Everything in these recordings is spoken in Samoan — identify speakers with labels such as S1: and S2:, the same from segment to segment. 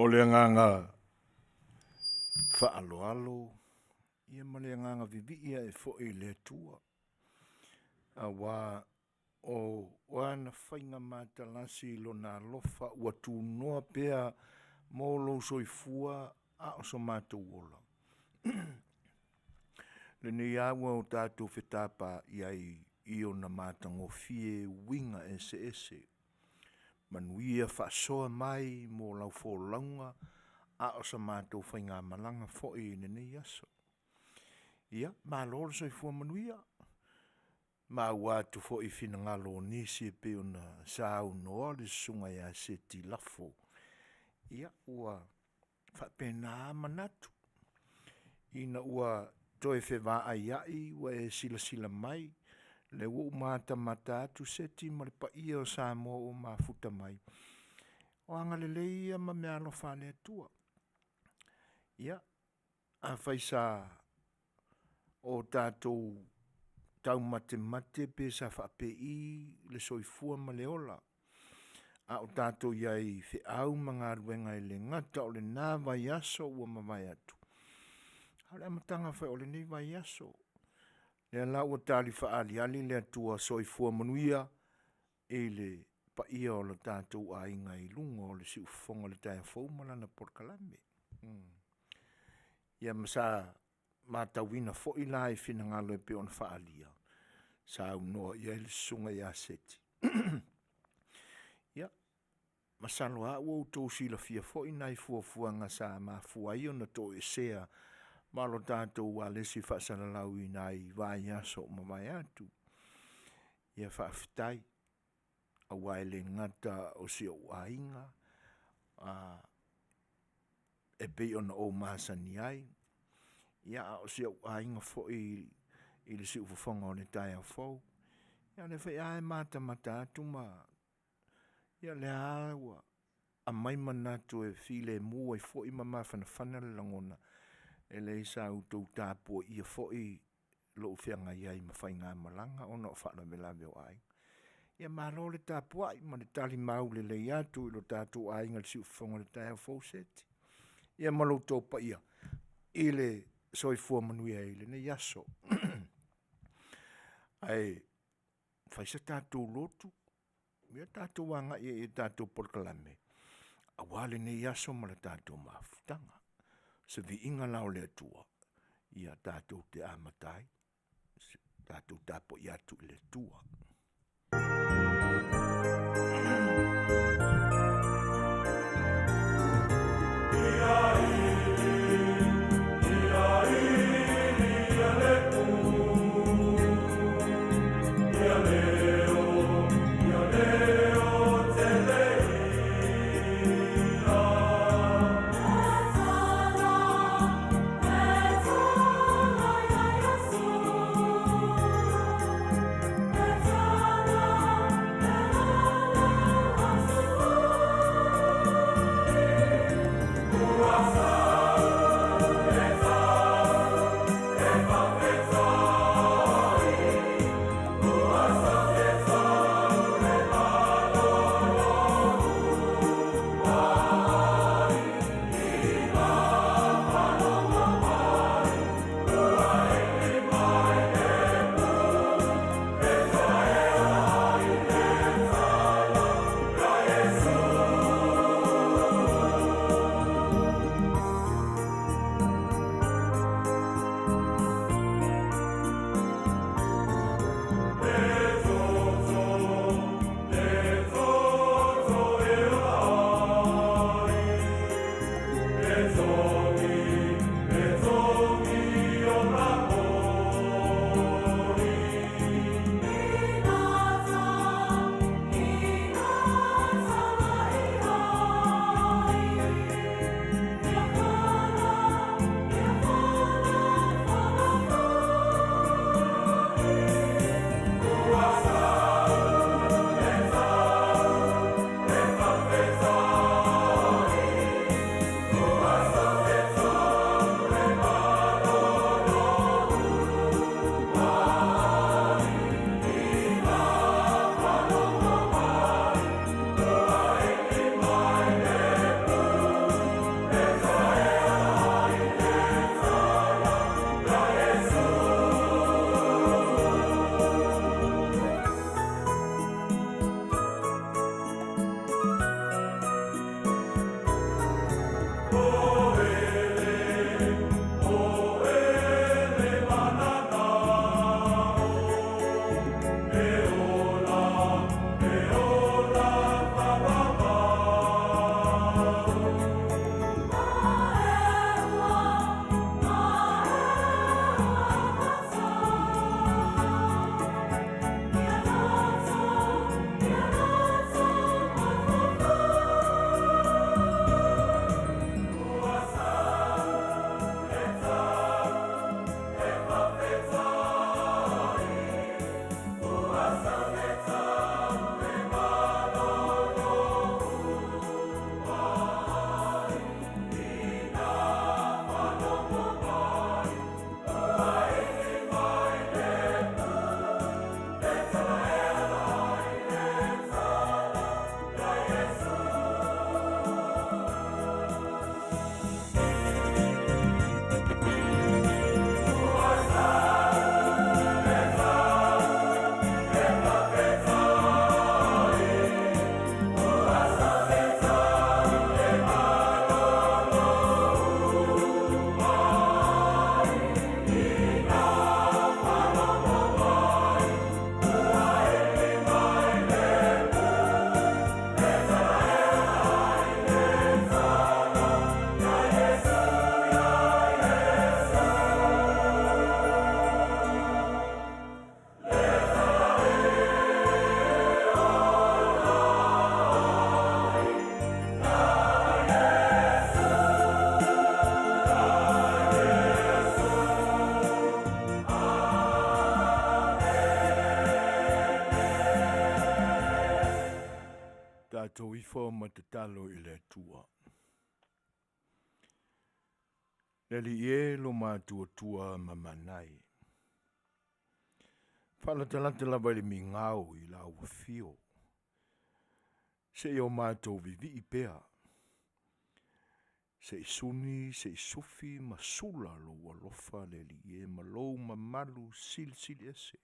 S1: le agaga faaaloalo ia ma le agaga vivii ae foi i le Atua, auā o ana faiga matalasi i Lona alofa ua tunoa pea mo lou soifua a o so matou ola. Lenei lava ua o tatou fetapaai ai i ona matagofie uiga eseese, manuia faasoa mai mo lau folauga a o sa matou faigamalaga foi i lenei aso. Ia, malo le soifua manuia. Maua atu foi i finagalo o nisi e pei ona saunoa le Susuga ia Seti Lafo, ia ua faapena lava manatu, ina ua toe fevaaiai ua e silasila mai, lea ua ou matamata atu Seti ma le paia o Samoa ua mafuta mai, o agalelei ia ma meaalofa a le Atua. Ia, afai sa o tatou taumatemate pe sa faapei le soifua ma le ola, a o tatou i ai i feau ma galuega e le gata o lena vaiaso ua mavae atu, a o le amataga foi o lenei vaiaso. Lea la ua tali faaaliali le Atua soifua manuia i le paia o lo tatou aiga i luga o le siufofoga o le taeao fou ma lana polokalame. Ia ma sa matauina foi la i finagalo e pei ona faaalia, saunoa i ai le Susuga ia Seti, ia, masalo lava ua outou silafia foi nai fuafuaga sa mafua ai ona toesea ma lo tatou ualesi faasalalau i nai vaiaso ua mavae atu. Ia faafetai, aua e le gata o si ou aiga, e pei ona ou masani ai, ia a o si ou aiga foi i le siufofoga o le taeao fou. Ia o lea foi lava e matamata atu ma… ia o lea lava ua aumai manatu e filemu ai foi ma mafanafana le lagona, e leai sa outou tapuaia foi lou feagai ai ma faigamalaga ona o faalavelave o aiga. Ia malo le tapuai ma le talimau lelei atu i lo tatou aiga i le siufofoga o le taeao fou Seti, ia ma lo outou paia i le soifua manuia ai i lenei aso. Ae fai se tatou lotu, ia tatou agai ai i le tatou polokalame aua lenei aso ma le tatou mafutaga. O se viiga la o le Atua tatou te amata ai, tatou tapuai atu i le Atua. Ifo ma tatalo i le Atua. Le Alii e lo matuatua mamanai, faalatalata lava i le migao i lau Afio, seia o matou vivii pea, se i suni se i sufi ma sula Lou alofa le Alii e ma lou mamalu silisili ese.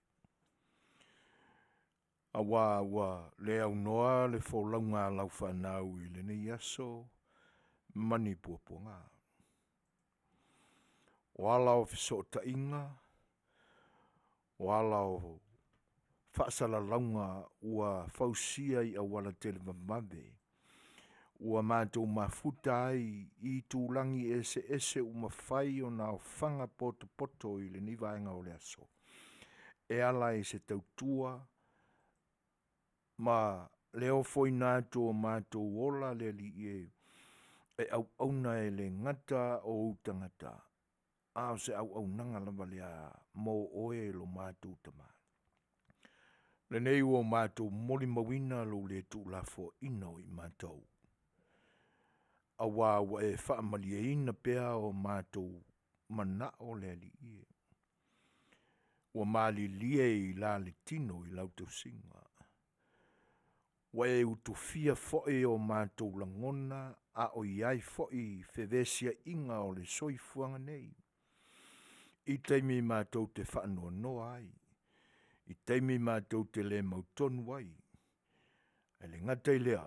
S1: Aua ua le aunoa le folauga a lau fanau i lenei aso ma ni puapuaga. O ala o fesootaiga, o ala o faasalalauga ua fausia i auala televavave ua matou mafuta ai i itulagi eseese ua mafai ona aofaga potopoto i lenei vaega o le aso e ala i se tautua ma le ofoina atu o matou ola le Alii e, e auauna e le gata o ou tagata a o se auaunaga lava lea mo oe lo matou Tama. Lenei ua matou molimauina lou le tuulafoaina o i matou, aua ua e faamalieina pea o matou manao le Alii e. Ua malilie i la le tino i lau tausiga, ua e utufia foi o matou lagona a o i ai foi fevesiaiga o le soifuaga nei i taimi matou te faanoanoa ai, i taimi matou te le mautonu ai, e le gata i lea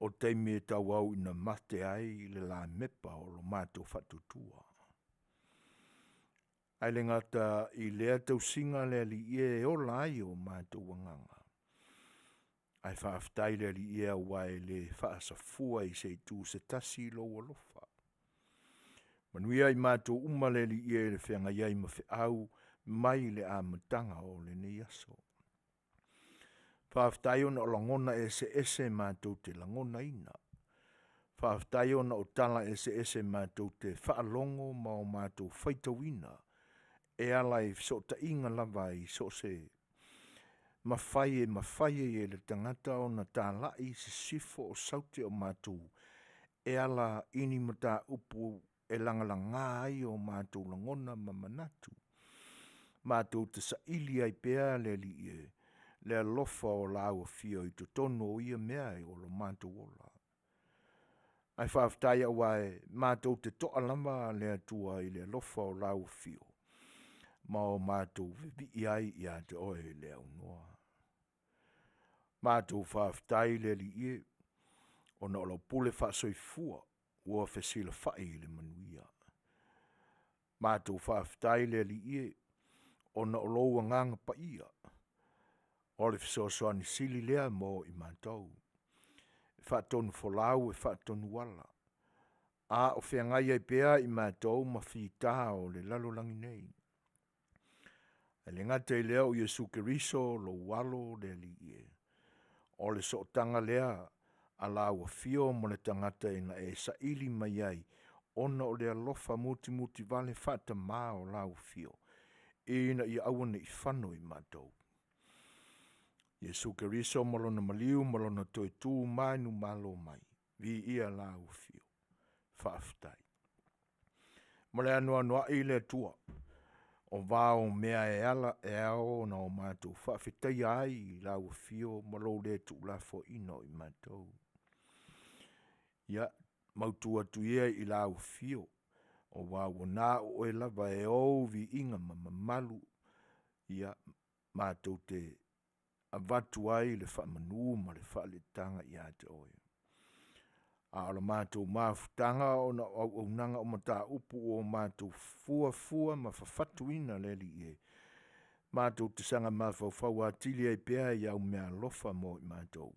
S1: o taimi e tauau ina mate ai le lamepa o lo matou faatuatua. Ae le gata i lea tausiga le Alii e, e ola ai o matou agaga, ae faafetai le Alii e aua e le faasafua i se itu se tasi lou alofa. Manuia i matou uma le Alii e i le feagai ai ma feau mai le amataga o lenei aso. Faafetai ona o lagona eseese matou te lagonaina, faafetai ona o tala eseese matou te faalogo ma o matou faitauina e ala i fesootaiga lava i so o se mafai e mafai ai e le tagata ona talai i sisifo o Saute o matou e ala i ni mataupu e lagalaga ai o matou lagona ma manatu, matou te saili ai pea le Alii e, le alofa o lau Afio i totonu o ia mea o lo matou ola. Ae faafetai aua e matou te toa lava le Atua i le alofa o lau Afio ma o matou vivii ai ia te Oe le aunoa. Matou faafetai le Alii e, ona o lau pule faasoifua ua fesilafai i le manuia. Matou faafetai le Alii e, ona o lou Agaga Paia, o le fesoasoani sili lea mo i matou, e faatonufolau e faatonuala, a o feagai ai pea i matou ma fita o le lalolagi nei. E le gata i lea o Iesu Keriso lou Alo le Alii e, o le sootaga lea a lau Afio ma le tagata na e saili mai ai ona o le alofa mutimutivale faatama o lau Afio, ina ia aua ne i fano i matou. Iesu Keriso ma lona maliu ma lona toe tu manumalo mai, viia lau Afio. Faafetai. Ma le anoanoai le Atua o vao mea e ala e ao ona matou faafetaia ai i lau Afio ma lou le tuulafoaina o i matou. Ia, mautu atu ia i lau Afio aua ua na o oe lava e ou viiga ma mamalu ia matou te avatu ai le faamanu ma le faaletaga ia te oe. A o le matou mafutaga ona o auaunaga o mataupu ua matou fuafua ma fafatuina le Alii e, matou te saga mafaufau atili ai pea i au meaalofa mo i matou.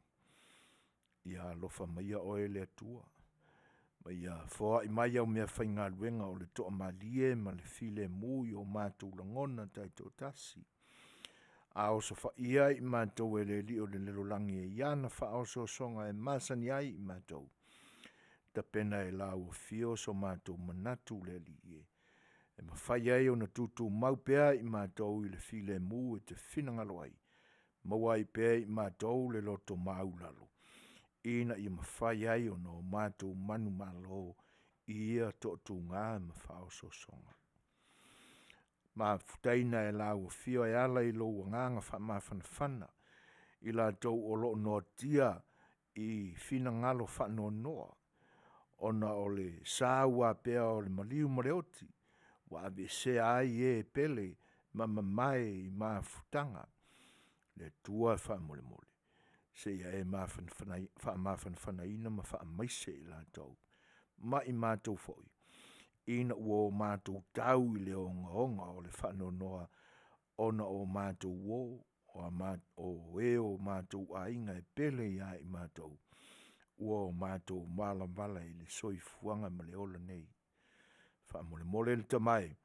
S1: Ia alofa maia oe le Atua ma ia foai mai au meafaigaluega o le toamalie ma le filemu i o matou lagona taitoatasi, a osofaia i matou e le Alii o le lalolagi i ana faaosoosoga e masani ai i matou, tapena e lau Afio so matou manatu le Alii e, e mafai ai ona tutumau pea i matou i le filemu e te finagalo ai, maua ai pea e i matou le loto maualalo. ina ia mafai ai ona o matou manumalo i ia toatuga ma faaosoosoga. Mafutaina e lau Afio e ala i Lou Agaga faamafanafana i latou o lo o noatia i finagalo faanoanoa ona o le saua pea o le maliu ma le oti ua aveesea ai e pele ma mamae i mafutaga. Le Atua faamolemole, se i e faamafanafanaina ma faamaise i latou ma i matou foi ina ua o matou tau i le ogaoga o le faanoanoa ona o matou uo, o e o matou aiga e pele ia i matou ua o matou valavala i le soifuaga ma le ola nei. Faamolemole le Tama e,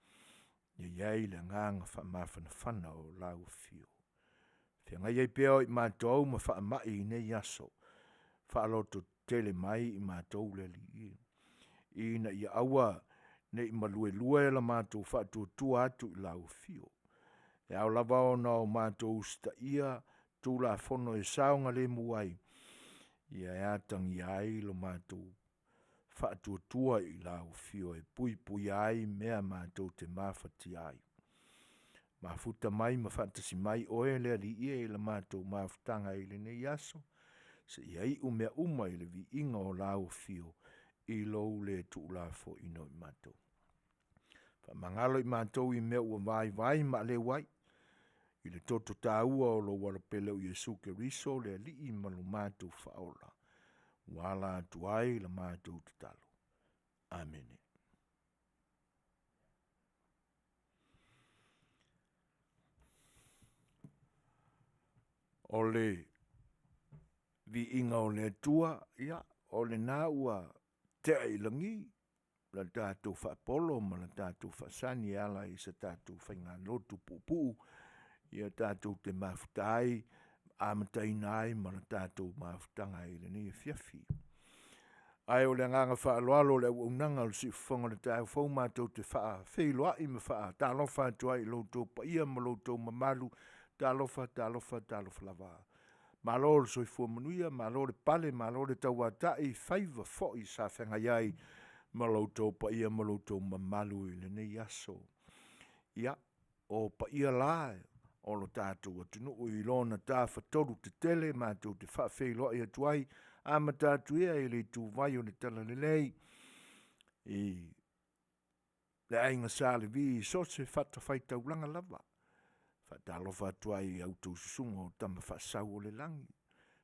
S1: ia i ai le agaga faamafanafana o lau Afio, feagai ai pea o i matou ma faamai i nei aso, faalototetele mai i matou le Alii e, ina ia aua ne i maluelue la matou faatuatua atu i lau Afio. E ao lava ona o matou usitaia Tulafono e saogalemu ai, ia e atagia ai lo matou faatuatua i lau Afio e puipuia ai mea matou te mafatia ai. Mafuta mai ma faatasi mai oe le Alii e i le matou mafutaga i lenei aso seia iu mea uma i le viiga o lau Afio i lou le tuulafoaina o i matou. Faamagalo i matou i mea ua vaivai ma aleu ai i le toto taua o lou Alopele o Iesu Keriso o le Alii ma lo matou Faaola ua ala atu ai la matou tatalo. Amene. O le viiga o le Atua, ia o lena ua tea i lagi le tatou faapolo ma le tatou faasani e ala i se tatou faigalotu puupuu ia tatou te mafuta ai, amataina ai ma le tatou mafutaga i lenei afiafi. Ae o le agaga faaaloalo o le auaunaga o le Siufofoga o le taeao fou matou te faafeiloai ma faatalofa atu ai i lo outou paia ma lo outou mamalu, talofa, talofa, talofa lava. Malo le soifua manuia, malo le pale, malo le tauatai i faiva foi sa feagai ai ma lo outou paia ma lo outou mamalu i lenei aso. Ia, o paia la o le tatou atunuu i lona tafatolu tetele matou te faafeiloai atu ai, amata atu ia i le ituvai o le talalelei i le Aiga Sa Levi i so o se fatafaitaulaga lava. Faatalofa atu ai i a outou susuga o Tama Faasauolelagi,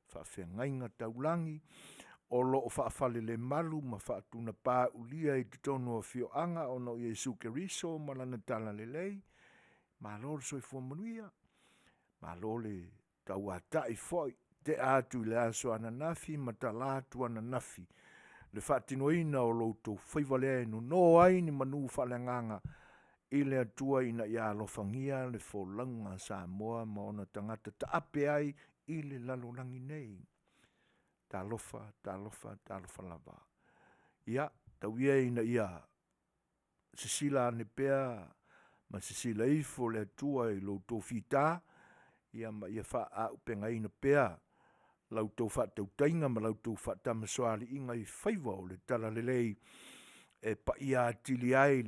S1: faafeagaiga taulagi o lo o faafalelemalu ma faatunapaulia i totonu o afioaga ona o Iesu Keriso ma Lana talalelei, malo le soifua manuia, malo le tauatai foi, tea atu i le aso ananafi ma tala atu ananafi le faatinoina o lo outou faiva lea e nono ai ni manu faaleagaga i le Atua ina ia alofagia le folauga a Samoa ma ona tagata taape ai i le lalolagi nei. Talofa, talofa, talofa lava. Ia, tau ia ina ia sisila ane pea ma sisila ifo le Atua i lo outou fita ia ma ia faaauupegaina pea la outou faatautaiga ma la outou faatamasoaliiga i faiva o le talalelei e paia atili ai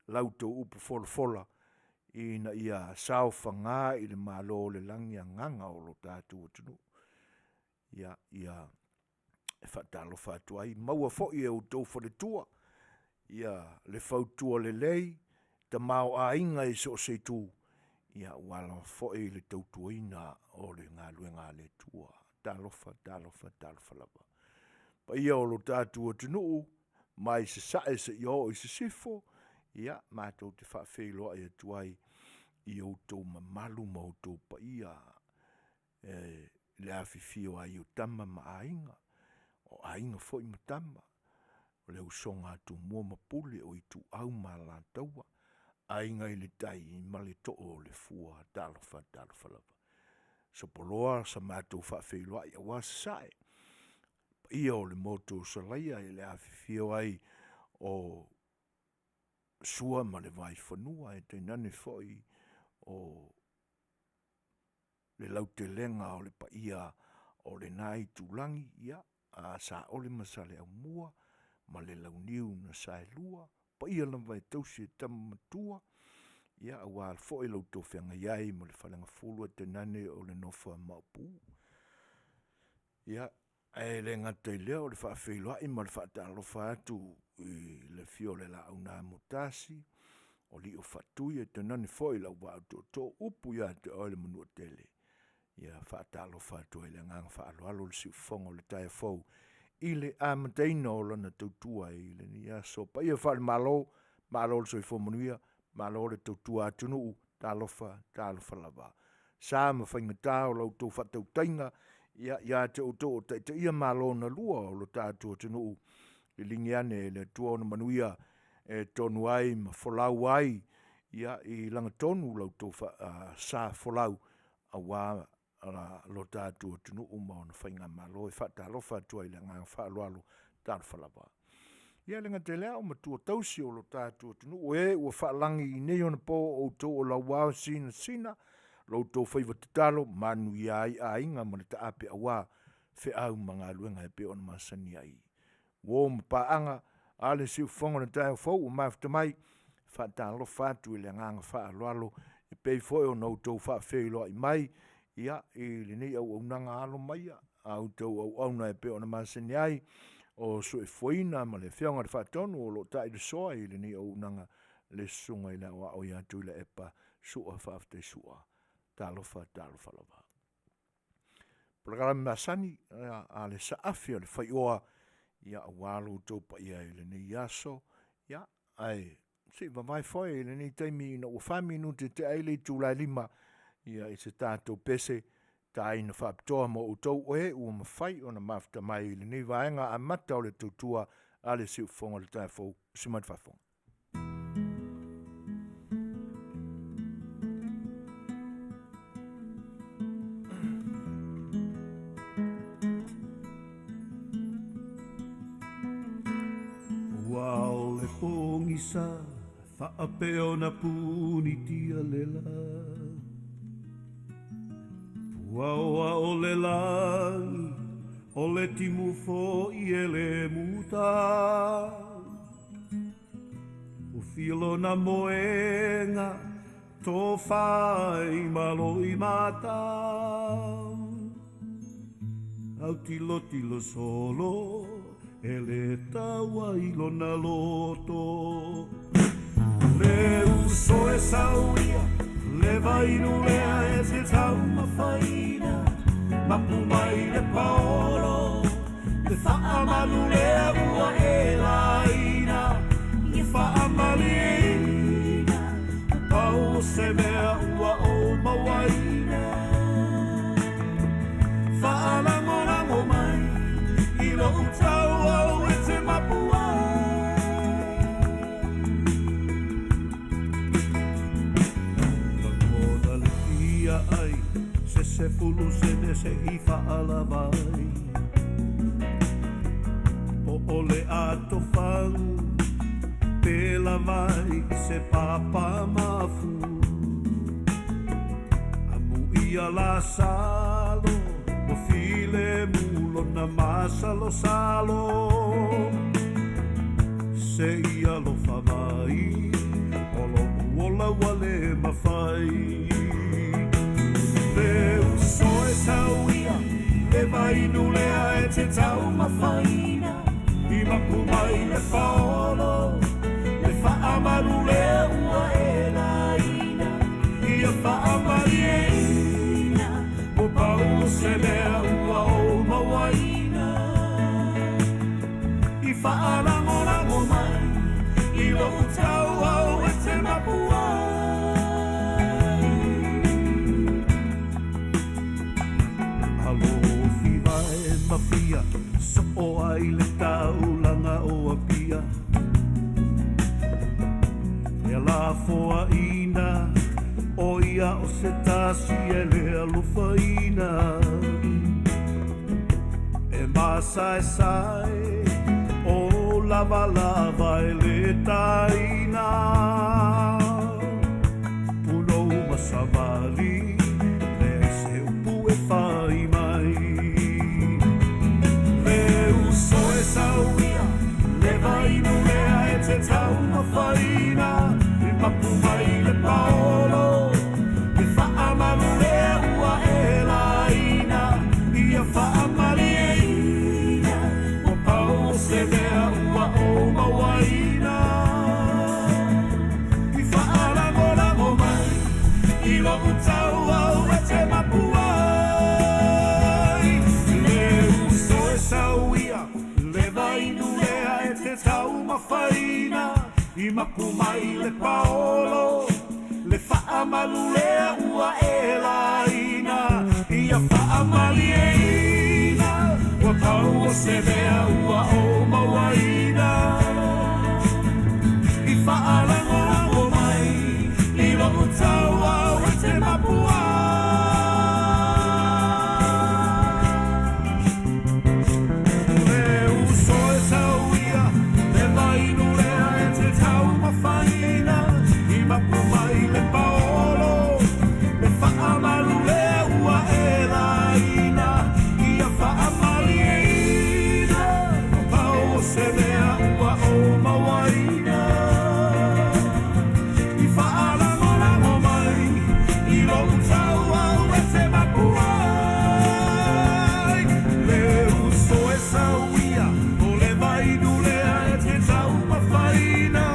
S1: la outou upu folafola ina ia saofaga i le Malo o le lagi agaga o lo tatou atunuu. Ia e faatalofa atu ai, maua foi e outou faletua le fautua lelei, tamaoaiga i so o se itu aua lava foi le tautuaina o le galuega a le Atua. Talofa, talofa, talofa lava. Paia o le tatou atunuu mai Sasae seia oo i Sisifo, ia matou te faafeiloai atu ai i outou mamalu ma outou paia i le afifio ai o Tama ma Aiga, o Aiga foi ma Tama, o le usoga a Tumua ma Pule, o Ituau ma Alataua, Aiga i le Tai ma le Too o le Fua. Talofa, talofa lava. Sopoloa sa matou faafeiloai aua Sasae, paia o le motu o Salaia i le afifio ai o Sua ma le Vaifanua, ae tainane foi o le lautelega o le paia o lena itulagi, ia. a Saole ma Saleaaumua ma le Launiu na Saelua, paia lava e tausi e tama matua, ia aua foi lo outou feagai ai ma le Faleagafulu ae tainane o le nofo a Maopu. Ia, ae le gata i lea o le faafeiloai ma le faatalofa atu i le afio o le Laau na Amotasi, o Alii o Faatui ae tainane foi le Auvaa o Tootoo, upu ia te oe le Manuatele. Ia faatalofa atu ai i le agaga faaaloalo le siufofoga o le taeao fou i le amataina o lana tautua i lenei aso. Paia faale-Malo, malo le soifua manuia, malo le tautua atunuu, talofa, talofa lava. Sa ma faigata o la outou faatautaiga ia te outou o taitaia Malo na lua o le tatou atunuu, liligi ane e le Atua ona manuia e tonu ai ma folau ai i lagatonu la outou sa folau aua lo tatou atunuu ma ona faigamalo. E faatalofa atu ai i le agaga faaaloalo, talofa lava. Ia e le gata i lea o matua tausi o le tatou atunuu, e ua faalagi i nei ona po o outou o lauao sinasina, lo outou faiva tatalo, manuia ai aiga ma le taape aua feau ma galuega e pei ona masani ai. Uo ma paaga a le siufofoga o le taeao fou ua mafuta mai, faatalofa atu i le agaga faaaloalo e pei foi ona outou faafeiloai mai ia i lenei auaunaga. Alo maia a outou auauna e pei ona masani ai o Soifua ma le Afioga i le Faatonu o lo o tailesoa i lenei auaunaga le Susuga i le Aoao ia Tuilaepa Sua Faafetai Sua. Talofa, talofa lava. Polokalame masani a le saafi a le faioa ia aua lo outou paia i lenei aso. Ia ae se i vavae foe i lenei taimi ina ua 4 minute e tea ai le itula e 5 ia i se tatou pese taina faapitoa mo outou o e ua mafai ona mafuta mai i lenei vaega amata o le tautua a le siufofoga o le taeao fou. Usi mai le faafofoga.
S2: Ua ao le pogisa faapea ona punitia le la. Puaoa o le lagi, o le timu foi e le muta. Ua fia lona moega, tofa i malo i mata. Autilotilo solo, e le taua i lona loto. Le uso e sau ia, le vainu lea e te taumafaina, mapu mai le paolo, le faamalu lea ua e laina, i faamalieina, pau o se mea ua ou mauaina. Faalagolago mai i lou tauau e te mapu ai. Lagona le fia ai, se 10 sene se i faalava ai. Po o le atofagu, pe lava ai se papa mafu. Amuia Lasalo, ua filemu lona masalosalo. Se i alofa mai, o lo'u ola ua le mafai. Le uso e sau ia, le vainu lea e te taumafaina, i mapu mai le paolo, le faamalu lea ua e laina, ia faamalieina, ua pau se mea ua ou mauaina. I faalagolago mai i lou tauau e te mapu ai. Alofi vae mafia, soo ai le taulaga o Apia. E lafoaina, o ia o se tasi e le alofaina. E masaesae, o lavalava e le taina. Punou ma savali, leai se upu e fai mai. Le lou tauau e te mapu ai. Le uso e sau ia, le vainu lea e te taumafaina, i mapu mai le paolo, le faamalu lea ua e laina, ia faamalieina, ua pau o se mea ua ou mauaina. I faalagolago mai i lou tauau e te mapu ai. Le uso e sau ia, le vainu lea e te taumafaina, i mapu mai le paolo, le faamalu lea ua e laina, ia faamalieina, ua pau o se mea ua ou mauaina. I faalagolago mai i lou tauau e te mapu ai. Le uso e sau ia, o le vainu lea e te taumafaina,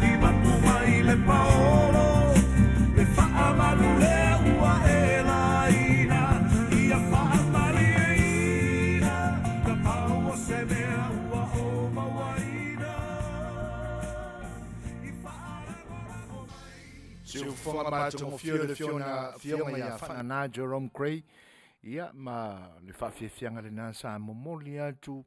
S2: i mapu mai le paolo, le faamalu lea ua e laina, ia faamalieina, ka pau o se mea ua ou mauaina. I faalagolago mai.
S1: Siufofoga matagofie o le Afioga ia Faanana Jerome Gray, ia ma le faafiafiaga lena sa momoli atu,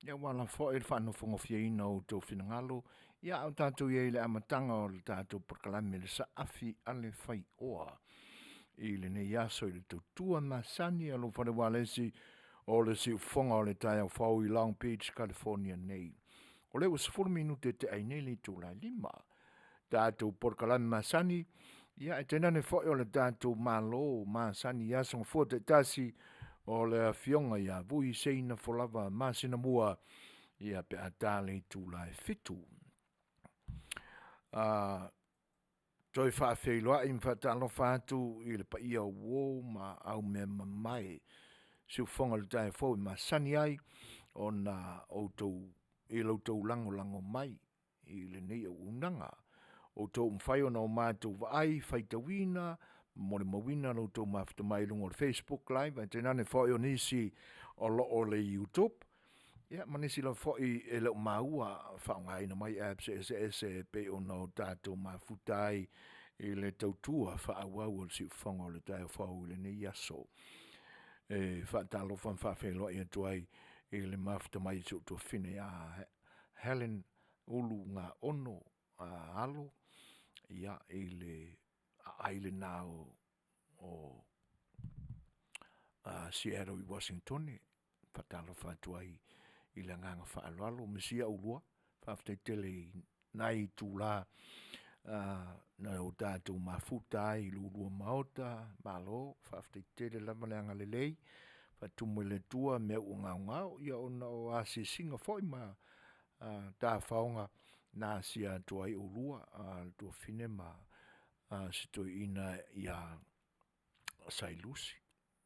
S1: ia ua ala foi le faanofogofieina o outou finagalo, ia a o tatou i ai i le amataga o le tatou polokalame le Saafi a le Faioa i lenei aso i le tautua masani a lou fale ualesi o le siufofoga o le taeao fou i Long Beach, California nei. O lea ua 10 minute te ai nei le itula e 5. Tatou polokalame masani, ia e tainane foi o le tatou Malo masani i aso gafua taitasi o le Afioga ia Vui Seina Folava Masinamua, ia pe a ta le itula e 7. Toe faafeiloai ma faatalofa atu i le paia o uo ma aumeamamae siufofoga o le taeao fou e masani ai ona outou i lo outou lagolago mai i lenei auaunaga. O outou ua mafai ona o matou vaai, faitauina, molimauina lo outou mafuta mai i luga o le Facebook Live ae tainane foi o nisi o lo o le YouTube, ia ma nisi lava foi e le o maua faaaogaina mai apps eseese e pei ona o tatou mafuta ai i le tautua faaauau o le siufofoga o le taeao fou i lenei aso. E faatalofa ma faafeiloai atu ai i le mafuta mai o si ou tuafafine ia Helen Ulugaono Alo, ia, i le aai lena o Seattle i Uasinitone. Faatalofa atu ai i le agaga faaaloalo. Ma si au lua, faafetai tele i nai itula na o tatou mafuta ai i lo oulua maota, malo, faafetai tele lava le agalelei, faatumu e le Atua mea ua gaogao, ia ona o asiasiga foi ma tafaoga na asia atu ai oulua, le tuafafine ma si toeaina ia Sailusi.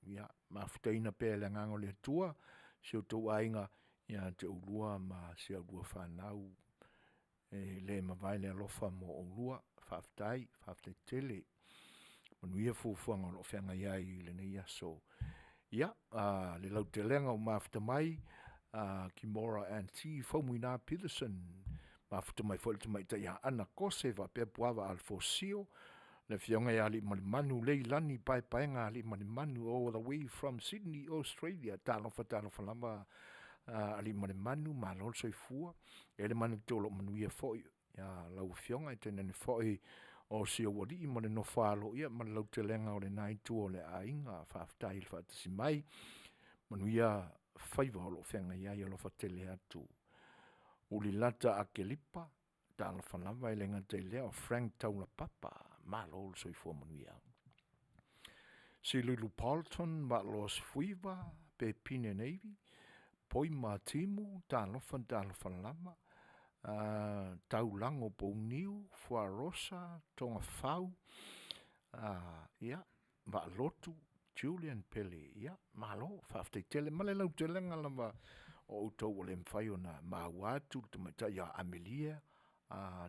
S1: Ia mafutaina pea e le agaga o le Atua si o outou aiga ia te oulua ma si a oulua fanau, e le mavae le alofa mo oulua. Faafetai, faafetai tele. Manuia fuafuaga o lo o feagai ai i lenei aso. Ia, le lautelega o mafuta mai, Kimora and T. Faumuina Peterson, mafuta mai foi le tamaitai ia Ana Kose faapea Puava Alfosio, le afioga ia Aliimalemanu Leilani Paepaega Aliimalemanu all the way from Sydney, Australia. Talofa, talofa lava Aliimalemanu, malo le soifua. E le manatu o lo o manuia foi lau afioga, e tainane foi o si ou alii ma le nofo alo, ia ma le lautelega o lena itu o le aiga. Faafetai i le faatasi mai, manuia faiva o lo o feagai ai, alofa tele atu. Ulilata Akelipa, talofa lava, e le gata i lea o Frank Taulapapa, malo le soifua manuia. Silulu Paulton, Vaalos Fuiva, Pepine Navy, Poima Timu, talofa talofa lava, Taulago Pouniu, Fuarosa, Togafau, ia, Vaalotu, Julian Pele, ia, malo, faafetai tele ma le lautelega lava o outou ua le mafai ona maua atu le tamaitai ia Amelia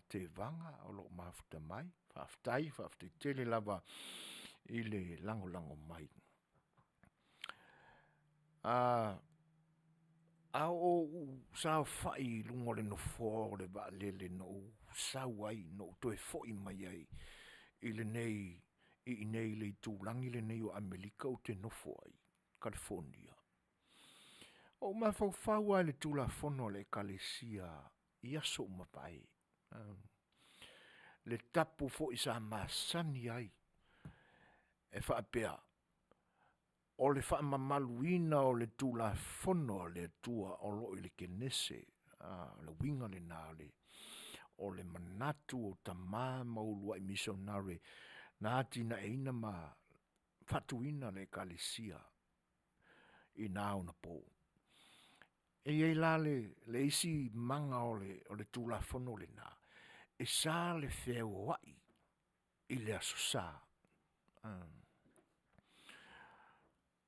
S1: Tevaga o lo o mafuta mai. Faafetai, faafetai tele lava. i le lagolago mai. A ou saofai i luga o le nofoa o le vaalele na ou sau ai na ou toe foi mai ai i lenei i inei i le itulagi lenei o Amerika ou te nofo ai, Kalifonia, ou mafaufau lava i le Tulafono a le Ekalesia i aso ua mavae, le tapu foi sa masani ai e faapea, o le faamamaluina o le Tulafono a le Atua o lo o i le Kenese. O le uiga lena o le manatu o tama ma uluai missionary na atinaeina ma faatuina le Ekalesia i na ona po. E i ai la le isi maga o le Tulafono lena, e sa le feoai i le Aso Sa.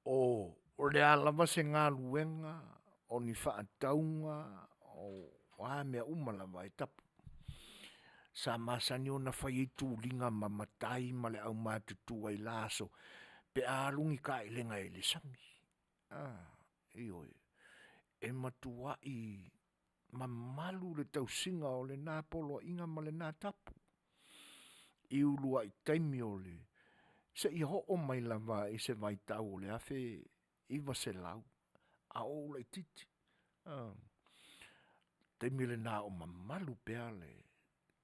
S1: O le a lava se galuega, o ni faatauga, o a mea uma lava e tapu, sa masani ona fai ai tuliga ma matai ma le aumatutua i la aso pe a alu ni taelega i le sami. Ioe, e matuai mamalu le tausiga o lena poloaiga ma lena tapu i uluai taimi seia oo mai lava i se vaitau o le 1900 a o ou laitiiti. Taimi lena o mamalu pea le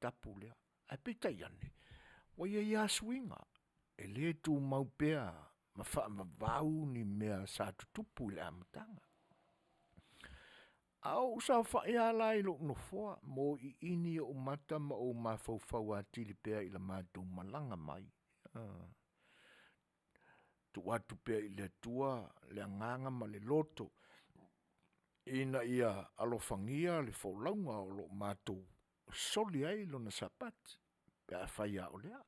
S1: tapu lea, ae peitai ane, ua i ai lava suiga, e le tumau pea ma faavavau ni mea sa tutupu i le amataga. A ou saofai lava la i lou nofoa mauiini ou mata ma ou mafaufau atili pea i le matou malaga mai, tuu atu pea i le Atua le agaga ma le loto ina ia alofagia le folauga o lo o matou soli ai lona Sapati pe afai lava o lea.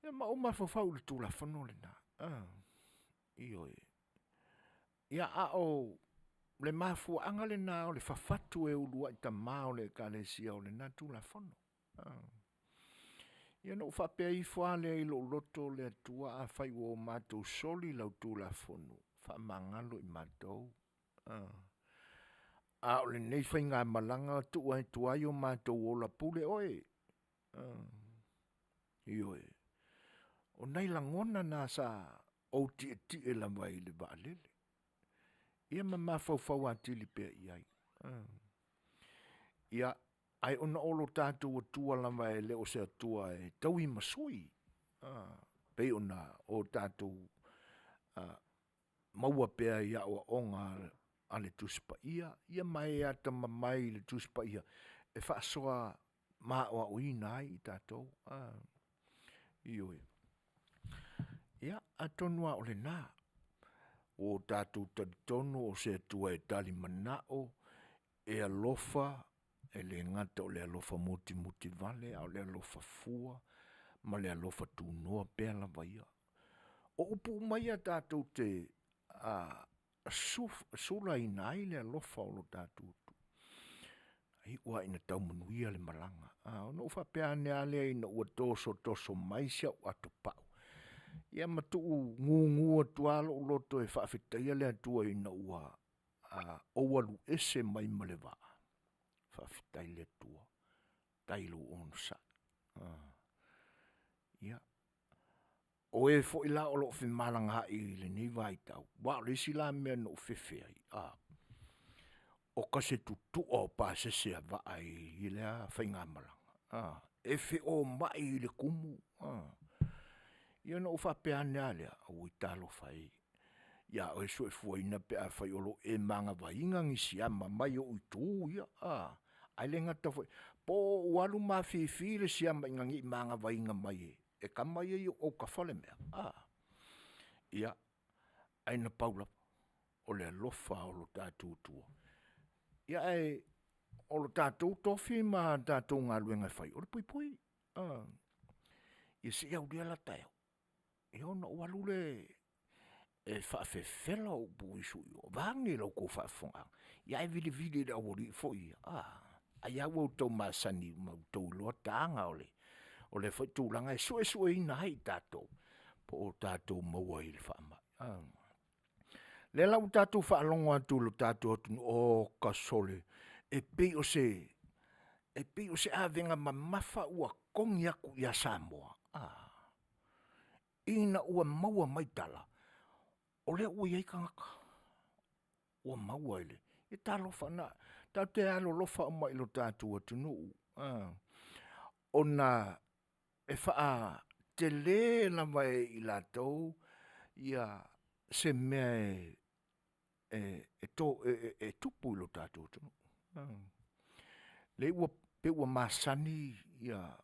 S1: Ia ma ou mafaufau i le Tulafono lena, ioe. Ia a o le mafuaaga lena o le fafatu e uluai tama o le Ekalesia o lena Tulafono. Ia ona ou faapea ifo lava lea i lou loto, le Atua afai ua matou soli lau Tulafono, faamagalo i matou. A o lenei faigamalaga tuu atu ai o matou ola pule oe. Ioe, o nai lagona na sa ou tietie lava i le vaalele, ia ma mafaufau atili pea i ai. Ia, ae ona o lo tatou Atua lava e le o se Atua e taui ma sui, pei ona o tatou maua pea i aoaoga a le Tusi Paia, ia ma e atamamai i le Tusi Paia e faasoa ma aoaoina ai i tatou. Ioe. Ia, atonu lava o lena, ua o tatou talitonu o se Atua e talimanao, e alofa, e le gata o le alofa mutimuti vale a o le alofa fua ma le alofa tunoa pea lava ia. O upu uma ia tatou te sulaina ai le alofa o lo tatou Atua, e iu lava ina tau manuia le malaga. Ona ou faapea ane lava lea ina ua tosotoso mai si au atopau, ia ma tuugugu atu lava lou loto e faafetaia le Atua ina ua ou alu ese mai ma le vaa, faafetai i le Atua, faafetai i lou onosai. Ia, o e foi la o lo o femalagaai i lenei vaitau, aua o le isi la mea na ou fefe ai, o kase tutua o pasese a vaa i lea faigamalaga, e feomai i le kumu. Ia ona ou faapea ane lava lea, oi talofa e, ia oe soefuaina pe afai o lo o e magavaina ni siama mai ou itu ia, ae le gata foi, po o ou alu mafifi le siama ina nei magavaina mai e tama ia i ou autafa le mea, ia, ae na pau lava, o le alofa o lo tatou Atua. Ia ae o le tatou tofi ma tatou galuega e fai, o le puipui. Ia se i aulia la taeao, ia ona ou alu lea e faafefela upu i o, vaeane la outou faafofogaaga, ia ae vilivili e le aualii foi ia, ai lava ua outou masani ma ua outou iloa taga o le. O lea foi tulaga e suesueina ai tatou po o tatou maua i le faamai. Lea la ua tatou faalogo atu i lo tatou atunuu, oka sole, e pei o se avega mamafa ua togi atu ia Samoa ina ua maua mai tala, o lea ua i ai tagata ua maua i le. Ia talofa na, tatou te alolofa uma i lo tatou atunuu ona e faatele lava e i latou ia se mea e tupu i lo tatou atunuu. Lea ua pei ua masani ia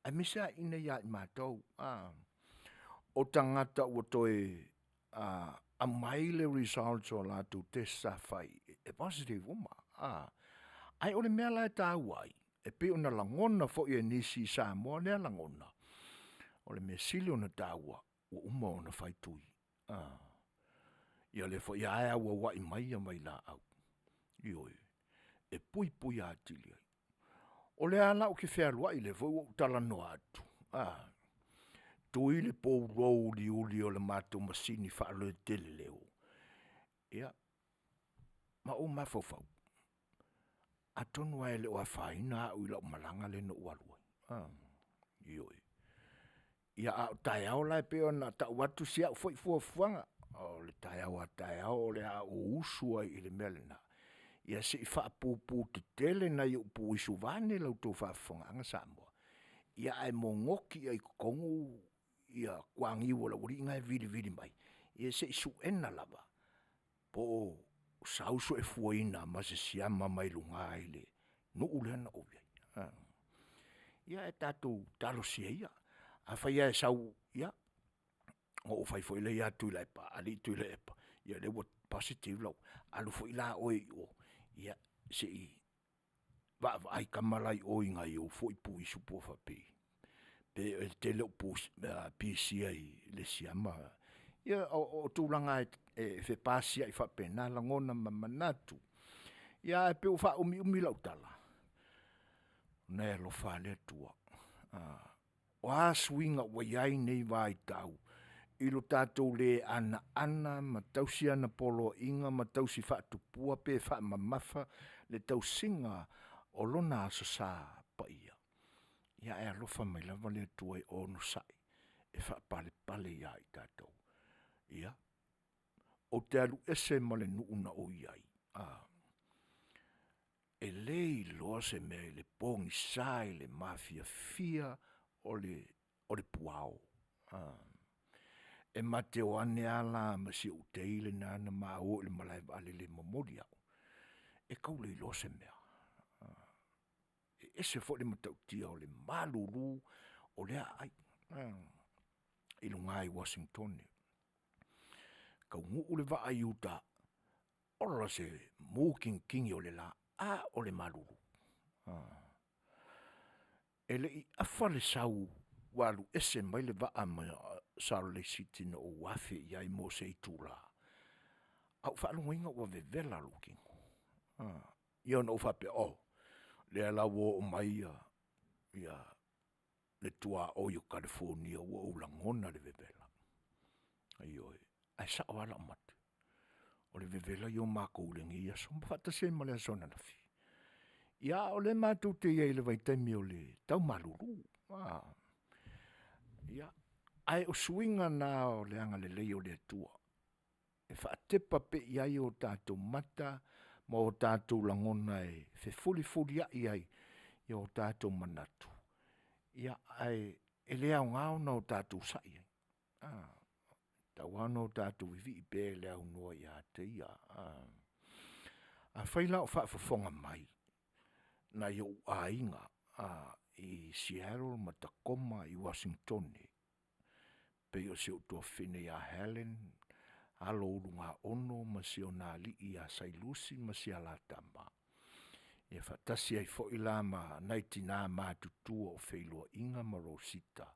S1: aemaise lava i inei ia i matou o tagata ua toe aumai le results o latou test sa fai e positive uma. Ae o le mea la e taua ai, e pei ona lagona foi e nisi i Samoa lea lagona, o le mea sili ona taua, ua uma ona fai tui. Ia o lea foi lava e auauai mai vailaau, ioe, e puipuia atili ai. O lea la ou te fealuai o lea foi ua ou talanoa atu, tui le poulou uliuli o le matou masini faaleteleleo, ia ma ou mafaufau, atonu lava e le o afaina au i lau malaga lea na ou alu ai. Ioe, ia a o taeao la e pei ona tau atu si au foi fuafuaga, o le taeao a taeao o le a ou usu ai i le mea lena, ia se i faapupu tetele nai ou puisu vaeane la outou faafofogaaga Samoa, ia ae mogoti ai i totonu ia kuagiu o le aualii na e vilivili mai, ia se i suena lava po o sau se fuaina ma se siama mai luga i le nuu lea na ou i ai. Ia ae tatou talosia ia, afai lava e sau, ia ona ou fai foi lea ia Tuilaepa Alii Tuilaepa, ia o lea ua positive lou, alu foi la oe i o, ia se i vaavaai tama la i o i nai ou foi puisi po o faapei, pe o le tele o pisia i le siama. Ia o tulaga e fepasiai faapena lagona ma manatu. Ia ae pei ua faaumiumi lau tala, ona e alofa lava le Atua. O a suiga ua i ai nei vaitau i lo tatou le anana ma tausi ana poloaiga ma tausi faatupua pe faamamafa le tausiga o lona Aso Sa paia, ia ae alofa mai lava le Atua e onosai e faapalepale ia i tatou. Ia ou te alu ese ma le nuu na ou i ai, e le iloa se mea i le pogisa i le mafiafia o le puao. E ma te o ane lava la ma si ou tei lena na ma o i le malaevaalele e momoli au, e tau le iloa se mea. E ese foi le matautia o le malulu o lea aai i luga i Uasinitone. Taunuu le vaa i uta, ola se mutinitini o le la, a o le malulu. E le i afa le sau ua alu ese mai le vaa mai Salt Lake City na ou afe i ai mo se itula, ae ou faalogoina ua vevela lou tino. Ia ona ou faapea, oh lea la ua oo mai ia le tuaoi o Kalifonia ua ou lagona le vevela. Ioe, ae sao lava lau mate, o le vevela ia o matou i lenei aso ma faatasi ai ma le aso ananafi. Ia a o lea e matou te i ai i le vaitaimi o le tau malulu, ia, ae o suiga na o le agalelei o le Atua, e faatepa pea i ai o tatou mata ma o tatou lagona e fefulifuliai ai i o tatou manatu, ia ae e le aoga ona o tatou sai ai, e tatau lava ona o tatou vivii pea i le aunoa ia te Ia. Afai la o faafofoga mai nai ou aiga i Seattle ma Tacoma i Uasinitone, pei o si ou tuafafine ia Helen Alo Ulugaono ma si ona alii ia Sailusi ma si ala tama, ia faatasi ai foi la ma nai tina matutua o Feiloaiga ma Rosita,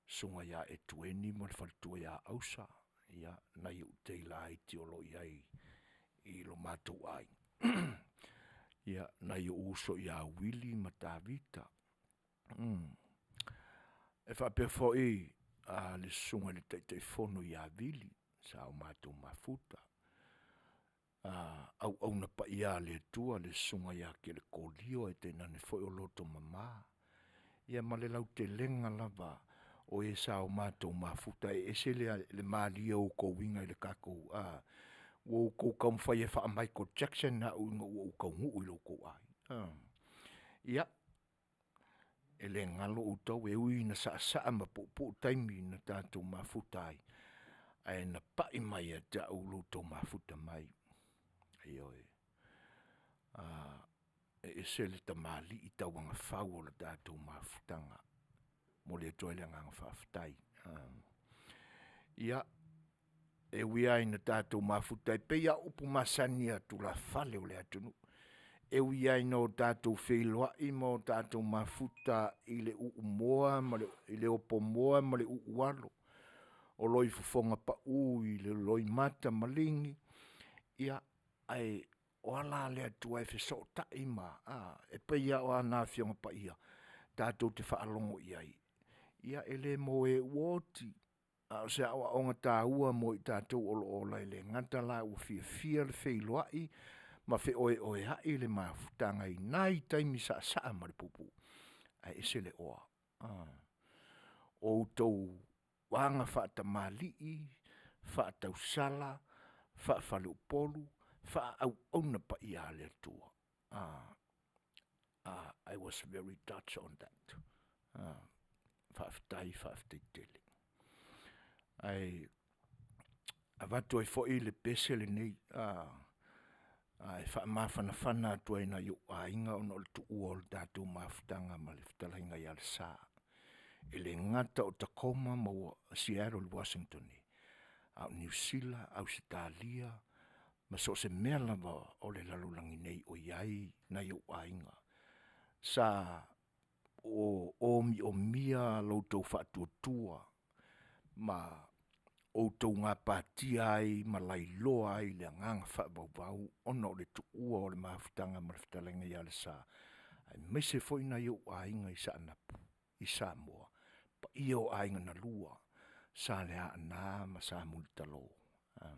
S1: susuga ia Etueni ma le faletua ia Ausa, ia nai ou tei laiti o lo o i ai i lo matou aiga. Ia nai ou uso ia Uili ma Tavita. E faapea foi a le susuga i le Taitaifono ia Vili sa o matou mafuta, auauna paia a le Atua le susuga ia Kelekolio ae tainane foi o lotomama, ia ma le lautelega lava o e sa o matou mafuta. E ese le malie o outou uiga i le tatou a, ua outou taumafai e faa-Michael Jackson au ina ua ou taunuu i lo outou aiga a. Ia, e le galo outou e ui ina saasaa ma puupuu taimi na tatou mafuta ai, ae na pai mai ia te au lo outou mafuta mai. Ioe. E ese le tamalii tauagafau o le tatou mafutaga. E momoli atu ai le agaga faafetai. Ia, e ui lava ina tatou mafuta e pei lava o upu masani a tulafale o le atunuu, e ui lava ina o tatou feiloai ma o tatou mafuta i le uumoa i le opomoa ma le uualo, o loifofoga pau i le loimata maligi, ia ae o ala a le Atua e fesootai ma e pei lava o ana Afioga Paia, tatou te faalogo i ai. Ia e le mo e ua oti, a o se aoaoga taua mo i tatou o lo o ola e le gata la ua fiafia le feiloai ma feoeoeai le mafutaga i nai taimi saasaa ma le puupuu, ae ese le oa. O outou aga faatamalii, faatausala, faafaleupolu, faaauauna paia a le Atua, I was very touch on that. Faafetai, faafetai tele. Ae avatu ai foi le pese lenei e faamafanafana atu ai i nai ou aiga ona o le tuua o le tatou mafutaga ma le fetalaiga ia Lesa. E le gata o Tacoma ma Seattle Uasinitone, a o Niu Sila, Ausetalia, ma so o se mea lava o le lalolagi nei o i ai nai ou aiga. Sa omiomia lo outou faatuatua ma outou gapatia ai ma lailoa ai le agaga faavauvau ona o le tuua o le mafutaga ma le fetalaiga ia Lesa, aemaise foi nai ou aiga i Saanapu i Samoa, paia o aiga na lua, Sa Leaana ma Samulitalo. O le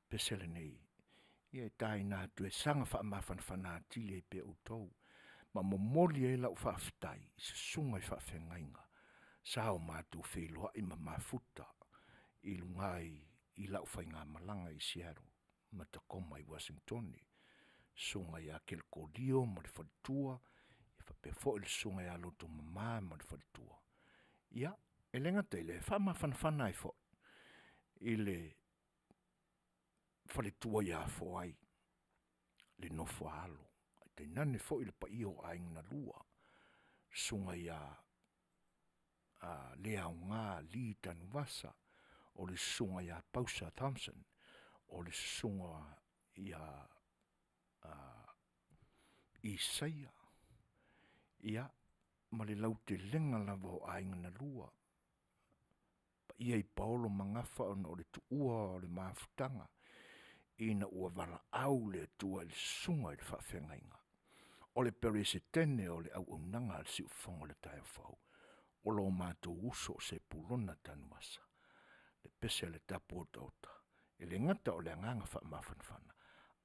S1: pese lenei, ia e taina atu e saga faamafanafana atili ai pea outou ma momoli ai lau faafetai i susuga i faafeagaiga sa o matou feiloai ma mafuta i luga i lau faigamalaga i Seattle ma Tacoma i Uasinitone, susuga ia Kelekolio ma le faletua, faapea foi le susuga ia Lotomama ma le faletua. Ia, e le gata i lea, e faamafanafana ai foi i le faletua ia Foai, le nofo a alo, ae tainane foi le paia o Aiga na Lua, susuga ia Leaoga Lee Tanuvasa, o le susuga ia Pausa Thompson, o le susuga ia Isaia, ia, ma le lautelega lava o Aiga na Lua, paia i paolo ma gafa ona o le tuua o le mafutaga ina ua valaau le Atua i le susuga i le faafeagaiga, o le Peresetene o le auaunaga a le Siufofoga o le Taeao Fou, o lo matou uso o Sepulona Tanuvasa. Le pese a le tapu otaota, e le gata o le agaga faamafanafana,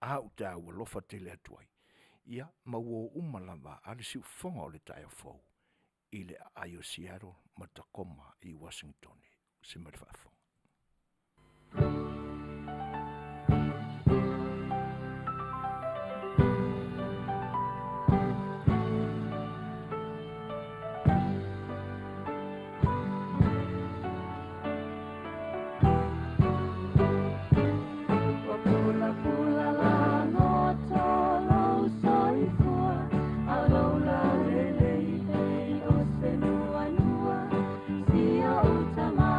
S1: a ou alofa tele atu ai, ia ma uo uma lava a le siufofoga o le taeao fou i le aai o Seattle ma Tacoma i Uasinitone. Se ma le faafofoga.
S3: Ua pulapula lagoto lou soifua, a o lou laulelei pei o se nuanua, si o'u tama.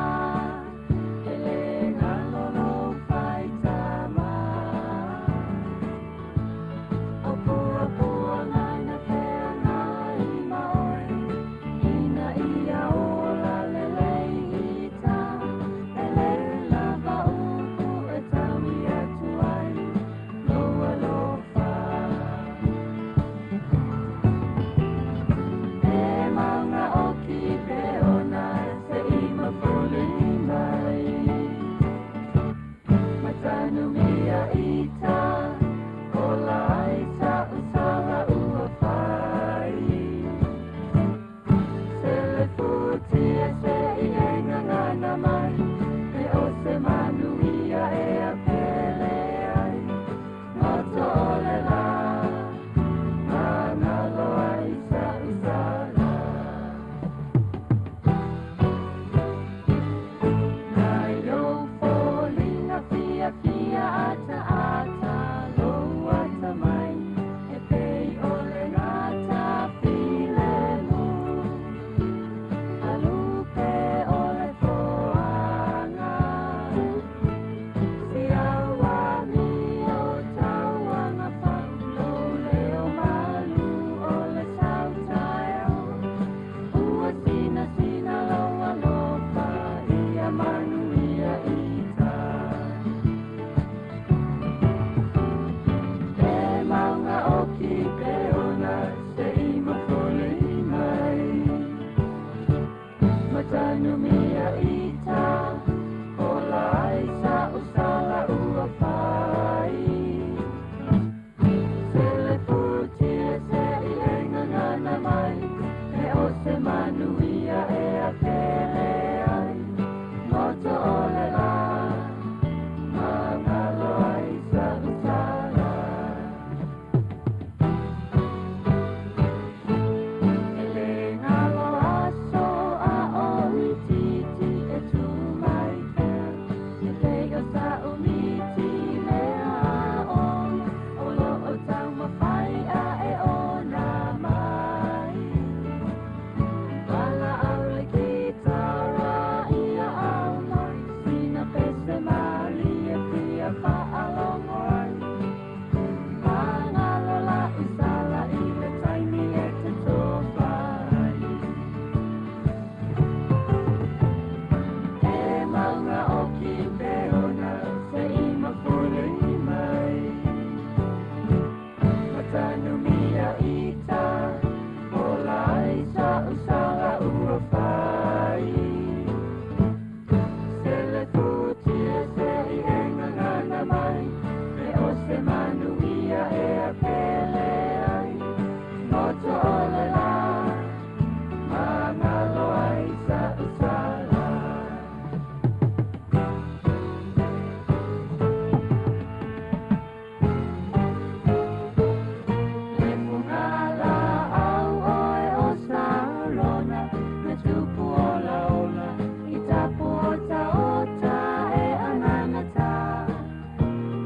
S3: Matanumia ita ola ai sa'u sala ua fai. Selefutia se'i e gagana mai, e o se manuia e apele ai. Goto o le la, magalo ai sa'u sala. E le galo aso a o itiiti e tu mai pea, e pei o sa'u miti lea o, o lo'o taumafai a e ona mai. Valaau le kitara ia aumai, sina pese malie fia faalogo ai. Magalo la'u sala i le taimi e te tofa ai. E mauga o Kipeona se'i mafuli mai. Matanumia ita ola ai sa'u sala ua fai. Selefutia se'i e gagana mai, e o se manuia e apele ai. Goto o le la, magalo ai sa'u sala. Le fugala'au oe o Sarona, na tupu olaola i tapu otaota e anagata.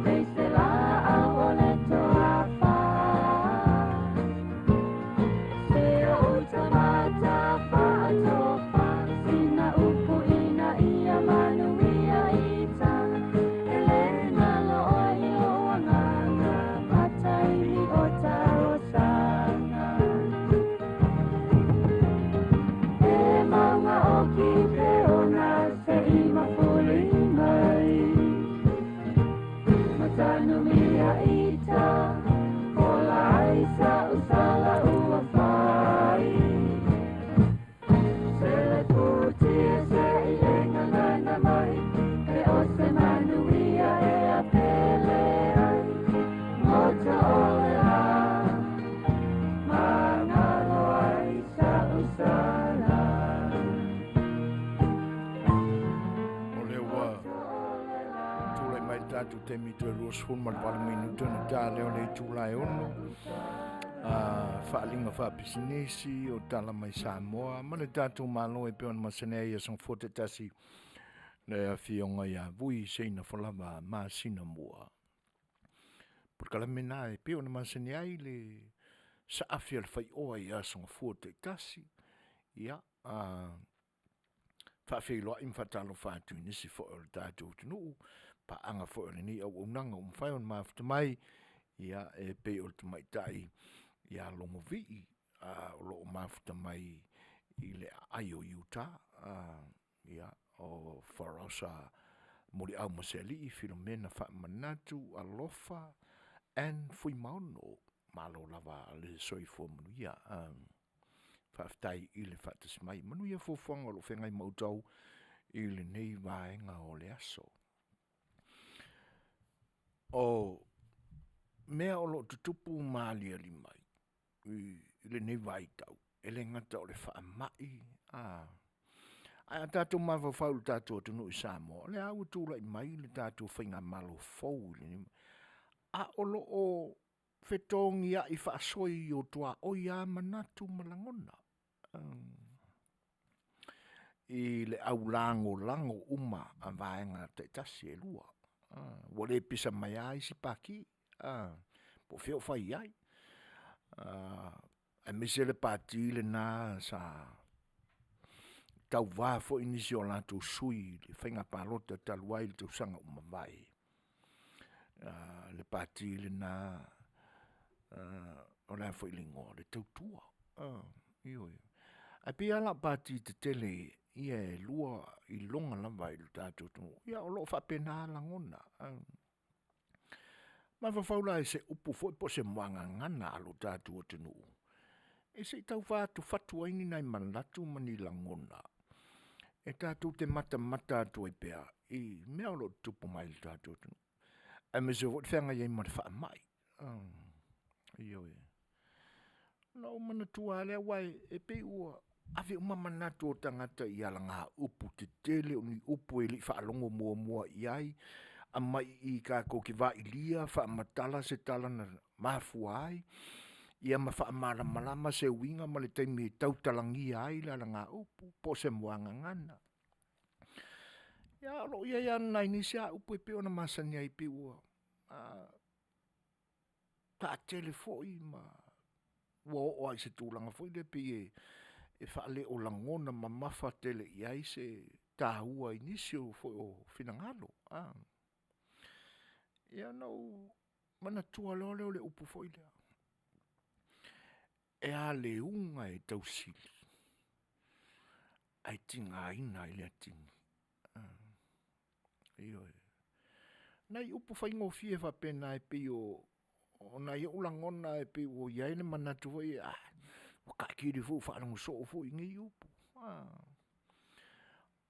S3: Pei se la'au o le toafa. Se o'u tamata fa'atofa, sina upu ina ia manuia ita. E le galo oe i lo'u agaga, ma taimi o talosaga. E mauga o Kipeona se'i mafuli mai. Matanumia ita ola ai sa'u sala ua fai. Selefutia se'i e gagana mai, e o se manuia e apele ai. Goto o le la, magalo ai sa'u sala.
S1: O lea ua tulai mai le tatou taimi toe 28 minute ona ta lea o le itula e 6. Faaaliga faapisinisi o tala mai Samoa ma le tatou Malo e pei ona masani ai i aso Gafua taitasi le afioga ia Vui Seina Folava masina mua. Polokalame na e pei ona masani ai le saafi a le faioa i aso Gafua taitasi. Ia, faafeiloai ma faatalofa atu i nisi foi o le tatou atunuu, paaga foi o lenei auaunaga ua mafai ona mafuta mai, ia e pei o le tamaitai ia Logovii, o lo o mafuta mai i le aai o Utah, ia o Faraosa Muliau Masealii, Filomena Faamanatu, Alofa, Ann Fuimaono, malo lava le soifua manuia. Faafetai i le faatasi mai. Manuia fuafuaga o lo o feagai ma outou i lenei vaega o le aso. O mea o lo o tutupu ma aliali mai i lenei vaitau, e le gata o le faamai, a, ae a tatou mafaufau i le tatou atunuu i Samoa, o lea ua tulai mai le tatou faigamalo fou i lenei, a o lo o fetogiai faasoi o tuaoi lava manatu ma lagona i le au lagolago uma a vaega taitasi e lua. Ua le pisa mai lava isi pati, po o fea o fai ai. Aemaise le pati lena sa tauva foi nisi o latou sui i le faiga palota talu ai i le tausaga ua mavae. Le pati lena o le a foi le igoa, o le Tautua. Ioe. Ae pei lava la o pati tetele ia e lua iloga lava i le tatou atunuu, ia o lo o faapena lagona. Mafaufau la i se upu foi po o se muagagana a lo tatou atunuu, e se i tau fatufatu ai ni nai manatu ma ni lagona. E tatou te matamata atu ai pea i mea o lo o tutupu mai i le tatou atunuu, aemaise foi le feagai ai ma le faamai. Ioe. Ona ou manatua lava lea aua e pei ua ave uma manatu o tagata i alagaupu tetele o ni upu e le i faalogo muamua i ai, aumai i i tatou te vailia faamatala se tala na mafua ai, ia ma faamalamalama se uiga ma le taimi e tautalagia ai le alagaupu po o se muagagana. Ia o lo o i ai lava nai nisi upu e pei ona masani ai pei ua taatele foi ma ua oo lava i se tulaga foi lea pei e faaleolagona mamafa tele i ai se taua i nisi foi o finagalo. Ia ona ou manatua loa lea o le upu foi lea, e a le uga e tausili, ae tigaina ai le atigi. Ioe, nai upu faigofie faapena e pei o nai ou lagona e pei ua i ai le manatu foi lea, a, ua taatele foi ua faalogo soo foi i nei upu.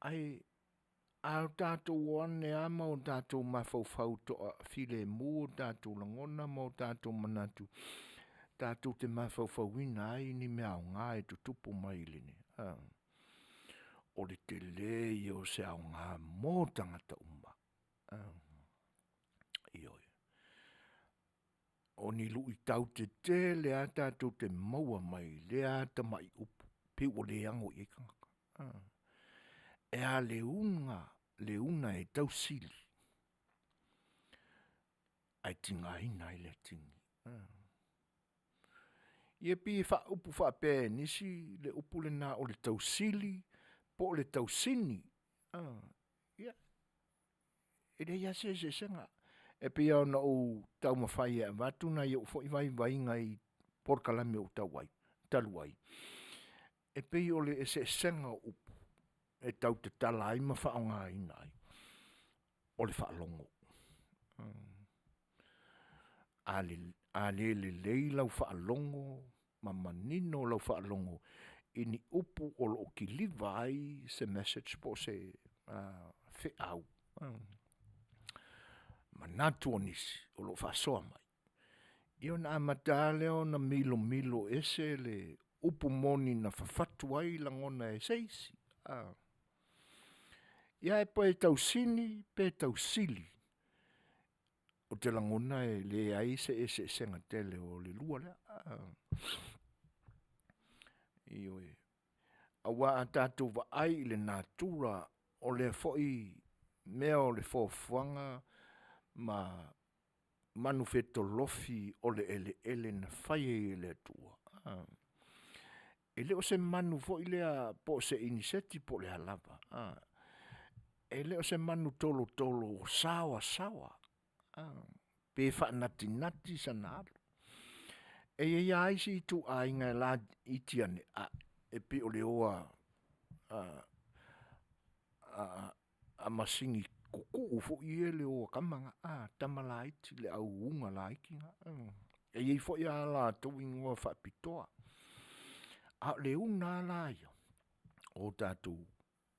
S1: Ae a tatou o ane lava ma o tatou mafaufau toafilemu o tatou lagona ma o tatou manatu tatou te mafaufauina ai ni mea aoga e tutupu mai. O le tele ia o se aoga mo tagata uma. Ioe. O ni luitau tetele lava tatou te maua mai lea tamai upu pei ua le ano i ai tagata. E a le uga le una e tausili, ae tigaina ai le atigi. Ia pei e faaupu faapea e nisi le upu lena o le tausili po o le tausini. Ia, e leai lava se eseesega. E pei lava ona ou taumafai e avatu nai ou foi vaivaiga i polokalame ua talu ai, e pei o le eseesega o upu e tau tatala ai ma faaaogaina ai, o le faalogo. A le lelei lau faalogo ma manino lau faalogo i ni upu o lo o kiliva ai se message po o se feau, manatu o nisi o lo o faasoa mai, ia ona amata lava lea ona milomilo ese le upu moni na fafatu ai lagona e se isi. Ia pe tausini pe tausili, ou te lagona e leai se eseesega tele o le lua lea. Ioe, aua a tatou vaai i le natura o lea foi mea o le foafoaga ma manufetolofi o le eleele na fai ai e le Atua, e le o se manu foi lea po o se iniseti po o le a lava, e le o se manu tolotolo saoasaoa pe faanatinati sana alu. E i ai lava isi ituaiga e laiti ane e pei o le o a masini kukuu foi ia le o a tama na, tama laiti le au uga laiti na. E i ai foi lava latou igoa faapitoa, a o le una lava ia o tatou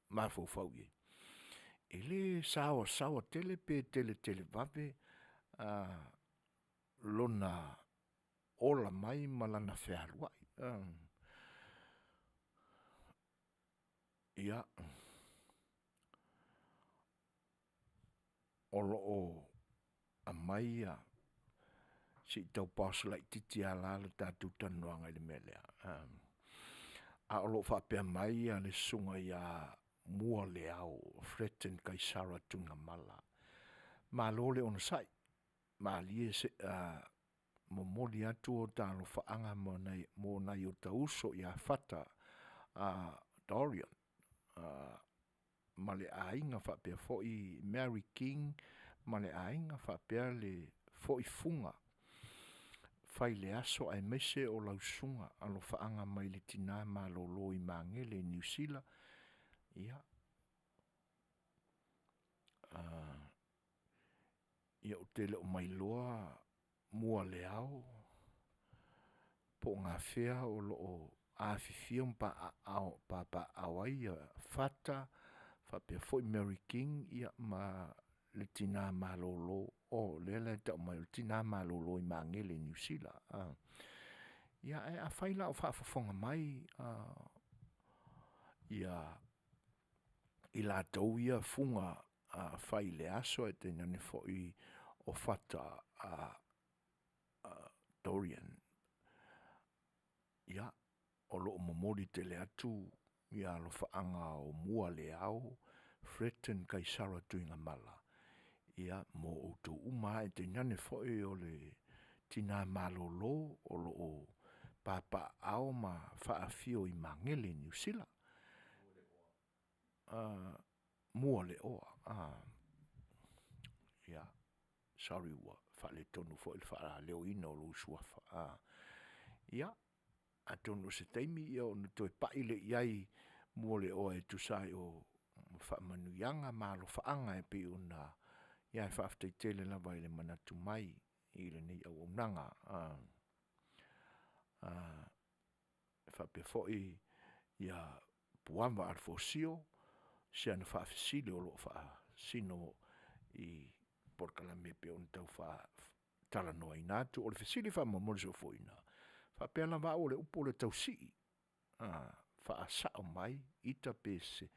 S1: mafaufau i ai, e le saoasaoa tele pe televave lona ola mai ma lana fealuai. Ia, o lo o aumai ia, se i tau pause laitiiti lava la le tatou talanoaga i le mea lea, a o lo o faapea mai le susuga ia Mualeao Fletton Kaisara Tuigamala. Malo le onosai, malie momoli atu o ta alofaaga mo nai o ta uso ia Fata Dorian ma le aiga faapea foi Mary King ma le aiga faapea le foi Fuga fai le aso aemaise o lau susuga. Alofaaga mai le tina malolo i Magele i Niu Sila. Ia, ou te le o mailoa Mualeao po o gafea o lo o afifio ma papaaao ai Fata. Faapea foi Mary King ia ma le tina malolo o lea la e tau mai o le tina malolo i Magele i Niu Sila. Ia ae afai la o faafofoga mai ia i latou ia fuga fai le aso ae tainane foi o Fata Dorian, ia o lo o momoli tele atu ia alofaaga o Mualeao Fredton Kaisara Tuigamala ia mo outou uma lava ae tainane foi o le tina malolo o lo o papaaao ma faafio i Magele i Niu Sila. Mualeoa ia sorry ua faaletonu foi le faaleoina o lou suafa. Ia atonu o se taimi ona toe pai lea i ai Mualeoa e tusa ai o faamanuiaga ma alofaaga e pei ona… Ia ae faafetai tele lava i le manatu mai i lenei auaunaga. E faapea foi ia Puava Alefosio i si ana faafesili o lo o faasino i polokalame e pei ona tau faatalanoaina atu. O le fesili faamolemole Soifua, faapea lava au o le upu o le tausii, faasao mai ita pe sese,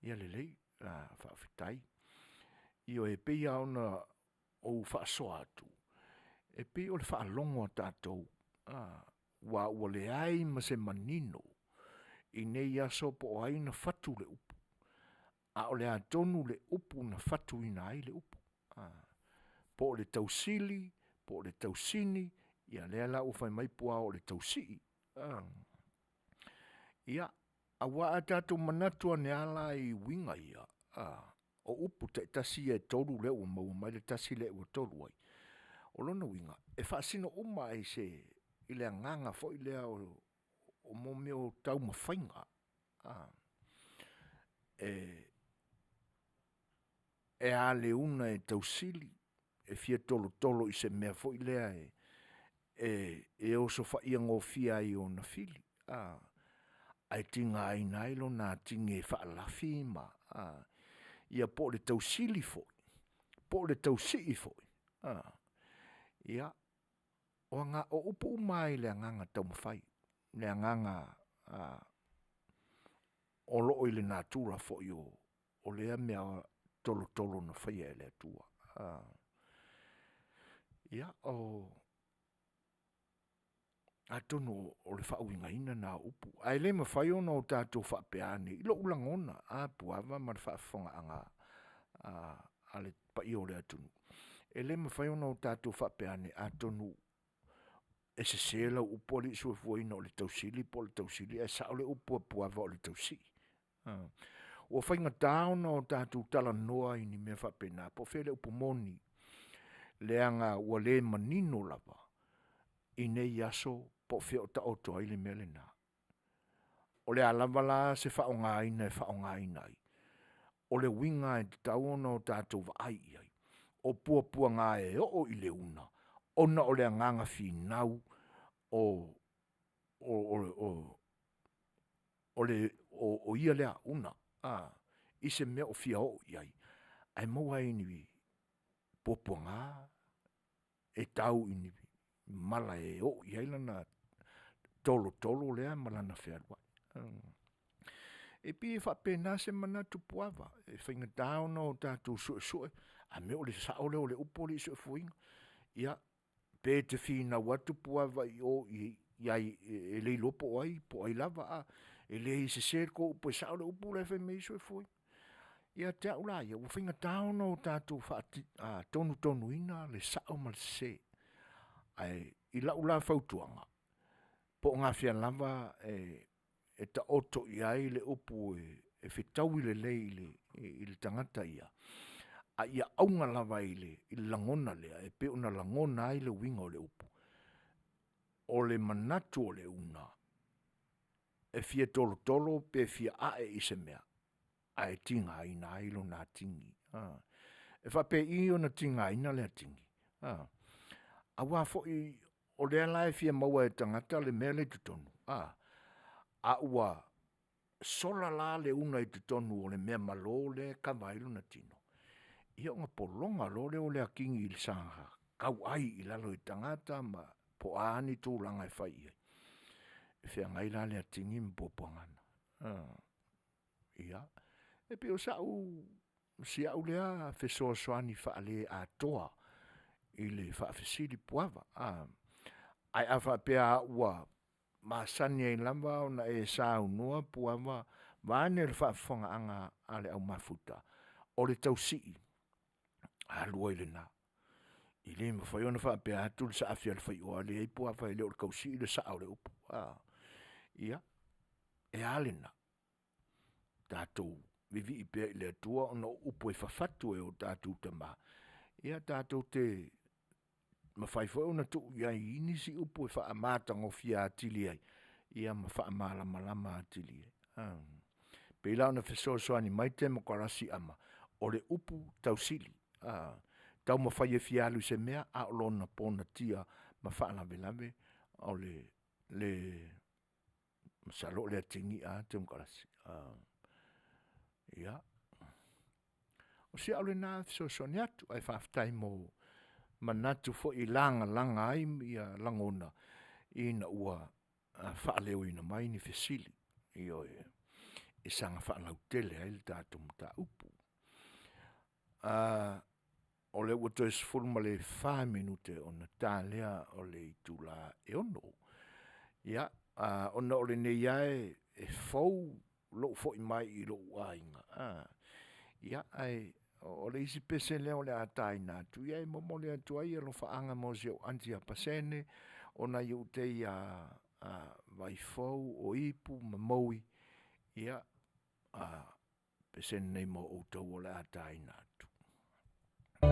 S1: ia lelei, faafetai. Ioe, e pei lava ona ou faasoa atu, e pei o le faalogo a tatou aua ua leai ma se manino i nei aso po o ai na fatu le upu, a o le a tonu le upu na fatuina ai le upu. Po o le tausili, po o le tausini, ia lea la ua fai mai Puao o le tausii. Ia, aua a tatou manatu ane lava la i uiga ia, o upu taitasi ia e tolu lea ua maua mai le tasi lea ua tolu ai, o lona uiga, e faasino uma lava i le agaga foi lea o mea o taumafaiga e a le una e tausili, e fia tolotolo i se mea foi lea e osofaia gofie ai i ona fili ae tigaina ai lona atigi e faalafi ma ia po o le tausili foi, po o le tausii foi, ia, o upu uma lava i le agaga taumafai, le agaga o lo o i le natura foi o lea mea tolotolo na faia e le Atua. Ia, atonu o le faauigaina lena o upu, ae le mafai ona o tatou faapea ane i lou lagona, a Puava ma le faafofogaaga a le paia o le atunuu, e le mafai ona o tatou faapea ane atonu e sese lau upu alii soifuaina o le tausili po o le tausii ae sao le upu a Puava o le tausii. Ua faigata ona o tatou talanoa i ni mea faapena po o fea le upu moni, leaga ua le manino lava i nei aso po o fea o taoto ai le mea lena. O le a lava la se faaaogaina e faaaogaina ai, o le uiga e tatau ona o tatou vaai i ai, o puapuaga e oo i le una ona o le agaga finau o ia lea una i se mea o fia oo i ai, ae maua ai i ni puapuaga e tau i ni mala e oo i ai lana tolotolo lea ma lana fealuai. E pei e faapena se manatu Puava, e faigata ona o tatou suesue a mea o le sao lea o le upu alii soifuaina. Ia, pe te finau atu Puava i o i ai e le iloa po o ai po o ai lava, e leai e sese le tou upu e sao le upu la e fai mai ai Soifua. Ia te au la ia, ua faigata ona o tatou faatonutonuina le sao ma le sese. Ae i lau la fautuaga, po o gafea lava e taoto i ai le upu e fetaui lelei i le tagata ia, a ia auga lava i le lagona lea e pei ona lagona ai le uiga o le upu, o le manatu o le una, e fia tolotolo pe fia ae i se mea, ae tigaina ai lona atigi. E faapei ona tigaina le atigi? Aua foi o lea la e fia maua e le tagata le mea lea i totonu, a ua. sola la le una i totonu o le mea malo lea e kava ai lona tino, ia ona pologa loa lea o le atigi i le saga tauai i lalo i tagata ma po o a ni tulaga e fai i ai, e feagai la le atigi ma puapuaga na. Ia, e pei o sau si au lea fesoasoani faale atoa i le faafesili Puava. Ae a faapea ua masani ai lava ona e saunoa Puava vaeane le faafofogaaga a le au mafuta, o le tausii, alu ai lena. E le mafai ona faapea atu le saafi a le faioa, leai Puava e le o le tausii le sao o le upu. Ia, e a lena, tatou vivii pea i le Atua ona o upu e fafatu e o tatou tama, ia tatou te mafai foi ona tuu i ai nisi upu e faamatagofie atili ai, ia ma faamalamalama atili ai. E pei la ona fesoasoani mai Temokarasi Ama, o le upu tausili, taumafai e fia alu i se mea a o lona ponatia ma faalavelave o le masalo o le atigi a Temokarasi. Ia, o si au lena fesoasoani atu, ae faafetai mo manatu foi e lagalaga ai lagona ina ua faaleoina mai ni fesili, ioe, e saga faalautele ai le tatou mataupu. O lea ua toe 14 minute ona ta lea o le itula e 6:00. Ia, ona o lenei lava e fou lou foi mai i lou aiga, ia ae o le isi pese lea o le a taina atu, ia e momoli atu ai alofaaga mo si ou aunty ia Pasene, o nai ou tei ia Vaifou o Ipu ma Maui, ia o le pese lenei mo outou o le a taina atu.
S3: O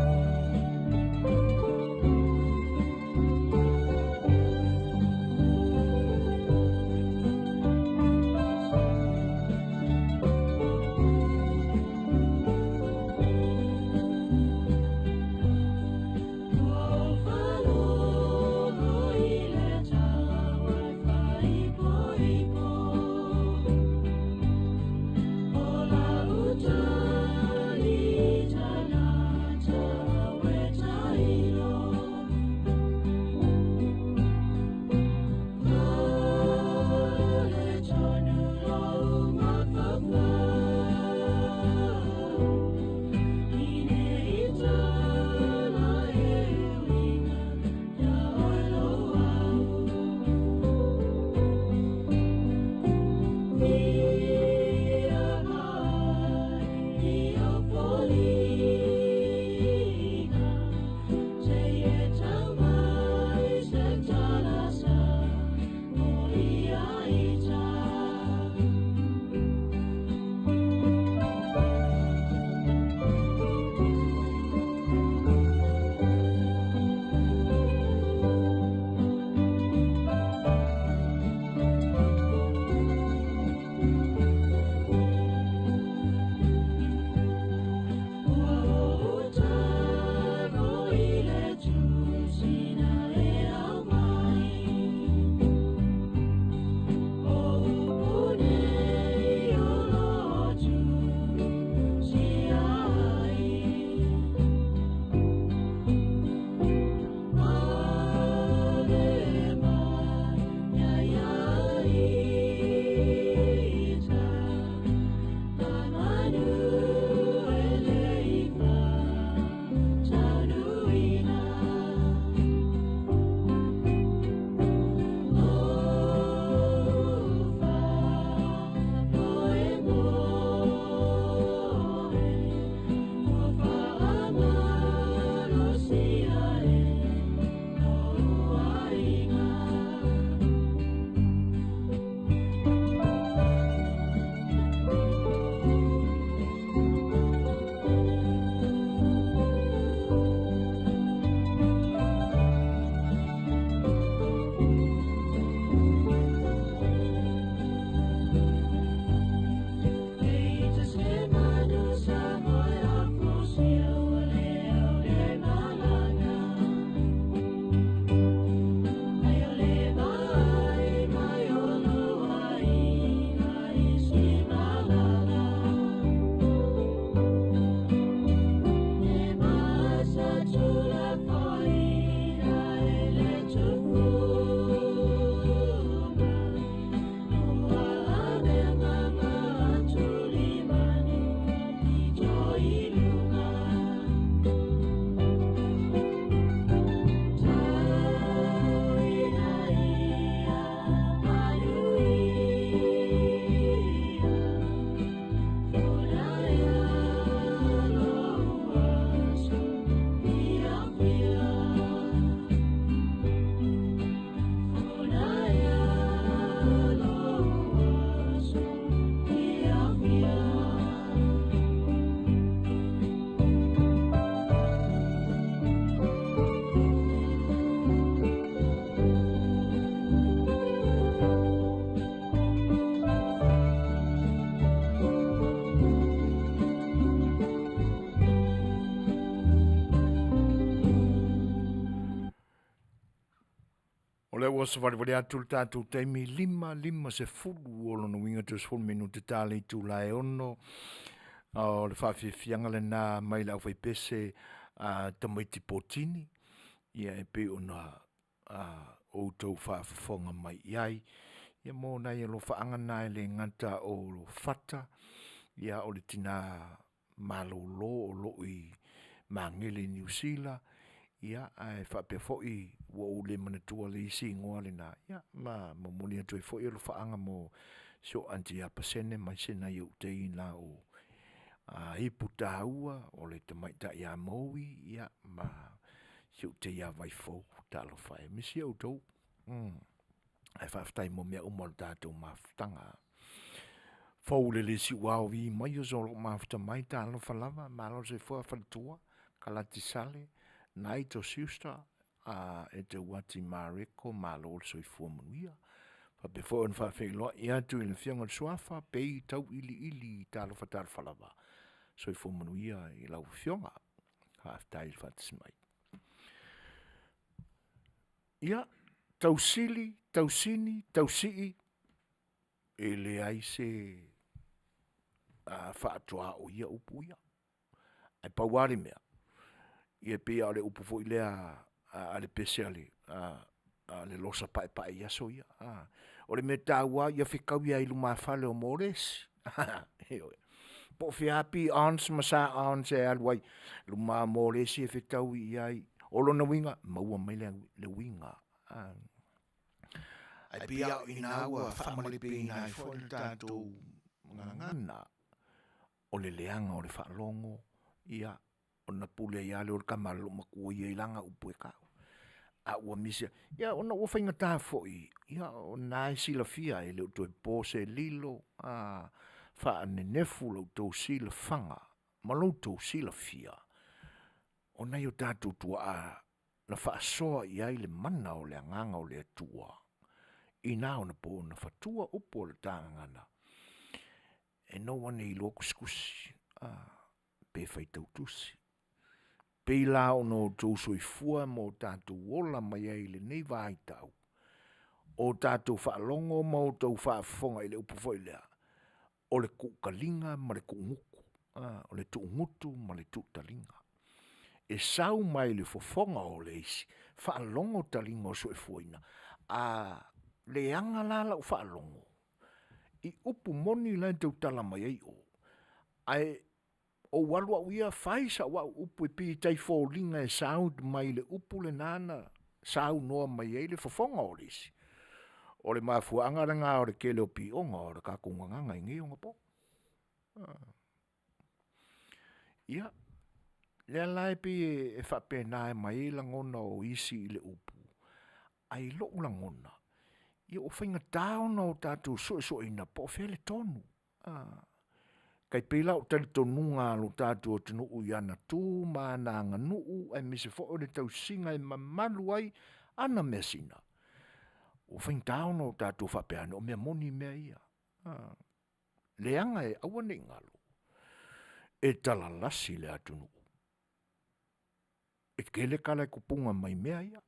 S1: Ua savalivali atu le tatou taimi 5:50, o lona uiga toe 10 minute ta le itula e 6. O le faafiafiaga lena mai le aufaipese a tamaiti potini, ia e pei ona outou faafofoga mai i ai, ia mo nai alofaaga na e le gata o Fata, ia o le tina malolo o lo o i Magele i Niu Sila, ia ae faapea foi ua ou le manatua le isi igoa lena, ia ma momoli atu ai foi alofaaga mo si ou aunty ia Pasene aemaise nai ou teina o Ipu taua, o le tamaitai ia Mowi ia ma si ou tei ia Vaifou, talofa e, misia outou. Ae faafetai mo mea uma o le tatou mafutaga. Fou le le siuao vi mai o so mafuta mai talofa lava, malo le soifua faletua, Kalati Sale, Naito Schuster, Eteuati Mareko, malo le soifua manuia. Faapea foi ona faafeiloai atu i le afioga i le Suafa Pei Tauiliili, talofa talofa lava. Soifua manuia i lau afioga. Faafetai le faatasi mai. Ia, tausili, tausini, tausii, e leai se faatoa o ia upu ia. Ae pau lava le mea, ia e pei lava o le upu foi lea a le pese a le Losa Paepae i aso ia. O le mea taua ia fetaui lava i lumafale o moa o le esi. Ioe, po o fea lava beyond ma sounds e alu ai, luma o moa o le esi e fetaui i ai. O lona uiga, maua mai le uiga. Ae pei lava o i ina ua faamalepeina ai foi le tatou gagana, o le leaga o le faalogo, ia ona pule ai lava lea o le tama a le loomatua ia i lana upu e tau. A ua misi ai, ia ona ua faigata foi, ia o lena e silafia e le o toe po se lilo, faanenefu lo outou silafaga ma lo outou silafia, o nai o tatou tuaa na faasoa i ai le mana o le agaga o le Atua, i na ona po na fatua upu o le ta gagana, e no one iloa tusitusi pe faitau tusi. Pei la ona outou soifua ma o tatou ola mai ai i lenei vaitau, o tatou faalogo ma outou faafofoga i le upu foi lea, o le tuutaliga ma le tuugutu. O le tuugutu ma le tuutaliga. E sau mai le fofoga o le isi, faalogo taliga o soifuaina, a leaga la lau faalogo i upu moni la e tautala mai ai o, ae ou alu au ia fai sau au upu e pei e tai foliga e sound mai le upu lena na saunoa mai ai le fofoga o le isi. O le mafuaaga lena o le tele o pioga o le tatou gagana i nei ona po. Ia, lea la e pei e faapena e aumai ai lagona o isi i le upu, ae i lou lagona, ia ua faigata ona o tatou suesueina po o fea le tonu. Tai pei la o talitonuga a lo tatou atunuu i ana tu ma ana aganuu aemaise foi o le tausiga e mamalu ai ana measina, ua faigata ona o tatou faapea ane o mea moni mea ia. Leaga e aua ne i galo, e talalasi le atunuu, e tele tala e tupuga mai mea ia,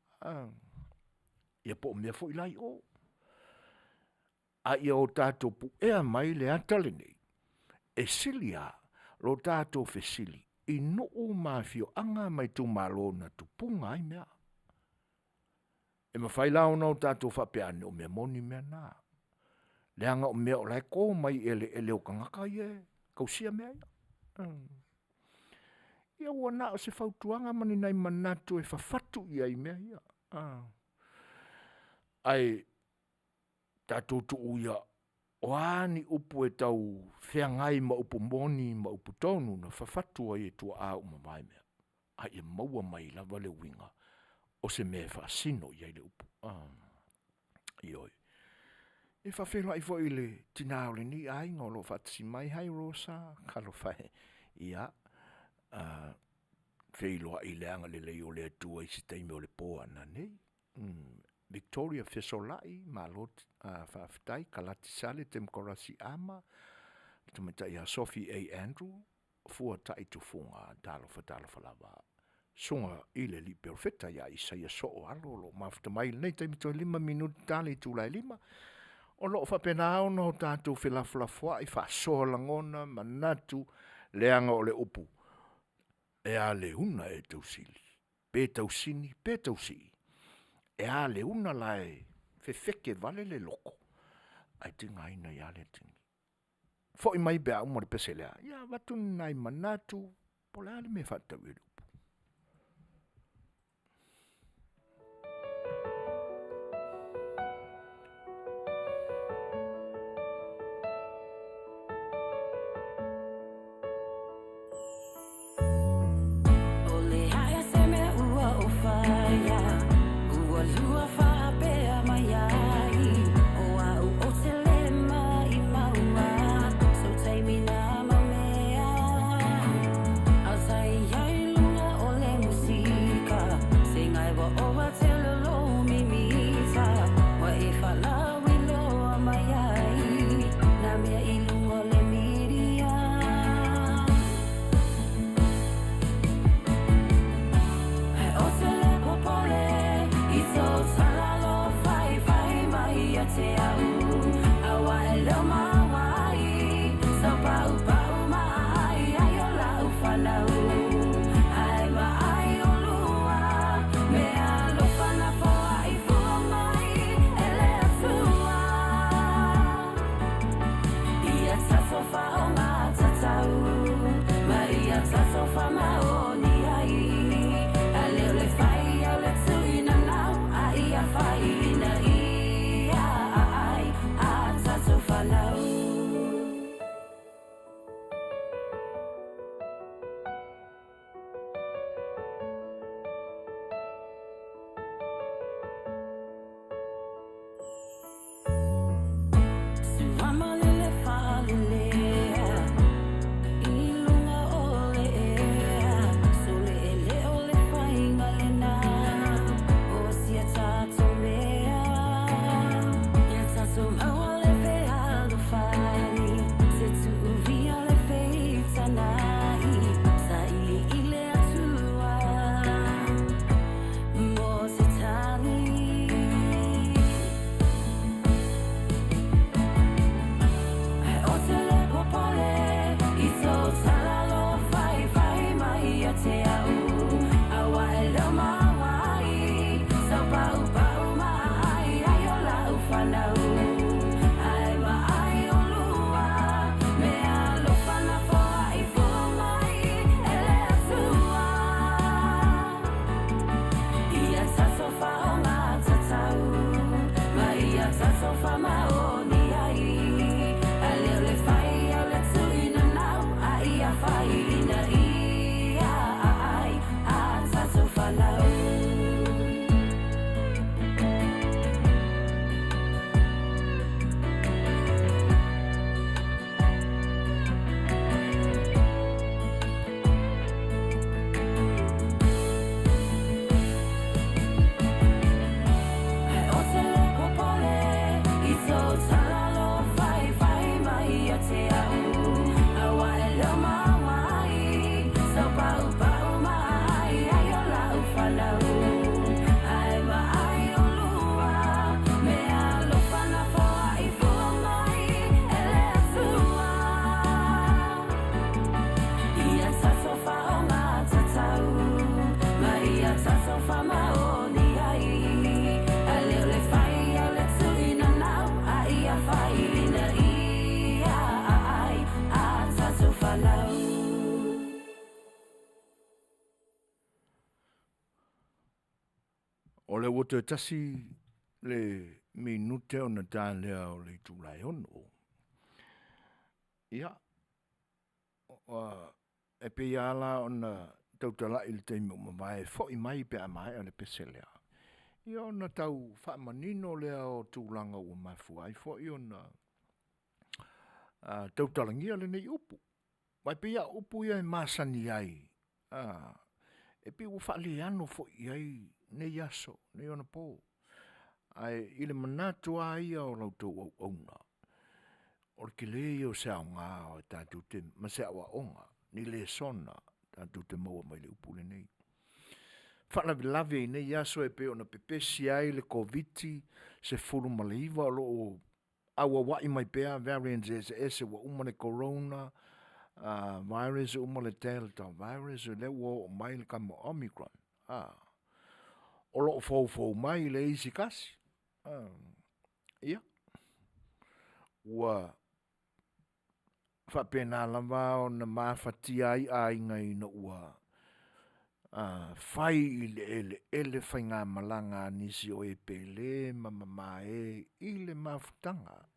S1: ia po o mea foi la e i o. A ia o tatou puea mai le ata lenei, e sili lava lo tatou fesili i nuu ma afioaga ma itumalo na tupuga ai mea. E mafai la ona tatou faapea ane o mea moni mea na, leaga o mea o la e to mai i eleele o tagata ia e tausia mea ia. Ia ua na o se fautuaga ma ni nai manatu e fafatu i ai mea ia, ae tatou tuu ia, o a ni upu e tau feagai ma upu moni ma upu tonu na fafatu ai e tuaa ua mavae, a ia maua mai lava le uiga o se mea e faasino i ai le upu. Ioe, e faafeiloai foi i le tina o lenei aiga o lo o faatasi mai, hi Rosa, talofa e. Ia feiloai i le agalelei o le Atua i se taimi o le po a nanei. Victoria Fesolai, malo faafetai, Kalati Sale, Temokarasi Ama, le tamaitai ia Sophie A. Andrew, Fuatai Tufuga, talofa talofa lava. Susuga i le Alii Perofeta ia Isaia Soo Alo o lo o mafuta mai i lenei taimi toe 5 minute ta le itula e 5. O lo o faapena ona o tatou felafolafoai, faasoa lagona, manatu, leaga o le upu, e a le una ea e tausili, pe tausini pe tausii, e a le una la e fefeke vale le loto, ae tigaina ai lava le atigi. Foi mai pe a uma le pese lea, ia avatu ni nai manatu po o le a le mea e faatatau i ai le upu.
S3: O le ae se mea ua ou faia Ua lua faapea mai ai O au ou te le maimaua Sou taimi na mau mea A sa iai luga o le musika tele lou mimita Ua e faalauiloa mai ai Nā mea i luga o le midia. Ae ou te le popole i tou tala alofa e fai mai ia te au Aua e le o maua ai sau paupau maai ai o lau fanau Ae vaai olua meaalofa na foai fua mai e le Atua Ia tatou faaaoga tatau ma ia tatou faamaoni ai. Ae le o le fai o le tuuina nau, a ia fai ina ia ai a tatou fanau. Sua ma le le faalelea i luga o le ea Sole e le o le faiga lena o si a tatou mea Ia tatou maua le fealofani Se tuuvia le feitana'i Saili i le Atua mo se tali. Ae ou te le popole i tou tala alofa e fai mai ia te au Aua e le o maua ai sau paupau maai ai o lau fanau Ae vaai olua meaalofa na foai fua mai e le Atua Ia tatou faaaoga tatau ma ia tatou faamaoni ai. Ae le o le fai o le tuuina nau, a ia fai ina ia ai a tatou fanau. Ae ou te le popole i tou tala alofa e fai mai ia te au Aua e le o maua ai sau paupau maai ai o lau fanau Ae vaai olua meaalofa na foai fua mai e le Atua Ia tatou faaaoga tatau ma ia tatou faamaoni ai. Ae le o le fai o le tuuina nau, a ia fai ina ia ai a tatou fanau.
S1: O lea ua toe tasi le minute ona ta lea o le itula e 6. Ia, e pei lava la ona tautalai i le taimi ua mavae, foi mai pe a maea le pese lea, ia ona tau faamanino lea o tulaga ua mafua ai foi ona tautalagia lenei upu. Aua e pei lava o upu ia e masani ai, a, e pei ua faaleano foi i ai nei aso, nei onapo. Ae i le manatu lava ia o la outou auauna, o le tele ia o se aoga ma se aoaoga, ni lesona tatou te maua mai i le upu lenei. faalavelave i nei aso e pei ona pepesi ai le Koviti-19 o lo o auauai mai pea variants eseese ua uma le Corona virus uma le Delta virus, o lea ua oo mai le tama Omicron. O lo o foufou mai le isi tasi. Ia, ua faapena lava ona mafatia ai aiga ina ua fai i le eleele faigamalaga a nisi o e pele ma mamae i le mafutaga.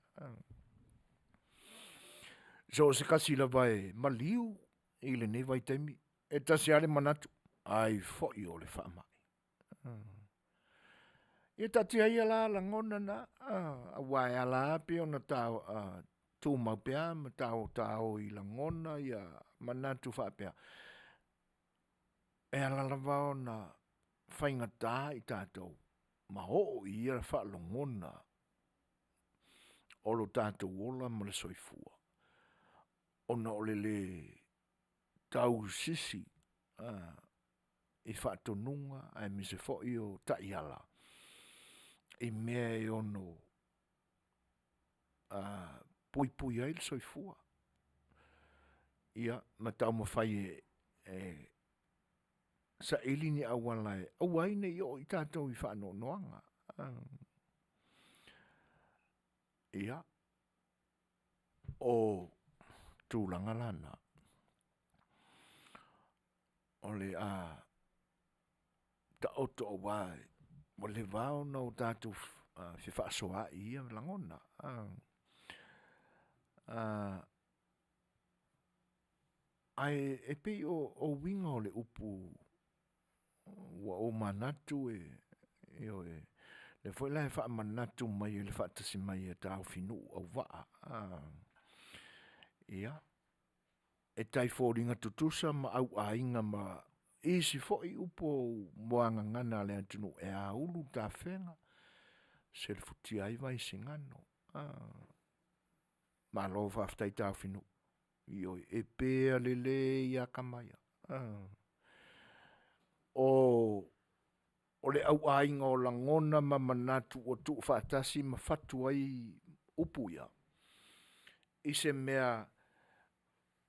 S1: So o se tasi lava e maliu i lenei vaitaimi, e tasi lava le manatu, ai foi o le faamai. Ia taatia ia la lagona na, aua e ala lava ona tumau pea ma taotao i lagona ia manatu faapea, e ala lava ona faigata i tatou ma oo i ia faalogona o lo tatou ola ma le soifua ona o le le tausisi i faatonuga aemaise foi o taiala i mea e ono puipui ai le soifua, ia ma taumafai e saili ni auala e aua ai ne i oo i tatou i faanoanoaga. Ia, o tulaga la na, o le a taoto aua ua leva lava ona o tatou fefaasoaai i ia lagona. Ae e pei o uiga o le upu ua ou manatu e, ioe, lea foi la e faamanatu mai e le faatasi mai e Taofinuu Auvaa, ia, e tai foliga tutusa ma auaiga ma isi foi upu muagagana a le atunuu e aulu tafega, selefutia ai Vaisigano. Malo faafetai Taofinuu, ioe, e pea lelei lava tama ia. O le auaiga o lagona ma manatu ua tuufaatasi ma fatu ai upu ia, i se mea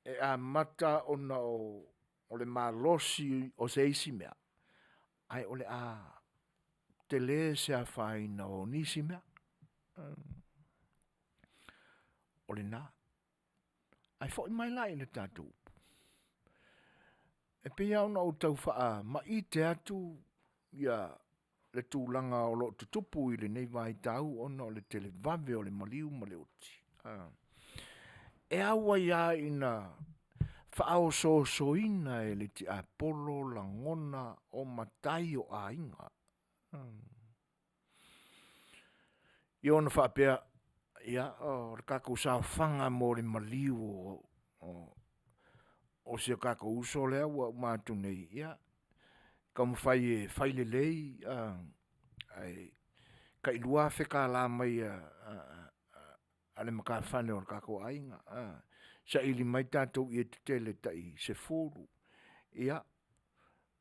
S1: e amata ona o le malosi o se isi mea, ae o le a tele se afaina o nisi mea. O lena, ae foi mai la i le tatou upu, e pei lava ona ou tau faamaite atu ia le tulaga o lo o tutupu i lenei vaitau ona o le televave o le maliu ma le oti, e au ai lava ina faaosoosoina e le tiapolo lagona o matai o aiga. Ia ona faapea, ia o le tatou saofaga mo le maliu o si o tatou uso lea ua uma atu nei, ia taumafai e fai lelei ae tai $2000 mai a le matafale o le tatou aiga, saili mai tatou ie tetele tai 10, ia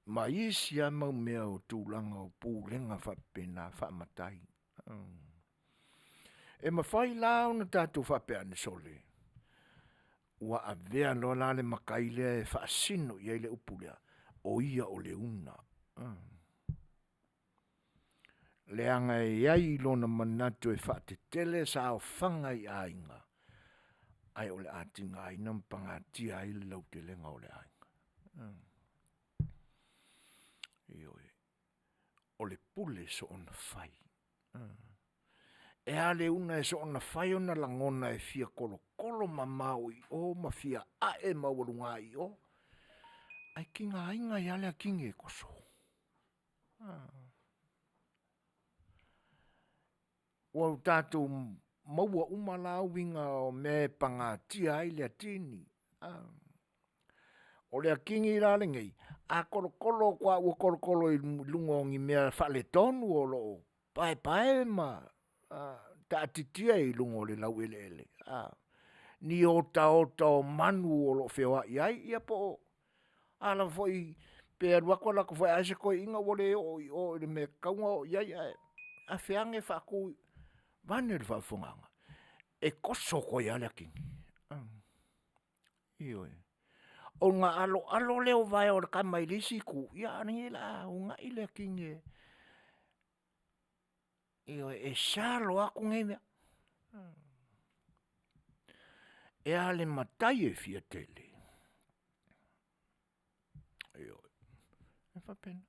S1: ma isi lava mau mea o tulaga o pulega faapena faamatai. E mafai la ona tatou faapea ane, sole, ua avea loa la le matai lea e faasino i ai le upu lea, o ia o le una. Leaga e i ai lona manatu e faatetele saofaga i aiga, ae o le a tigaina ma pagatia ai le lautelega o le aiga. Ioe, o le pule soona fai. E a le una e soona fai ona lagona e fia tolotolo mamao i o ma fia ae maualuga i o, ae tigaina ai lava le atigi e toso. Ua tatou maua uma la uiga o mea e pagatia ai le atigi. O le atigi la lenei, a tolotolo atu lava ua tolotolo i luga o ni mea faaletonu o lo o paepae ma taatitia i luga o le laueleele, ni otaota o manu o lo o feoai ai ia po o a lava foi. Pe alu atu alu atu foi a e se toeaina ua le oo i o i le mea e tatau ona oo i ai ae afe ane faatu vaeane le faafofogaaga, e toso atu ai lava le atigi. Ioe, ona aloalo lea o vae o le tama i le isi itu, ia ae o lenei o le a unai le atigi e, ioe e sa loa atu nei mea. E a le matai e fia tele, ioe e faapena.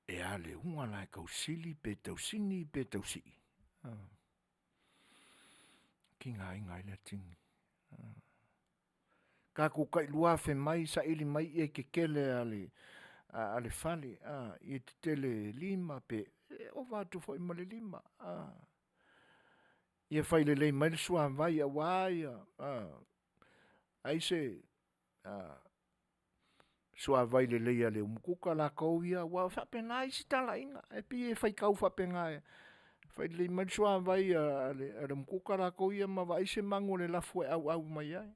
S1: E a le uga la e tausili pe tausini pe tausii tigaina ai le atigi. Tatou tai 2000 mai saili mai ie tetele a le fale ie tetele lima pe ova atu foi ma le lima. Ia fai lelei mai le suavai aua ia aise suavai lelei a le umukuka latou ia aua e faapena isi talaiga, e pei e faitau faapena, fai lelei mai le suavai a le umukuka latou ia ma vaai se manu o le lafo e auau mai ai,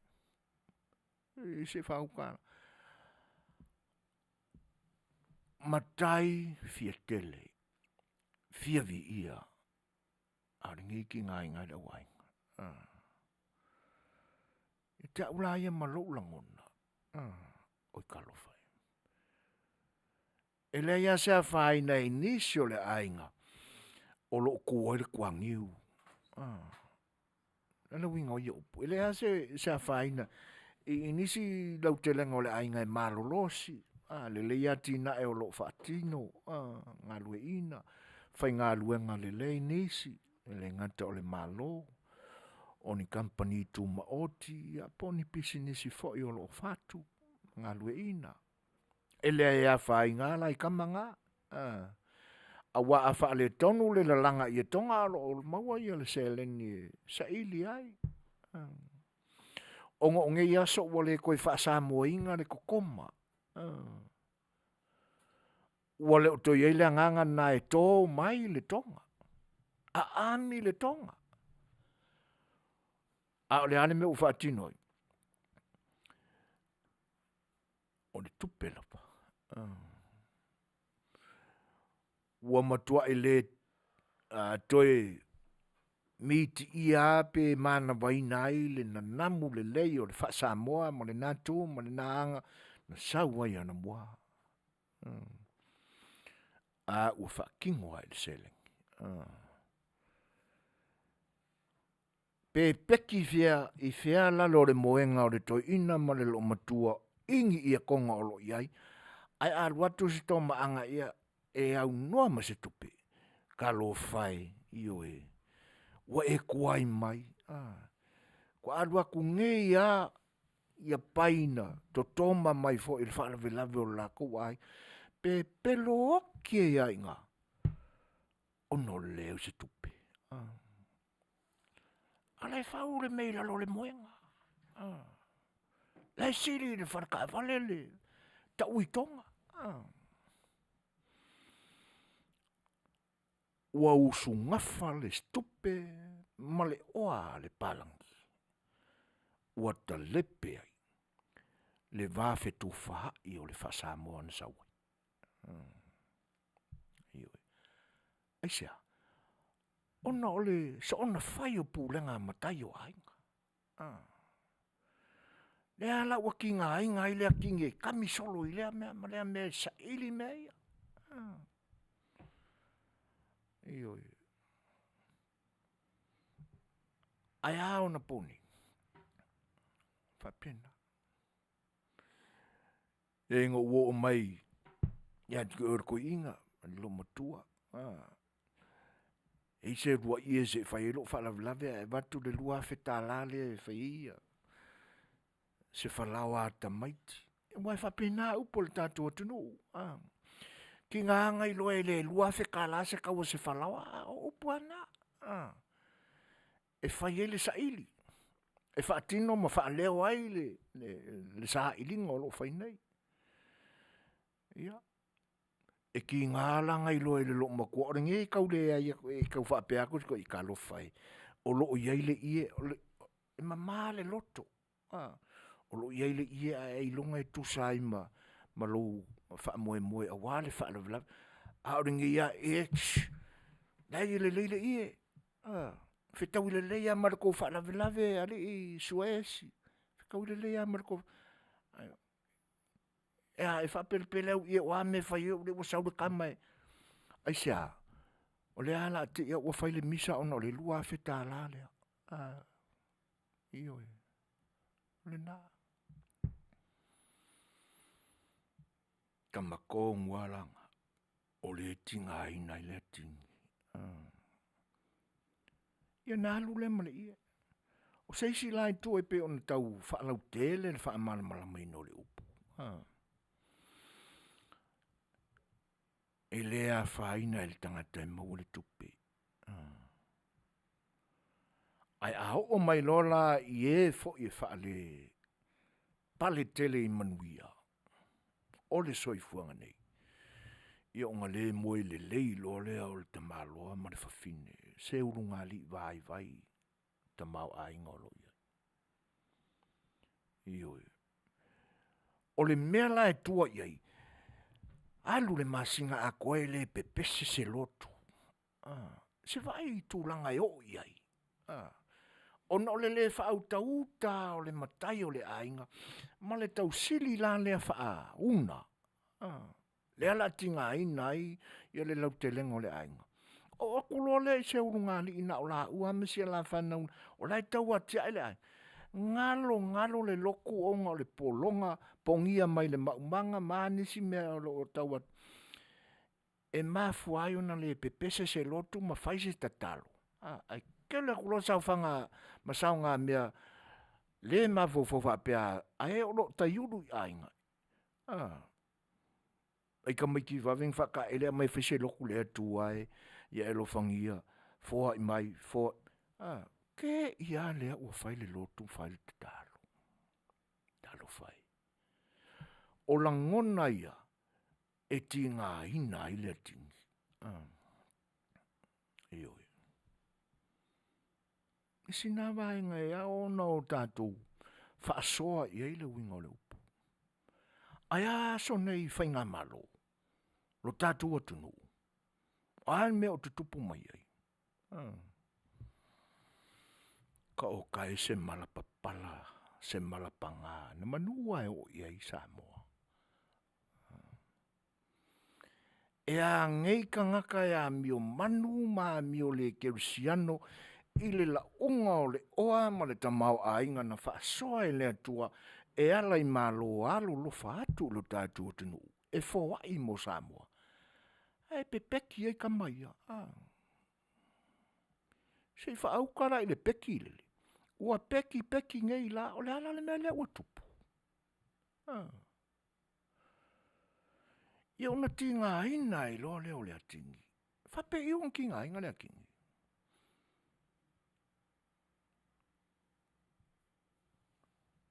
S1: i se faauta. Matai fia tele, fia viia a o lenei e tigaina ai le au aiga. Ia te au la ia ma lou lagona, oi talofa e, e leai lava se afaina i nisi o le aiga o lo o tu ai le kuaniu. O le a le uiga o ia upu? E leai lava se afaina i nisi lautelega o le aiga e malolosi, lelei atinae o lo o faatino, galueina, faigaluega lelei nisi, e le gata o le Malo, o ni kamupani tumaoti ia po o ni pisinisi foi o lo o fatu, galueina. E leai e afaina la i tama na, aua a faaletonu le lalaga i Toga o lo o maua le seleni e saili ai. Ona o nei aso ua le toe faasamoa ina le totoma, ua le o toe i ai le agaga lena e to mai le toga, aami le toga. A o le a le mea ua faatino ai? O le tupe lava. Ua matuai le toe mitiia lava pe manavaina ai le nanamu lelei o le faasamoa ma lena tu ma lena aga na sau ai anamua. A ua faatino lava i le seleni. Pe peki fea i fea lalo o le moega o le toeaina ma le loomatua ini ia toga o lo o i ai, ae a alu atu si tomaaga ia e aunoa ma se tupe, talofa e, ioe, ua e tuai mai, ua alu atu nei lava ia paina totoma mai foi i le faalavelave o le latou aiga, pepelo oti ai lava i ina, ona o le leai o se tupe. A la e fau le mea i lalo o le moega, la e sili i le faletaavale le tau i Toga. Ua usugafa le tupe ma le oa a le palagi, ua talepe ai le va fetufaai o le faasamoa na sau ai. Ioe, aisea? Ona o le soona fai o pulega a matai o aiga. Lea la ua tigaina ai le atigi e kami solo i lea mea ma lea mea e saili mea ia. Ioe, ae a ona poni? Faapena. Ina ua ou oo mai ia te oe le toeaina le loomatua, e i ai se uluai ie se i fai ai lou faalavelave ae avatu le $2000 lea e fai ai ia se falaoa a tamaiti, aua e faapena upu a le tatou atunuu. Tiga ona iloa e le $2000 se tau o se falaoa a o upu lava na. E fai ai le saili, e faatino ma faaleo ai le sailiga o lo o fai nei. Ia, e tiga la ona iloa e le loomatua o lenei e tau leai atu e tau faapea atu si toeaina, talofa e, o lo o i ai le ie, e mama le loto, o lo o i ai le ie ae ailoga e tusa ai ma ma lou faamoemoe aua le faalavelave. A o lenei lava, leai e lelei le ie, fetaui lelei lava ma le tou faalavelave alii Suaesi, fetaui lelei lava ma le tou… E a, e faapelepele au ie o a mea e fai ai o lea ua sau le tama e… Aisea? O lea o le a te i lava ua fai le misa ona o le $2000 lea. Ioe, o lena. Tama tonu lava la na, o lea e tigaina ai le atigi. Ia ona alu lea ma le ie. O se isi la itu e pei ona tau faalautele le faamalamalamaina o le upu, e le afaina i le tagata e maua le tupe, ae a oo mai loa la i e foi e faalepale tele i manuia o le soifuaga nei, ia ona le moe lelei loa lea o le tamaloa ma le fafine, se ulugalii vaivai tamaoaiga o lo o i ai. Ioe, o le mea la e tua i ai, alu le masina atoa e le pepese se lotu, se vaai i tulaga e oo i ai, ona o le le faautauta o le matai o le aiga ma le tausili la lea faauna lea o le a tigaina ai le lautelega o le aiga. Oo atu loa lea i se ulugalii na o laua ma si a la fanau o la e tau atiae le aiga, galo galo le lotu ona o le pologa pogia mai le maumaga ma a nisi mea o lo o tau e mafua ai ona le pepese se lotu ma fai se tatalo ae tele atu loa saofaga ma saogamea le mafaufau faapea ae o lo o taiulu i aiga. Aitamaiti vave ona faataele aumai e fai se lotu lea e tu ai, ia e alofagia foai mai te i lava lea ua fai le lotu fai le tatalo. Talofa e, o lagona ia e tigaina ai le atigi. Ioe, o isi na vaega e ao ona tatou faasoa i ai le uiga o le upu. Ae a aso nei i faigamalo? Lo tatou atunuu, o a mea o tutupu mai ai? Taoto ae se mala papala, se mala paga na manu lava e oo i ai Samoa. E a nei tagata e amio manu ma amio le kerisiano i le lauga o le oa ma le tamaoaiga na faasoa e le Atua e ala i malo alolofa atu i lo tatou atunuu e foai mo Samoa, ae pepeki ai tama ia. Se i faauta la i le peki lea, ua peki peki nei la, o le a la le mea lea ua tupu? Ia ona tigaina ai loa lea o le atigi, faapei ona tigaina le atigi?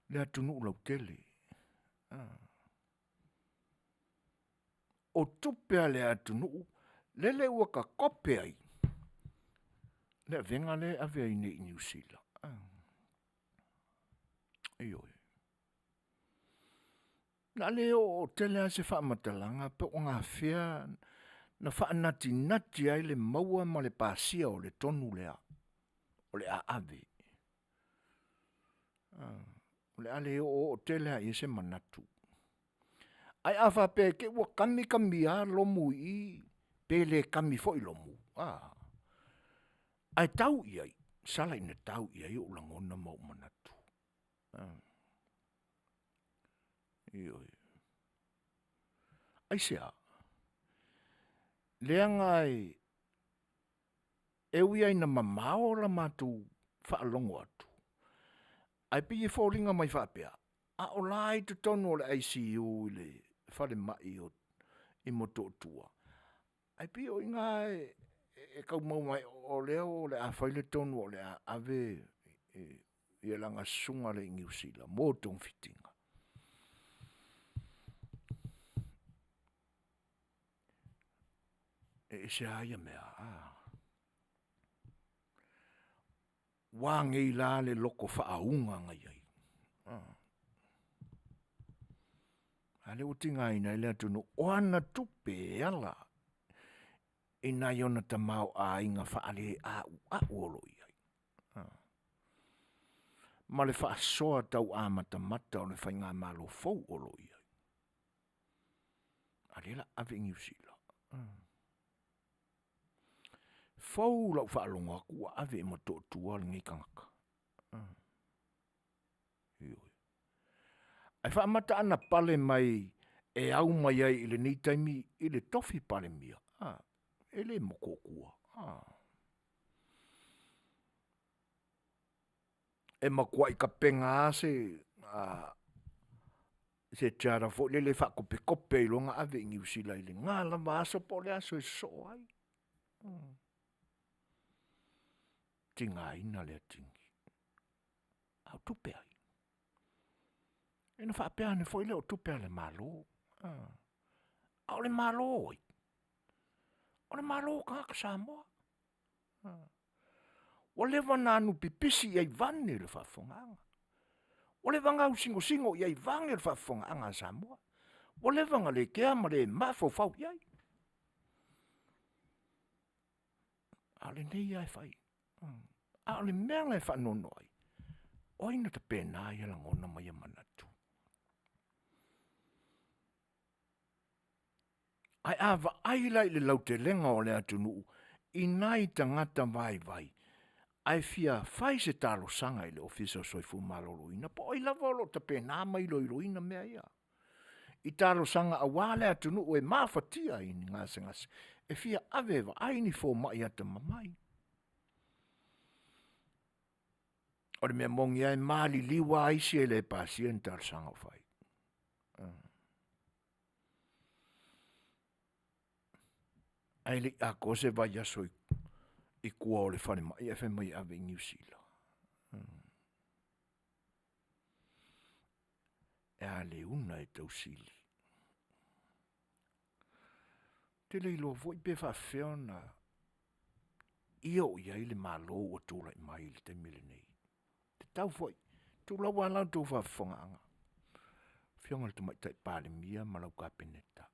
S1: Le atunuu lautele, o tupe a le atunuu lele ua takope ai le avega lea e ave ai nei i Niu Sila. Ioe, o le a le oo tele lava se faamatalaga po o gafea na faanatinati ai le maua ma le pasia o le tonu lea o le a ave. O le a le oooo tele lava i ai se manatu, ae a faapea te i ua kami kami lava lomu i i pe le kami foi lomu, ae tau i ai, sala ina tau i ai ou lagona ma ou manatu. Ioe, aisea? Leaga e ui lava ina mamao la matou faalogo atu, ae pei e foliga mai faapea, a o la e i totonu o le ICU i le falemai i Motootua, ae pei o i ina e tau maua mai o lea o le a fai le tonu o le a ave lana susuga lea i Niu Sila mo togafitiga. E ese lava ia mea, ua nei la le loto faauga na i ai. A lea ua tigaina ai le atunuu, o ana tupe e ala i nai ona tamaoaiga faaleauau o lo o i ai ma le faasoa tau amatamata o le faigamalo fou o lo o i ai, a lea o le a ave i Niu Sila. Fou lau faalogo atu ua ave i Motootua lenei tagata. Ioe, ae faamata ana pale mai e au mai ai i lenei taimi i le tofi Palemia, e le Motootua. E matuai tapena lava se tiara foi lele e faakopetope ai loa ona ave i Niu Sila i lena lava aso po o le aso e sosoo ai. Tigaina le atili, a o tupe a ai? Ia ona faapea ane foi lea o tupe a le Malo. A o le Malo o ai? O le Malo o tagata Samoa. Ua leva ona alu pipisi i ai vane le faafofogaaga, ua leva ona ausinosinos i ai vane le faafofogaaga a Samoa. Ua leva ona le kea ma le mafaufau i ai, a o lenei lava e fai. A o le mea la e faanoanoa ai, o ai na tapena ia lagona ma ia manatu? Ae a vaai la i le lautelega o le atunuu i nai tagata vaivai ae fia fai se talosaga i le Ofisa o le Soifua Maloloina po o ai lava o lo o tapena ma iloiloina mea ia i talosaga aua le atunuu e mafatia i ni gasegase e fia ave e vaai ni fomai atamamai. O le mea moni lava e maliliu lava isi e le pasia ni talosaga o fai. Ae le i atoa se vaiaso i tua o le falemai ae fai mai e ave i Niu Sila. E a le una e tausili. Ou te le iloa foi pe faapefea ona io i ai le Malo ua tulai mai i le taimi lenei. E tatau foi, tulou lava la outou faafofogaaga, afioga i le Tamaitai Palemia ma lau Kapeneta,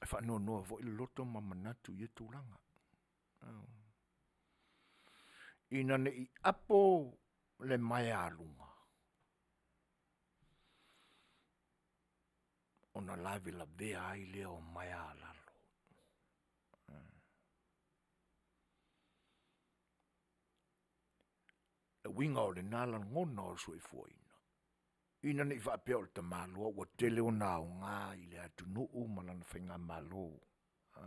S1: e faanoanoa foi le loto ma manatu i ia tulaga. Ina ne i apo le maea a luga, ona lavelavea ai lea o maea a lalo. O le uiga o lena lagona o le soifuaina, ina ne i faapea o le tamaloa ua tele ona aoga i le atunuu ma lana faigamalo. E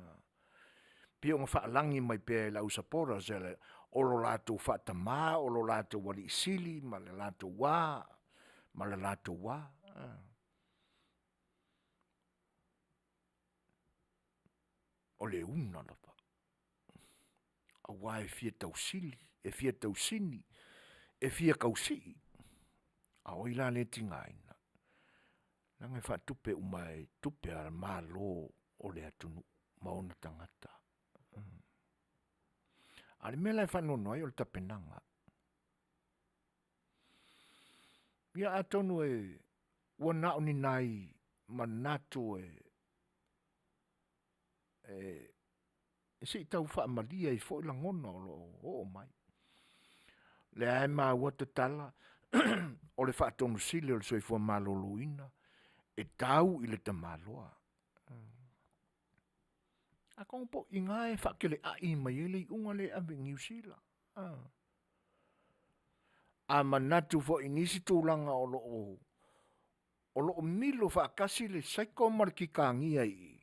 S1: pei ona faalagi mai pea e le au supporters o lo latou faatama, o lo latou alii sili ma le latou a, ma le latou a. O le una lava, aua e fia tausili, e fia tausini, e fia tausii, a o ai la lea e tigaina? Leaga e faatupe uma e tupe a le Malo o le atunuu ma ona tagata. A o le mea la e faanoanoa ai o le tapenaga. Ia atonu ua na o ni nai manatu e se i tau faamalie ai foi lagona o lo o oo mai. O lea e maua tatala o le Faatonu Sili o le Soifua Maloloina e tau i le tamaloa. Atonu po o i ina e faakeleai mai ai le iuga lea e ave i Niu Sila. A manatu foi i nisi tulaga o lo o milo faatasi le cycle ma le kikagia i i,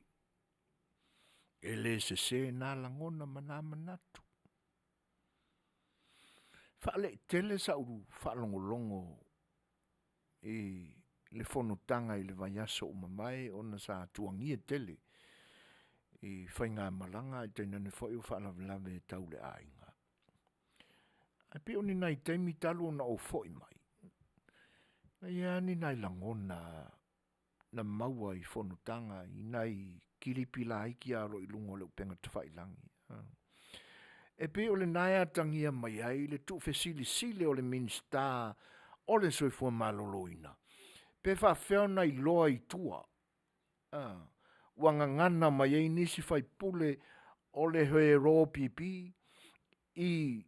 S1: e le sese na lagona ma na manatu. Faaleaitele sau faalogologo i le fonotaga i le vaiaso ua mavae ona sa tuagia tele i faigamalaga ae tainane foi o faalavelave tau le aiga. Ae pei o ni nai taimi talu ona ou foi mai, e i ai lava ni nai lagona na maua i fonotaga i nai kilipi laiti lava o lo o i luga o le upega tafailagi. E pei o lena e atagia mai ai le tuufesilisili o le Minisita. o le Soifua Maloloina, pe faafefea ona iloa i tua, ua gagana mai ai nisi faipule o le hoe pipi i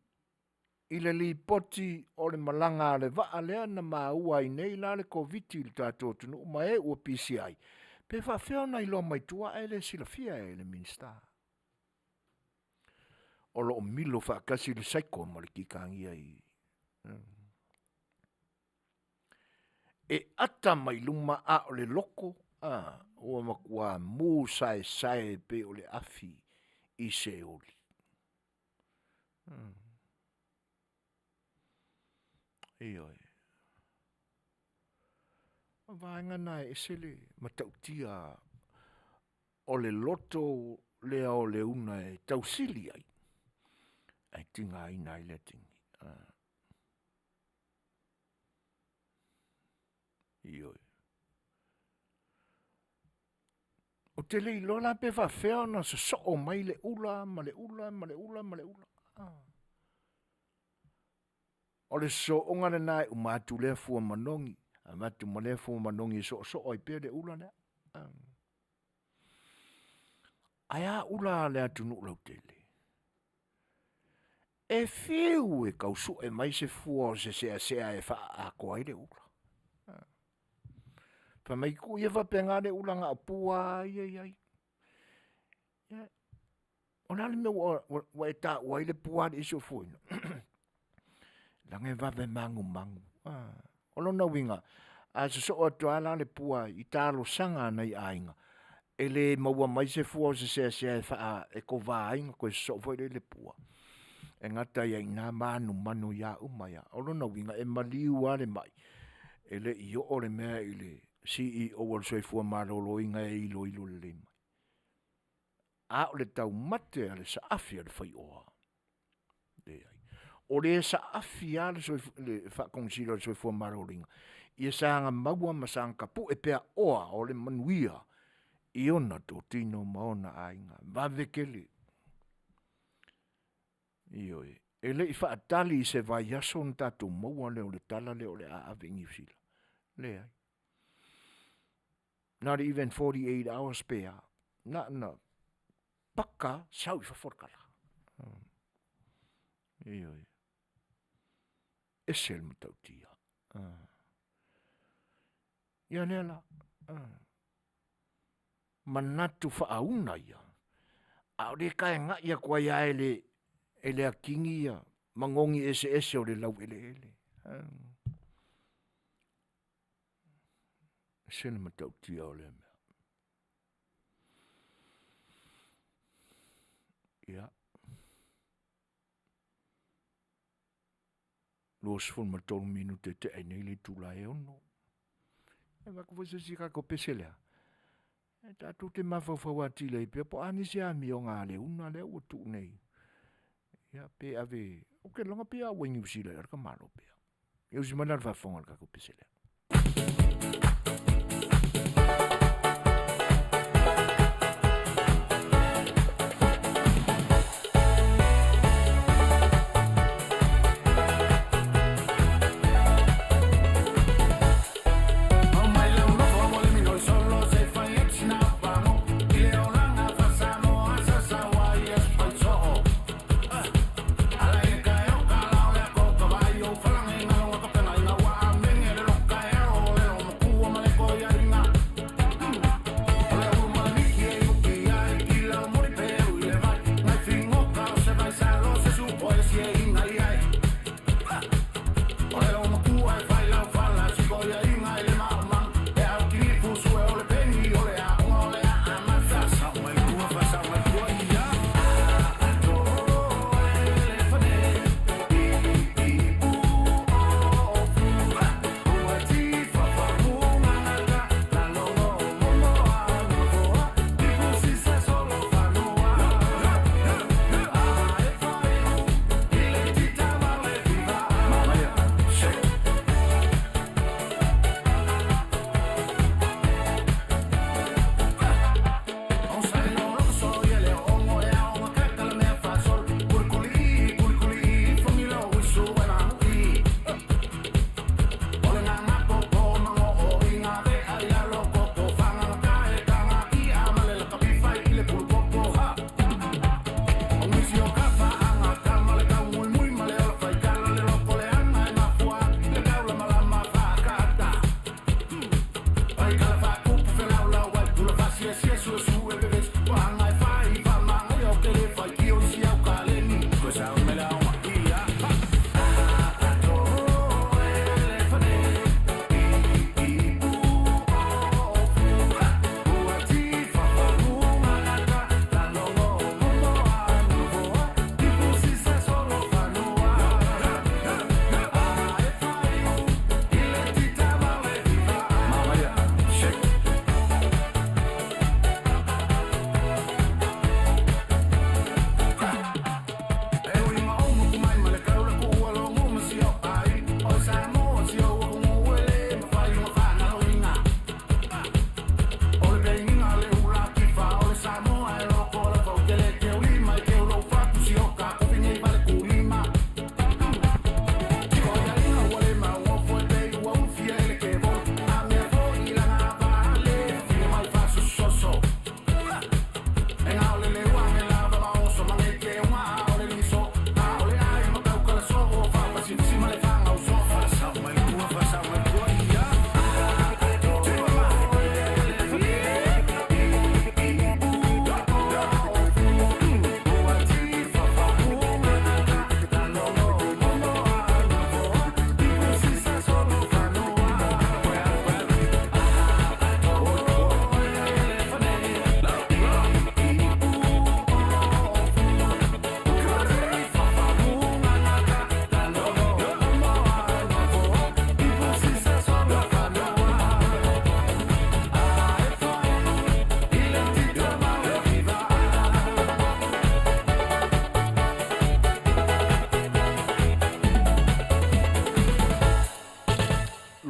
S1: le lipoti o le malaga a le vaa lea na maua ai nei la le Koviti i le tatou atunuu ma e ua pisia ai, pe faafefea ona iloa mai tua ae le silafia e le Minisita? O lo o milo faatasi le cycle ma le kikagia i E ata mai luma a o le loto a, ua matua mu saesae e pei o le afi i seoli. Ioe, o vaega na e ese le matautia o le loto lea o le una e tausili ai, ae tigaina ai le atili. Ioe, ou te le iloa la pe faapefea ona sosoo mai le ula ma le ula ma le ula ma le ula. O le sosooga lena e uma atu lea fua manogi, avatu ma lea fua manogi e soosoo ai pea le ula lea. Ae a ula a le atunuu lautele? E fiu e tau sue mai se fua o se seasea e faaatoa ai le ula. Fai mai tuu ia faapena le ula na o pua lava ia e i ai. Ia, o le a le mea ua e taua ai le pualii si ou fuaina? Leaga e vave manumanu. O lona uiga, a sosoo atu lava la le pua i talosaga a nai aiga, e le maua mai se fua o se seasea e kova ai ona toe sosoo foi lea i le pua, e gata ai i ina ma manumanu i a uma ia. O lona uiga e maliu lava le mai, e le i oo le mea i le CEO a le Soifua Maloloina e iloilo lelei mai. A o le taumate a le saafi a le faioa, leai, o le saafi lava le Faakonesina o le Soifua Maloloina, ia saga maua ma saga tapue pea oa o le manuia i ona totino ma ona aiga, vave tele. Ioe, e le i faatali i se vaiaso ona tatou maua lea o le tala lea o le a ave i Niu Sila, leai. Not even 48 hours pe a, na ona paka lava sau i fafo le tala. Ioe, ese le matautia. Ia lea la, manatu faauna ia, a o lea e taegai atu ai lava e le atigi ia manogi eseese o le laueleele. Ese le matautia o lea mea. Ia, 23 minute e tea ai nei le itula e 6. E avatu foi se isi tatou pese lea, e tatou te mafaufau atili ai pea po o a nisi amioga a le una lea ua tuu nei. Ia pe ave, ou te iloa pei lava ua i Niu Sila ea le tamaloa pe a. Ia usi mai la le faafofoga i le tatou pese lea.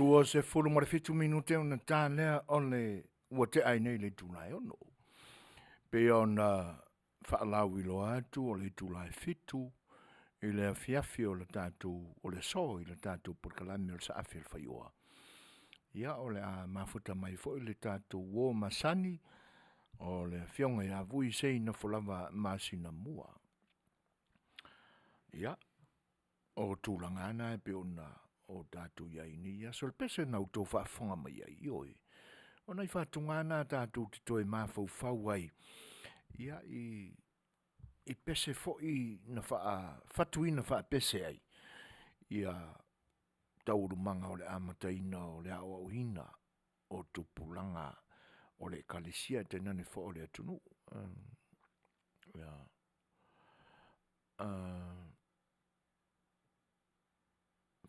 S1: 27 minute ona ta lea o le ua tea ai nei le itula e 6. Pei ona faalauiloa atu o le itula e 7 i le afiafi o le tatou o le aso i le tatou polokalame o le Saafi a le Faioa. Ia o le a mafuta mai foi le tatou uo masani o le afioga ia Vui Sei Nofolava Masinamua. Ia, o tulaga lava na e pei ona o tatou i ai i nei aso. O le pese na outou faafofoga mai ai, ioe, o nai faatuga na tatou te toe mafaufau ai, ia, i, i pese foi na faafatuina faapese ai, ia taualumaga o le amataina o le aoaoina o tupulaga o le Ekalesia tainane foi o le atunuu. Ia.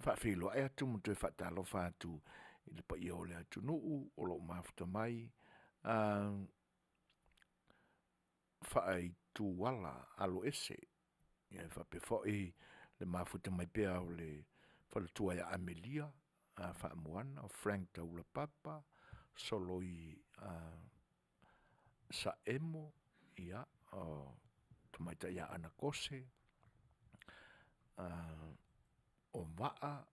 S1: Faafeiloai atu ma toe faatalofa atu i le paia o le atunuu o lo o mafuta mai faaituala aloese ia e faapea foi le mafuta mai pea o le faletua ia Amelia Faamoana, o Frank Taulapapa, Soloi Saemo, ia, o Tamaitai ia Ana Kose, o Vaa,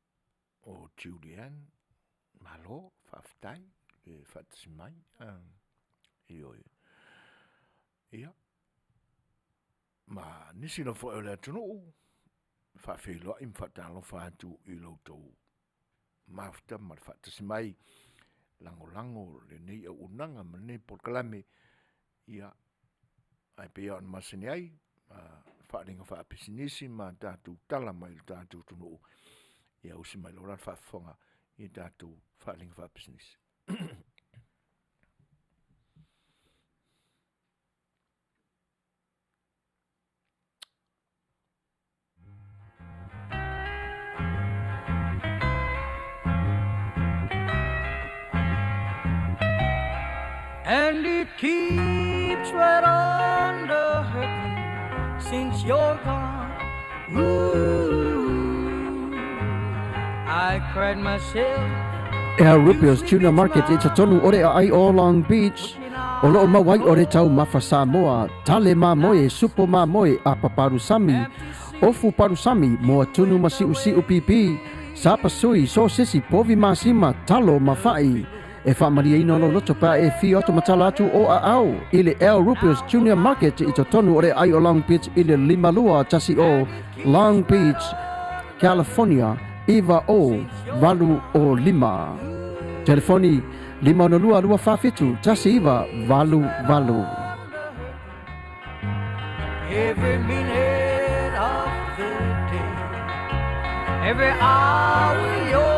S1: o Julian, malo, faafetai le faatasi mai. Ioe. Ia, ma nisi lava foi o le atunuu, faafeiloai ma faatalofa atu i lo outou mafuta ma le faatasi mai, lagolago lenei auaunaga ma lenei polokalame, ia, ae pei lava ona masani ai, faaaliga faapisinisi ma tatou tala mai le tatou atunuu, ia usi mai loa la le faafofoga i tatou faaaliga faapisinisi.
S4: And it keeps right on the hurting since you're gone. Ooh, I cried myself
S5: Al Rupio's Tuna Market i totonu o le aai o Long Beach, o loo maua ai o le taumafa Samoa, tale mamoe, supo mamoe, apa palusami, ofu palusami, moa tunu ma siusiu pipī, sapasui, sosesi, povi masima, talo ma fa'i. E faamalieina lou loto pe a e afio atu ma tala atu o aao i le Al Rupio's Junior Market i totonu o le aai o Long Beach i le 5210 Long Beach, California 90805. Telefoni 562 247 1988.
S4: Every minute of the day, every hour you're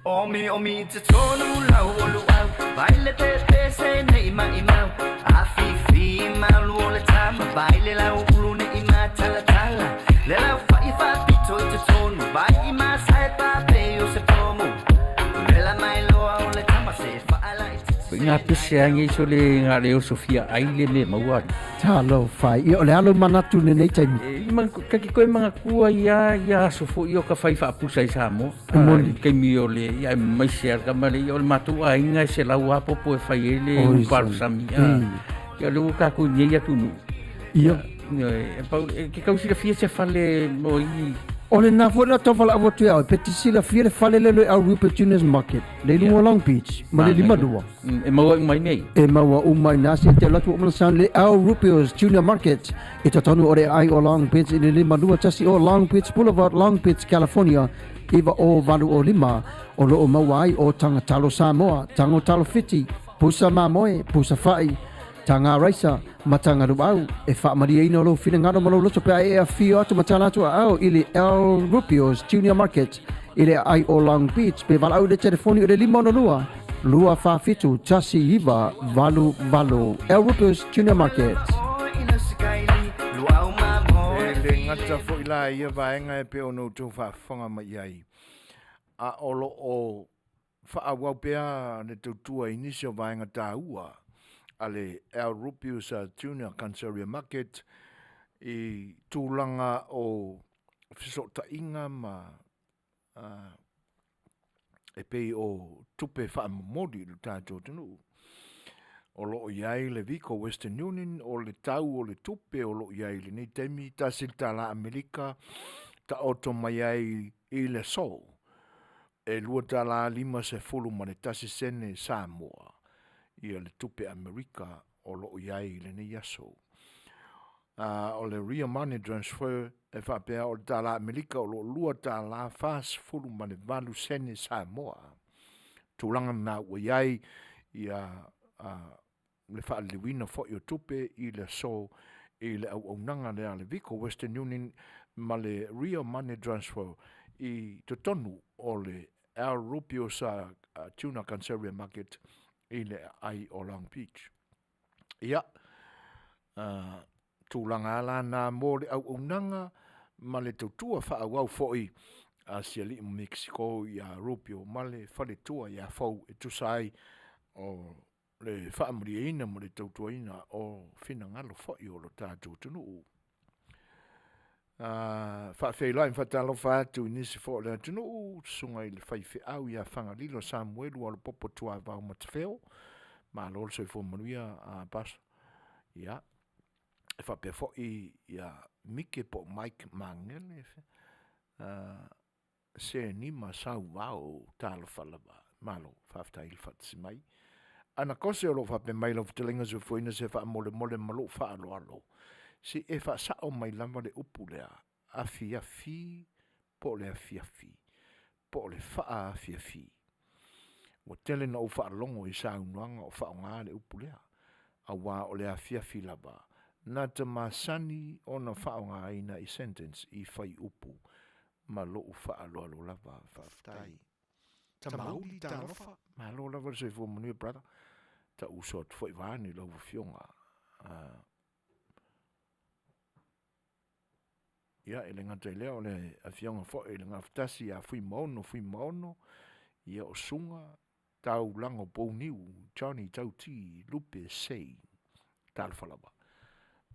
S6: Omi omi te tonu lau o luau Vai le te te se nei mai mau A fi fi malu o le tama Vai le lau ulu nei ma tala tala Le lau fa i fa pito i te tonu Vai i ma sai pa pe o se pomu Le la mai loa o le tama se fa ala i te
S7: Ngā pese a ngei so le ngā leo Sofia ai le me maua ali.
S5: Talofa, ia o le alo manatu lenei taimi.
S7: E, ma, ka ki koe mga kua ia, ia aso fo i o ka whai whaapusa i Samoa.
S5: E moni.
S7: I kaimi o le, ia e mai se ar kama le, ia o le mātou āinga e se lau apopo e whai e le uparu sami. Ia le ua kākou nei atu nu.
S5: Ia.
S7: E, pau, e, ke kau silafia se fale mo i...
S5: O le nā foi na tau whalaau atu ia oe, pe te silafia le fale le le au Rupert Junior's Market, le i lunga o Long Beach, ma le 52.
S7: E maua uma i nei.
S5: E maua uma i nā se te alu atu o mana sound le Al Rupio's Junior Market i totonu o le aai o Long Beach i le 52 o Long Beach Boulevard, Long Beach, California, 90805, o loo maua ai o Taga Talo Samoa, Tago Talo Fiti, Pusa Mamoe, Pusa Fa'i, Taga Raisa, ma Taga Luau. E faamalieina lou finagalo ma lou loto pe a e afio atu ma tala atu aao i le Al Rupio's Junior Market i le aai o Long Beach pe valaau i le telefoni o le 562 247 1988. Al Rupio's Junior Market.
S1: le gata foi la i ia vaega e pei ona outou faafofoga mai i ai, a o lo o faaauau pea le tautua i nisi o vaega taua a le Al Rupius Junior Canseria Market i tulaga o fesootaiga ma e pei o tupe faamomoli i lo tatou atunuu. O lo o i ai le Vico Western Union, o le tau o le tupe o lo o i ai i lenei taimi, $1 Amerika taoto mai ai i le aso e $2.51 Samoa ia le tupe Amerika o lo o i ai i lenei aso. O le Ria Money Transfer e faapea o le tala Amerika o lo o $2.48 Samoa. Tulaga na ua i ai ia le faaliliuina foi o tupe i le aso i le auaunaga lea a le Vico Western Union ma le Ria Money Transfer i totonu o le Al Rupiosa Tuna Canceria Market i le aai o Long Beach. Ia, tulaga lava la na mo le auaunaga ma le tautua faaauau foi a si alii o Mekisiko ia Rupio ma le faletua ia Fou e tusa ai o le faamalieina ma le tautuaina o finagalo foi o lo tatou atunuu. Faafeiloai ma faatalofa atu i nisi foi o le atunuu, susuga i le faifeau ia Fagalilo Samuelu Alopopo Tuavao Matafeo, malo le soifua manuia Pastor. Ia, e faapea foi ia Mike po o Mike Magele, Senima Sauvao, talofa lava, malo faafetai le faatasi mai. Ana Kose o lo o faapea mai lau fetalaiga Soifuaina se faamolemole ma lou faaaloalo, se i e faasao mai lava le upu lea, afiafi po o le afiafi po o le faaafiafi. Ua tele ina ou faalogo i saunoaga o faaaoga le upu lea, aua o le afiafi lava na te masani ona faaaogaina i sentence i fuaiupu ma lou faaaloalo lava. Faafetai. Tamauli talofa. Malo lava le soifua manuia brother. Tau uso atu foi vaeane lau afioga. Ia, e le gata i lea, o le afioga foi i le Gafatasi ia Fuimaono Fuimaono, ia o Suga Taulago Pouniu, Johnny Tauti, Lupe Sei, talofa lava.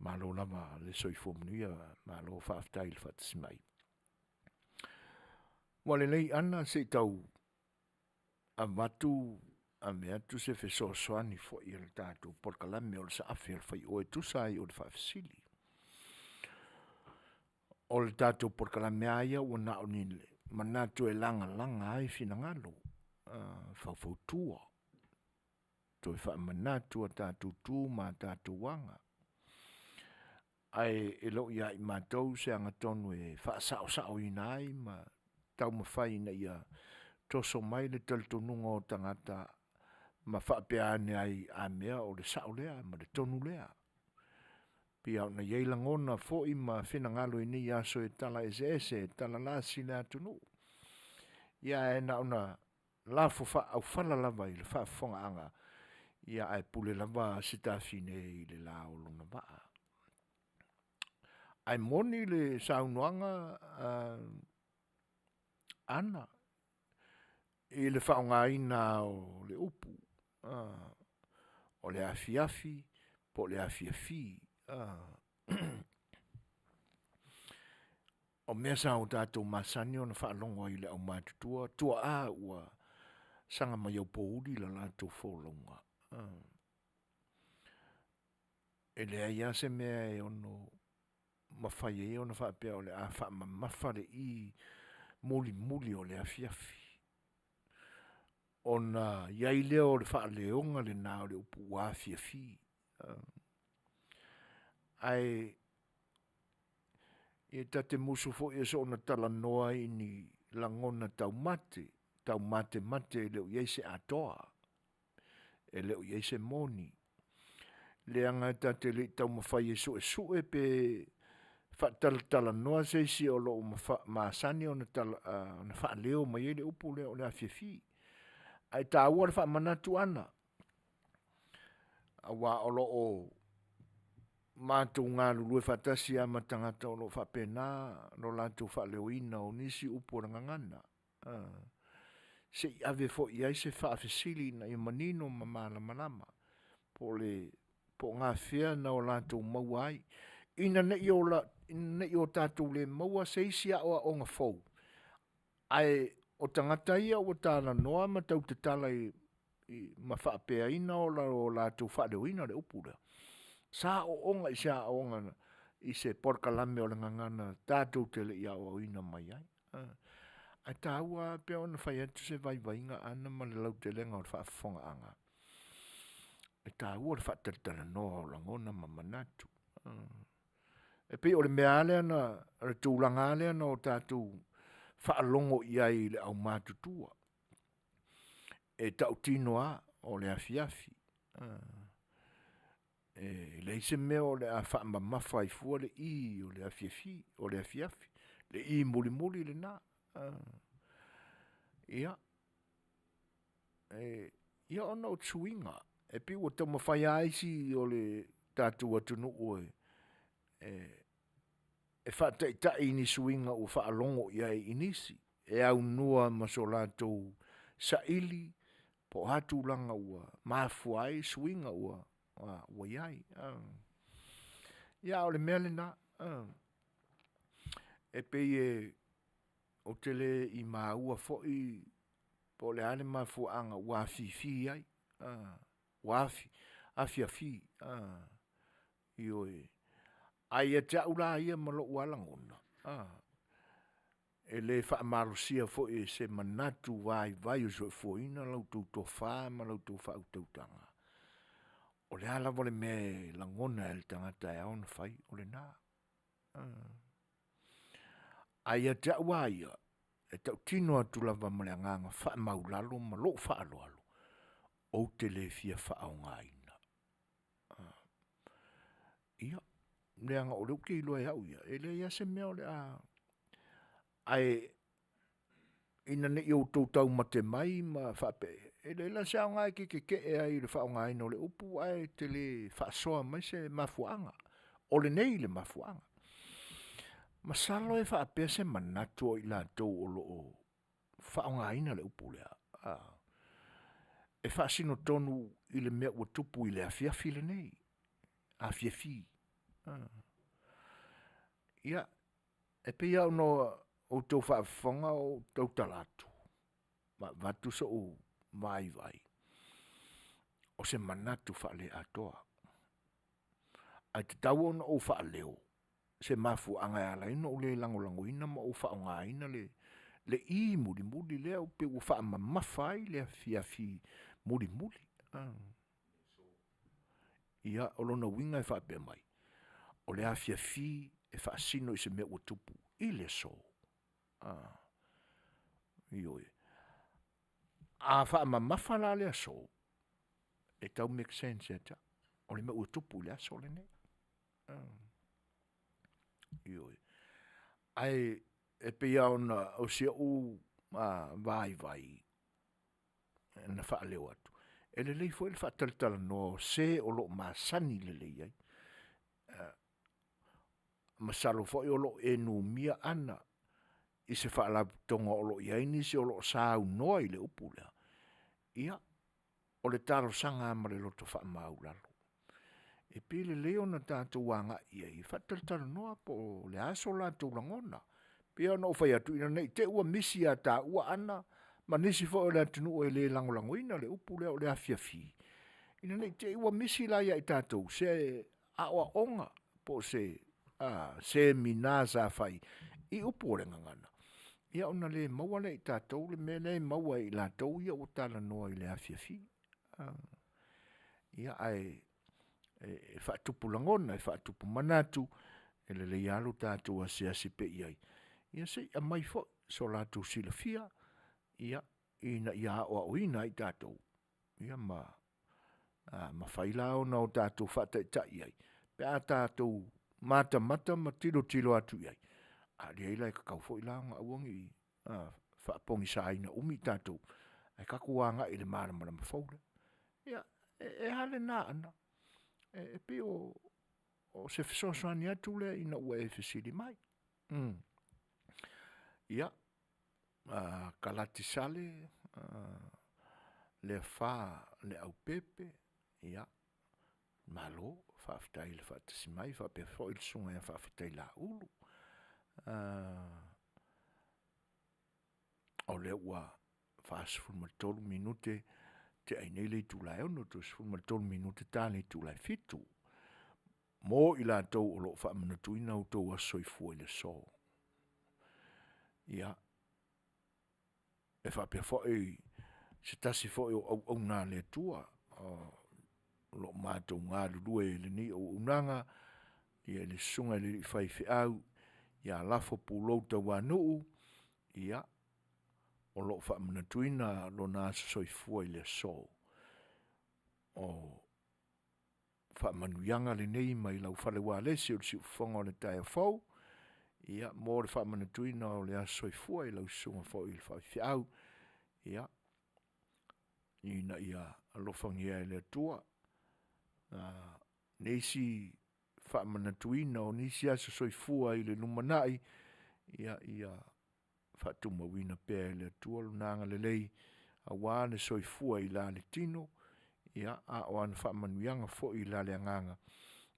S1: Malo lava le soifua manuia, malo faafetai i le faatasi mai. Ua lelei Ana se i tau avatu ave atu se fesoasoani foi a le tatou polokalame o le Saafi a le Faioe e tusa ai o le faafesili. O le tatou polokalame lava ia ua na o ni manatu e lagalaga ai finagalo, faufautua, toe faamanatu a tatou tu ma a tatou aga. Ae e le o ia i matou se agatonu e faasaosaoina ai ma taumafai ina ia toso mai le talitonuga o tagata ma faapea ane ai, a mea o le sao lea ma le tonu lea. Pei lava ona i ai lagona foi ma finagalo i nei aso e tala eseese, e talalasi le atunuu. Ia ae na ona lafo faaaufala lava i le faafofogaaga, ia ae pule lava Sitafine i le la o lona vaa. Ae moni le saunoaga a Ana i le faaaogaina o le upu, o le afiafi po o le afiafi. O mea sa o tatou masani ona faalogo ai i le aumatutua, tuaa ua saga mai aupouli le latou folauga, e leai lava se mea e ono mafai ai ona faapea o le a faamamafa le i mulimuli o le afiafi, ona i ai lea o le faaleoga lena o le upu ua afiafi. Ae e ta te musu foi e soona talanoa i ni lagona taumate, taumatemate e le o i ai se atoa, e le o i ai se moni, leaga e ta te le i taumafai e suesue pe faatalatalanoa se isi o lo o masani ona faaleo mai ai le upu lea o le afiafi. Ae taua le faamanatu ana, aua o lo o. matou galulue faatasi lava ma tagata o lo o faapena lo latou faaleoina o nisi upu o le gagana, se i ave foi i ai se faafesili ina ia manino ma malamalama po o le po o gafea na o latou maua ai, ina ne i o tatou le maua se isi aoaoga fou, ae o tagata ia ua talanoa ma tau tatala i ma faapeaina o latou faaleoina o le upu lea, sa aooga i se aoga i se polokalame o le gagana tatou te le i aoaoina mai ai. Ae taua lava pei ona fai atu se vaivaiga Ana ma le lautelega o le faafofogaaga, e taua le faatalatalanoa o lagona ma manatu. E pei o le mea lava lea na, o le tulaga lava lea na tatou faalogo i ai i le aumatutua, e tautino lava o le afiafi. E leai se mea o le a faamamafa ai fua le i o le afiafi, le i mulimuli lena. Ia, ia ona o suiga, e pei ua taumafai lava isi o le tatou atunuu e faataitai ni suiga ua faalogo i ai i nisi, e aunoa ma so latou saili po o a tulaga ua mafua ai suiga ua i ai. Ia a o le mea lena, e pei ou te le i maua foi po o le a le mafuaaga ua afifi ai, ua afiafi, ioe. Ae ia te au la ia ma lou lava lagona, e le faamalosia foi e se manatu vaivai o le soifuaina la outou tofa ma la outou faautautaga, o le a lava le mea e lagona e le tagata e ao ona fai, o lena. Ae ia te au lava ia, e tautino atu lava ma le agaga faamaualalo ma lou faaaloalo, ou te le fia faaaogaina. Ia, leaga o lea ou te iloa e au ia, e leai lava se mea o le a… ae ina ne i outou taumate mai ma faapea, e leai la se aoga e te tetee ai i le faaaogaina o le upu ae te le faasoa mai se mafuaaga. O lenei le mafuaaga. Masalo e faapea se manatu o i latou o lo o faaaogaina le upu lea, e faasino tonu i le mea ua tupu i le afiafi lenei, afiafi. Ia, e pei lava ona outou faafofoga o ou tautala atu ma avatu sou vaivai, o se manatu faaleatoa, ae tatau ona ou faaleo se mafuaaga e ala ai ona ou le lagolagoina ma ou faaaogaina le i mulimuli lea pei ua faamamafa ai le afiafi mulimuli. Ia, o lona uiga e faapea mai, o le afiafi e faasino i se mea ua tupu i le aso. Ioe. A faamamafa la le aso, e tau make sense ia te au, o le mea ua tupu i le aso lenei. Ioe. Ae e pei lava ona o si ou vaivai na faaleo atu, e lelei foi le faatalatalanoa o se o lo o masani lelei ai. Masalo foi o lo o e numia Ana i se faalapotopotoga o lo o i ai nisi o lo o saunoa i le upu lea, ia, o le talosaga lava ma le loto faamaualalo, e pei e lelei ona tatou agai i ai e faatalatalanoa po o le a so latou lagona. E pei ona ou fai atu, ina ne i te i ua misi ia taua Ana ma nisi foi o le atunuu e le lagolagoina le upu lea o le afiafi, ina ne i te i ua misi la ia i tatou se aoaoga po o se semina sa fai i upu o le gagana, ia ona le maua lea e i tatou le mea lea e maua e i latou ia ua talanoa i le afiafi. Ia, ae faatupu lagona, e faatupu manatu, e lelei lava lo tatou asiasi pea i ai, ia se i aumai foi so latou silafia ina ia aoaoina ai tatou, ia ma mafai la ona tatou faataitai i ai pe a tatou matamata ma tilotilo atu i ai, a leai la e tatau foi la ona aua ne i faapogisaina umi tatou, ae tatou agai i le malamalama fou lea. Ia, e a lena Ana? E pei o… o se fesoasoani atu lea ina ua e fesili mai. Ia, Kalati Sale, Leafa Leaupepe, ia, malo faafetai le faatasi mai faapea foi le susuga ia Faafetai Laulu. O lea ua 43 minute tea nei le itula e 6:00 toe 13 minute ta le itula e 7:00. Mo i latou o lo o faamanatuina outou aso soifua i le aso, ia, e faapea foi se tasi foi o auauna a le Atua o lo o matou galulue i lenei auaunaga, ia le susuga i le alii faifeau ia Lafo Pulou Tauanuu, ia, o lo o faamanatuina lona aso soifua i le aso. O faamanuiaga lenei mai lau fale ualesi o le siufofoga o le taeao fou, ia mo le faamanatuina o le aso soifua i lau susuga foi i le faifeau, ia, ina ia alofagia e le Atua nisi faamanatuina o nisi aso soifua i le lumanai, ia faatumauina pea e le Atua Lona agalelei aua le soifua i la le tino, a o ana faamanuiaga foi i la le agaga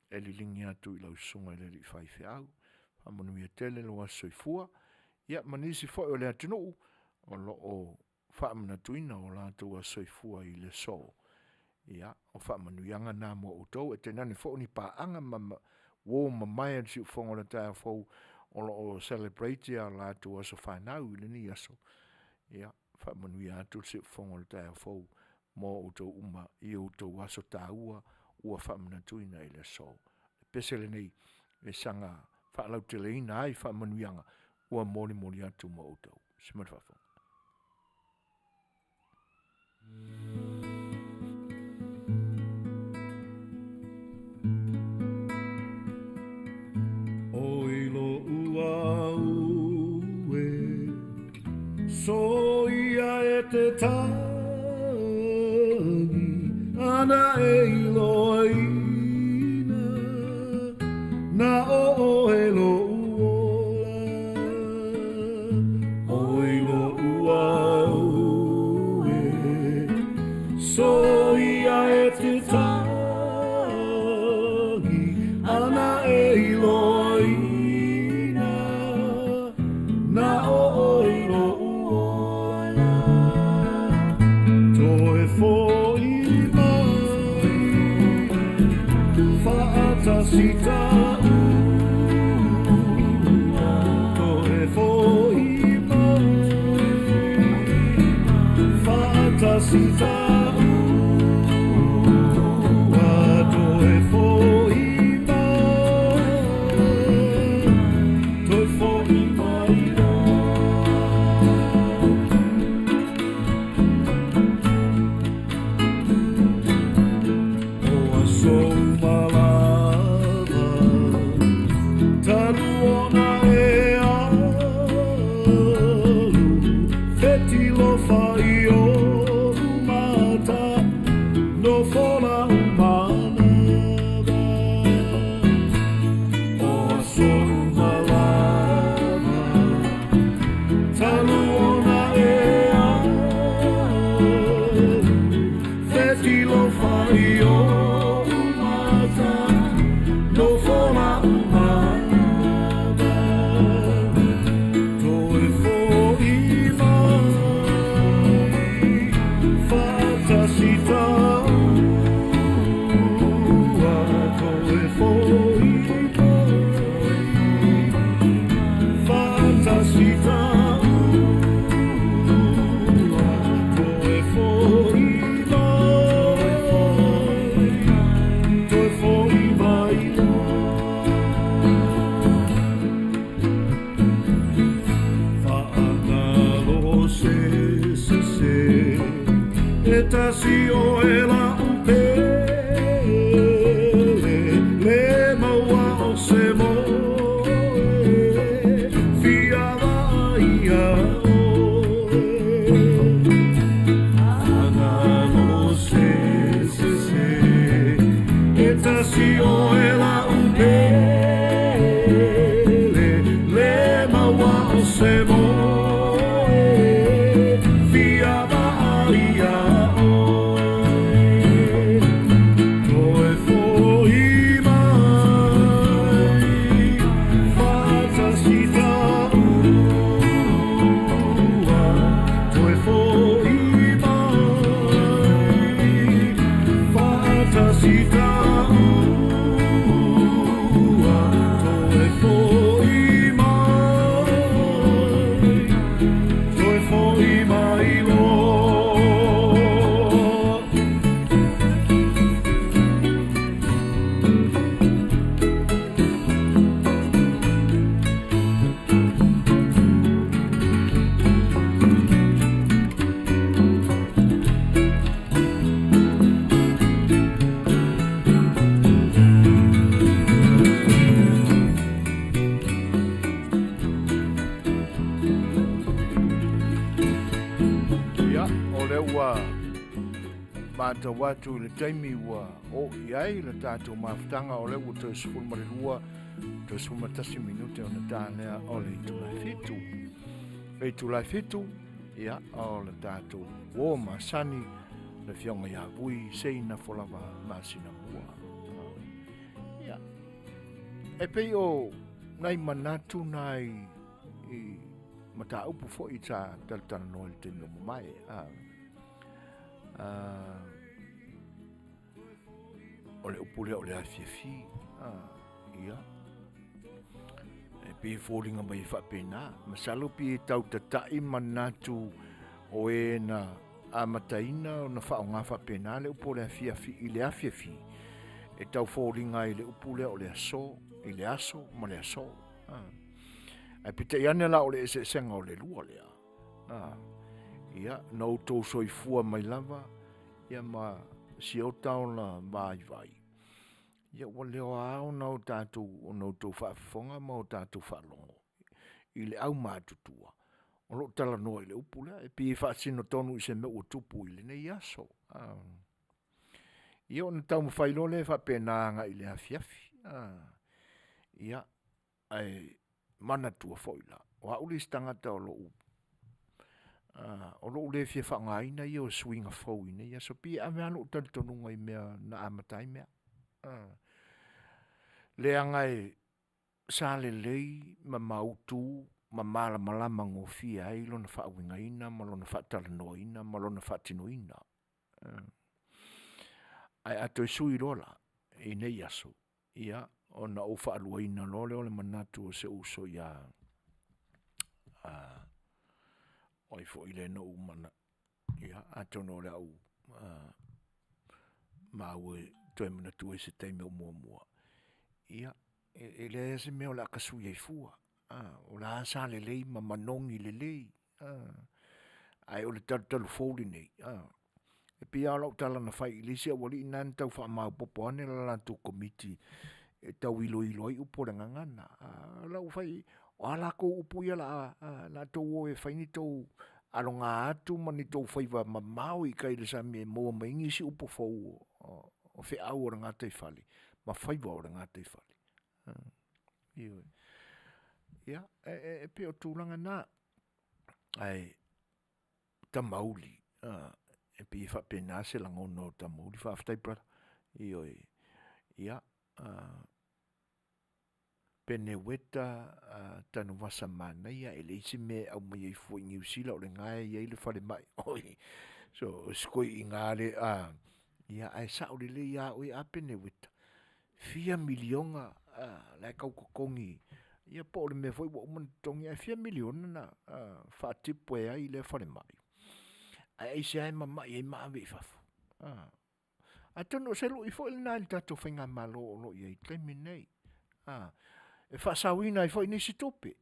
S1: e liligi atu i lau susuga i le alii faifeau. Faamanuia tele lou aso soifua, ia ma nisi foi o le atunuu o lo o faamanatuina o latou aso soifua i le aso. Ia, o faamanuiaga na mo outou, ae tainane foi ni paaga ma uo mamae a le siufofoga o le taeao fou o lo o celebrate a latou aso fanau i lenei aso, ia faamanuia atu le siufofoga o le taeao fou mo outou uma i outou aso taua ua faamanatuina i le aso. O le pese lenei e saga faalauteleina ai faamanuiaga ua molimoli atu mo outou. Ma le faafofoga.
S2: Oi lo'u au e soia e te tagi ana e iloaina na o oe lo'u ola. Oi lo'u au e soia e te tagi ana e iloaina na o oe lo'u ola. Toe fo'i mai fa'atasi ta'ua, toe fo'i mai fa'atasi ta'ua, toe fo'i mai, toe fo'i mai O aso uma lava talu ona e alu fetilofa i oʻu mata nofo la'u manava. O aso uma lava talu ona e alu fetilofa i oʻu mata nofo la'u manava. Toe fo'i mai fa'atasi ta'ua, toe fo'i mai fa'atasi ta'ua, toe fo'i mai, toe fo'i mai. Fa'agalo se sese e tasi oe la'u pele le maua.
S1: matau atu i le taimi ua oo i ai le tatou mafutaga, o lea ua toe 12 toe 11 minute ona ta lea o le itula e fitu. Le itula e fitu, ia, o le tatou uo masani, le afioga ia Vui Seinafo lava masina mua. Ia, e pei o nai manatu nai i mataupu foi sa talatalanoa i le taimi o mamae. O le upu lea o le afiafi. Ia, e pei e foliga mai e faapena. Masalo pei e tau tatai manatu o e na amataina ona faaaoga faapena le upu o le afiafi i le afiafi, e tau foliga ai le upu lea o le aso, i le aso ma le aso. Ae peitai ane la o le eseesega o le lua lea. Ia, na outou soifua mai lava, ia ma siota ola vaivai. Ia ua leo lava ona o tatou, ona outou faafofoga ma o tatou faalogo i le aumatutua o lo o talanoa i le upu lea, e pei e faasino tonu i se mea ua tupu i lenei aso. Ia ona taumafai loa lea e faapena agai i le afiafi. Ia, ae manatua foi la, o au le isi tagata o lou o lou le fia faaaogaina ia o suiga fou i nei aso, pei e ave lava lou talitonuga i mea na amata ai mea. Leaga e sa lelei ma mautu ma malamalama gofie ai lona faauigaina ma lona faatalanoaina ma lona faatinoina. Ae a toe sui loa la i nei aso, ia ona ou faaluaina loa lea o le manatu o si ou uso ia o ai foi lea na ou mana, ia atonu o le a ou maua e toe manatua i se taimi o muamua. Ia, e leai lava se mea o le a ta sui ai fua. O la sa lelei ma manogi lelei, ae o le talutalu fou lenei, e pei lava o lau tala na fai i le isi aualii lena na tau faamaopoopo ane le latou komiti e tau iloilo ai upu o le gagana. O la ua fai, o a latou upu ia o le a tou o e fai ni tou aloga atu ma ni tou faiva mamao i tai i le sami e maua mai ai nisi upu fou o feau o le gataifale ma faiva o le gataifale. Ioe. Ia, e pei o tulaga na, ae Tamauli, e pei e faapena se lagona o Tamauli. Faafetai brother. Ioe. Ia, Peneueta Tanuvasa manaia, e leai se mea e aumaia ai fua i Niu Sila o lena e i ai le falemai. Oi, so si toeaina lava lea, ia ae sao lelei lava oe a Peneueta, fia miliona la e tau totogi, ia po o le mea foi ua uma ona totogi, ae fia miliona na faatipo ai lea falemai? Ae aisea e mamai ai ma ave i fafo? Atonu o se lui foi lena i le tatou faigamalo o lo o i ai i le taimi lenei, e faasaoina ai foi nisi tupe,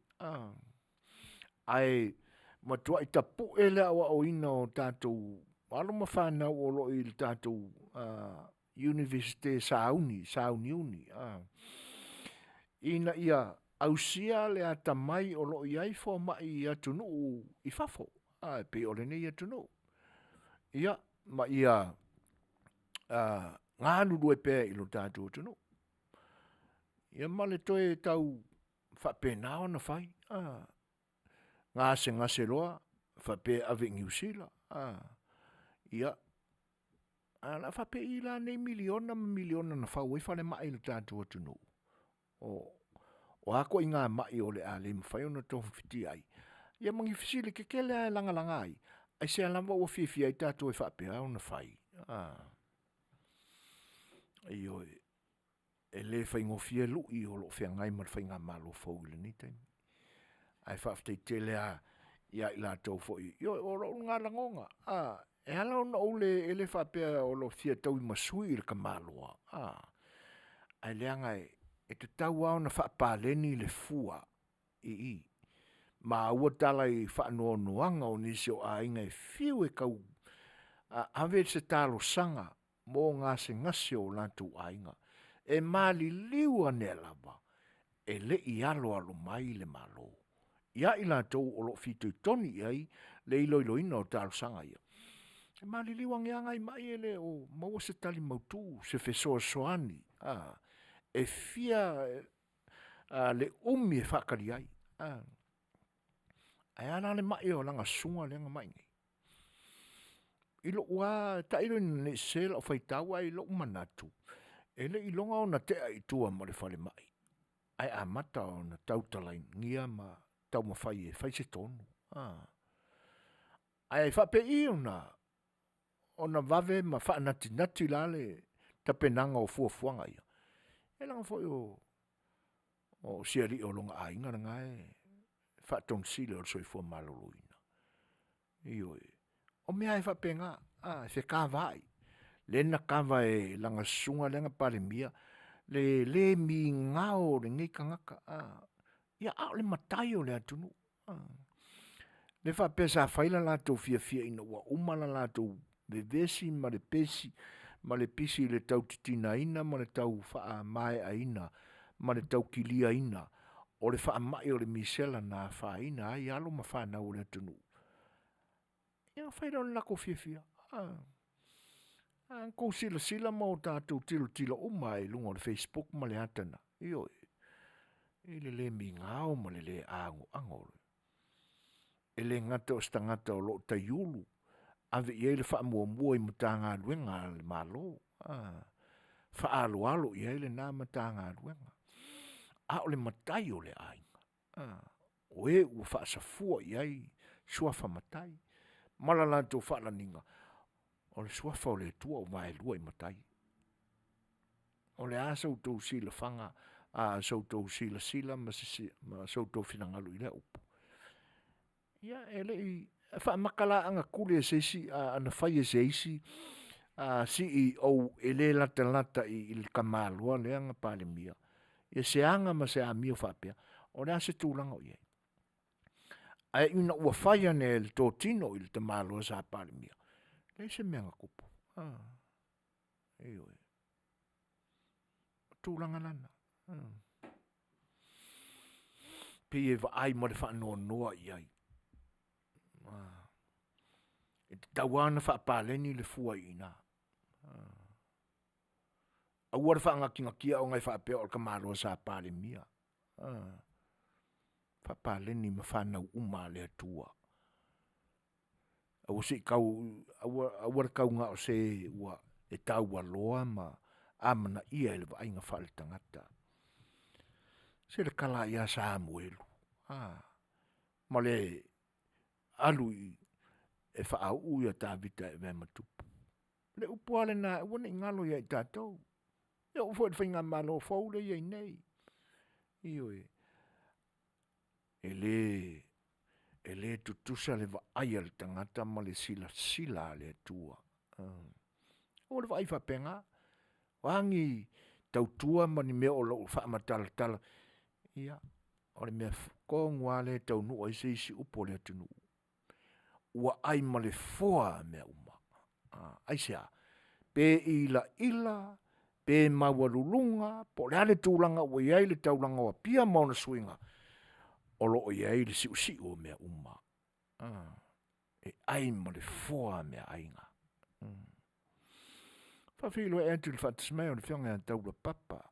S1: ae matuai tapue le aoaoina o tatou alo ma fanau o lo o i le tatou Iunivesite sauni, sauniuni, ina ia ausia le atamai o lo o i ai fomai i atunuu i fafo, e pei o lenei atunuu. Ia, ma ia galulue pea i lo tatou atunuu. Ia ma le toe tau faapena ona fai, gasegase loa faapea e ave i Niu Sila, ia, ae o le a faapei la nei miliona ma miliona na fau ai falemai i le tatou atunuu? O a ituaiga mai o le a le mafai ona togafitia ai? Ia ma ni fesili tetele lava e lagalaga ai, aisea lava ua fiafia ai tatou e faapea ona fai? Ioe, e le faigofie lui o lo o feagai ma le faigamalo fou i lenei taimi. Ae faafetai tele lava ia i latou foi, ioe, o lou lena lagona, e ala ona ou le, e le faapea o lo o fia tauimasui le tamaloa, ae leaga e tatau lava ona faapaleni le fua i i, maua tala i faanoanoaga o nisi o aiga e fiu e tau ave se talosaga mo gasegase o latou aiga, e maliliu ane lava e le i aloalo mai le Malo ia i latou o lo o fitoitonu i ai le iloiloina o talosaga ia. E maliliu agiaga ai ma'i e le o maua se tali mautu, se fesoasoani, a, e fia a, le umi e faatali ai. A, ae a la le ma'i o lana susuga lea na ma'i nei? I lou lava, tailo ina ne i sese lau faitau ae i lou manatu, e le i iloga ona tea i tua ma le falemai, ae amata ona tautalagia ma taumafai e fai se tonu. Ae faapei ona ona vave ma faanatinati la le tapenaga o fuafuaga ia? Ia leaga foi o si alii o lona aiga lena e Faatonu Sili o le Soifua Maloloina. Ioe, o mea lava e faapena, a, e fekavaai. Lea na kava e lana susuga lea na Palemia le le migao o lenei tagata, a, ia a o le matai o le atunuu. Lea faapea sa fai le latou fiafia ina ua uma le latou vevesi ma le pesi ma le pisi i le tau titinaina ma le tau faamaeaina ma le tau kiliaina o le faamai o le misela na afaina ai alo ma fanau a le atunuu, ia ona fai lea o le latou fiafia. A outou silasila ma o tatou tilotilo uma lava i luga o le facebook ma le ata na, ioe, i le le migao ma le le anoano. E le gata o se tagata o lo o taiulu, ave i ai le faamuamua i Matagaluega a le Malo, faaaloalo i ai lena Matagaluega, a o le matai o le aiga, o e ua faasafua i ai suafa matai ma le latou faalagina, o le suafa o le Atua ua vaelua i matai. O le a so outou silafaga, so outou silasila ma so outou finagalo i lea upu? Ia, e le i faamaka la ana tuli e se isi, ana fai e se isi CEO e le latalata i le tamaloa lea na Palemia ia se aga ma se amio faapea, o le a se tulaga o i ai? Ae ina ua fai ane e le totino i le tamaloa sa Palemia, leai se mea na tupu. Ioe. O tulaga na. Pei e vaai ma le faanoanoa i ai. E tatau lava ona faapaleni le fua i ina. Aua le faanatinatia ona e faapea o le tamaloa sa Palemia. Faapaleni ma fanau uma a le Atua. Aua se i tau, aua, aua le tau na o se ua e taualoa ma amanaia i le vaaiga faaletagata. Se le tala ia Samuelu, a, ma le alu i, e faauu ia Tavita e avea ma tupu. Le upu lava lena aua ne i galo ia i tatou. E oo foi i le faigamalo fou lea e i ai nei. Ioe. E le, e le tutusa le vaai a le tagata ma le silasila a le Atua. O le vaai faapena. O a ni tautua ma ni mea o lo o faamatalatala, ia, o le mea tonu lava lea e taunuu ai se isi upu a le atunuu, ua ai ma le foa mea uma. Aisea? Pe ilaila, pe maualuluga, po o le a le tulaga ua i ai le taulaga o Apia ma ona suiga, o lo o i ai le siusiu o mea uma. E ai ma le foa meaaiga. Faafeiloai atu i le faatasi mai o le Afioga ia Taulapapa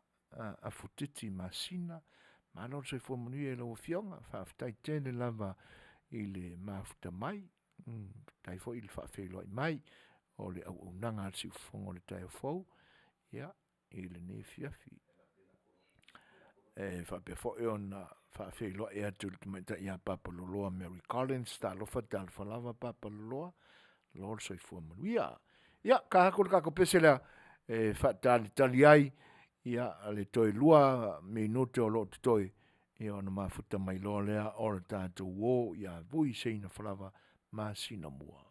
S1: Afutiti Masina, malo le soifua manuia i lau Afioga, faafetai tele lava i le mafuta mai. Faafetai foi i le faafeiloai mai o le auaunaga a le Siufofoga o le taeao fou, ia, i lenei afiafi. E faapea foi ona faafeiloai atu i le tamaitai ia Papa Loloa Mary Collins, talofa, talofa lava Papa Loloa, malo le soifua manuia. Ia, tae atu le tatou pese lea e faatalitali ai ia le toe lua minute o lo o totoe, ia ona mafuta mai loa lea o le tatou uo ia Vui Seinafalava masina mua.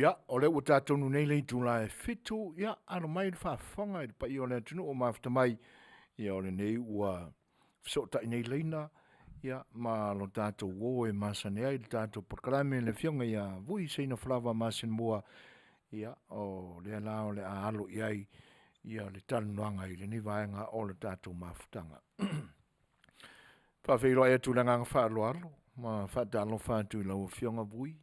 S1: Ia, o lea ua tatonu nei le itula e fitu, ia, alo mai le faafofoga i le paia o le atunuu o mafuta mai, ia, o lenei ua fesootai nei laina, ia, ma lo tatou uo e masani ai le tatou polokalame le Afioga ia Vui Seina Falava Masinamua, ia, o lea la o le a alo i ai ia le talanoaga i lenei vaega o le tatou mafutaga. Faafeiloai atu i le agaga faaaloalo ma faatalofa atu i lau Afioga Vui.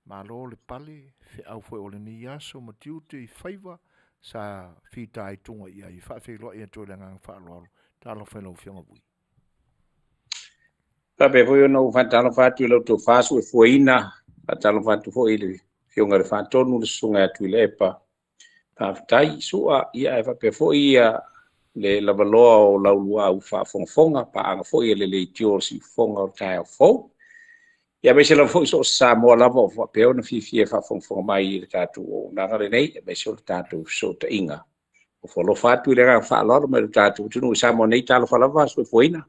S1: Malo le pale, feau foi o lenei aso ma tiute i faiva sa fitaituga i ai. Faafeiloai atu i le agaga faaaloalo. Talofa i lau Afioga Vui.
S8: Faapea foi ona ou faatalofa atu i lau tofa suefuaina, faatalofa atu foi i le Afioga i le Faatonu, le Susuga ia Tuilaepa, Faafetai Sua, ia ae faapea foi ia le lavaloa o lau luau faafogafoga, paaga foi a le leitio o le siufofoga o le taeao fou. Ia aemaise lava foi so o se Samoa lava o faapea ona fiafia e faafogafoga mai i le tatou auaunaga lenei, aemaise o le tatou fesootaiga. Ofo alofa atu i le agaga faaaloalo mai lo tatou atunuu i Samoa nei, talofa lava soifuaina.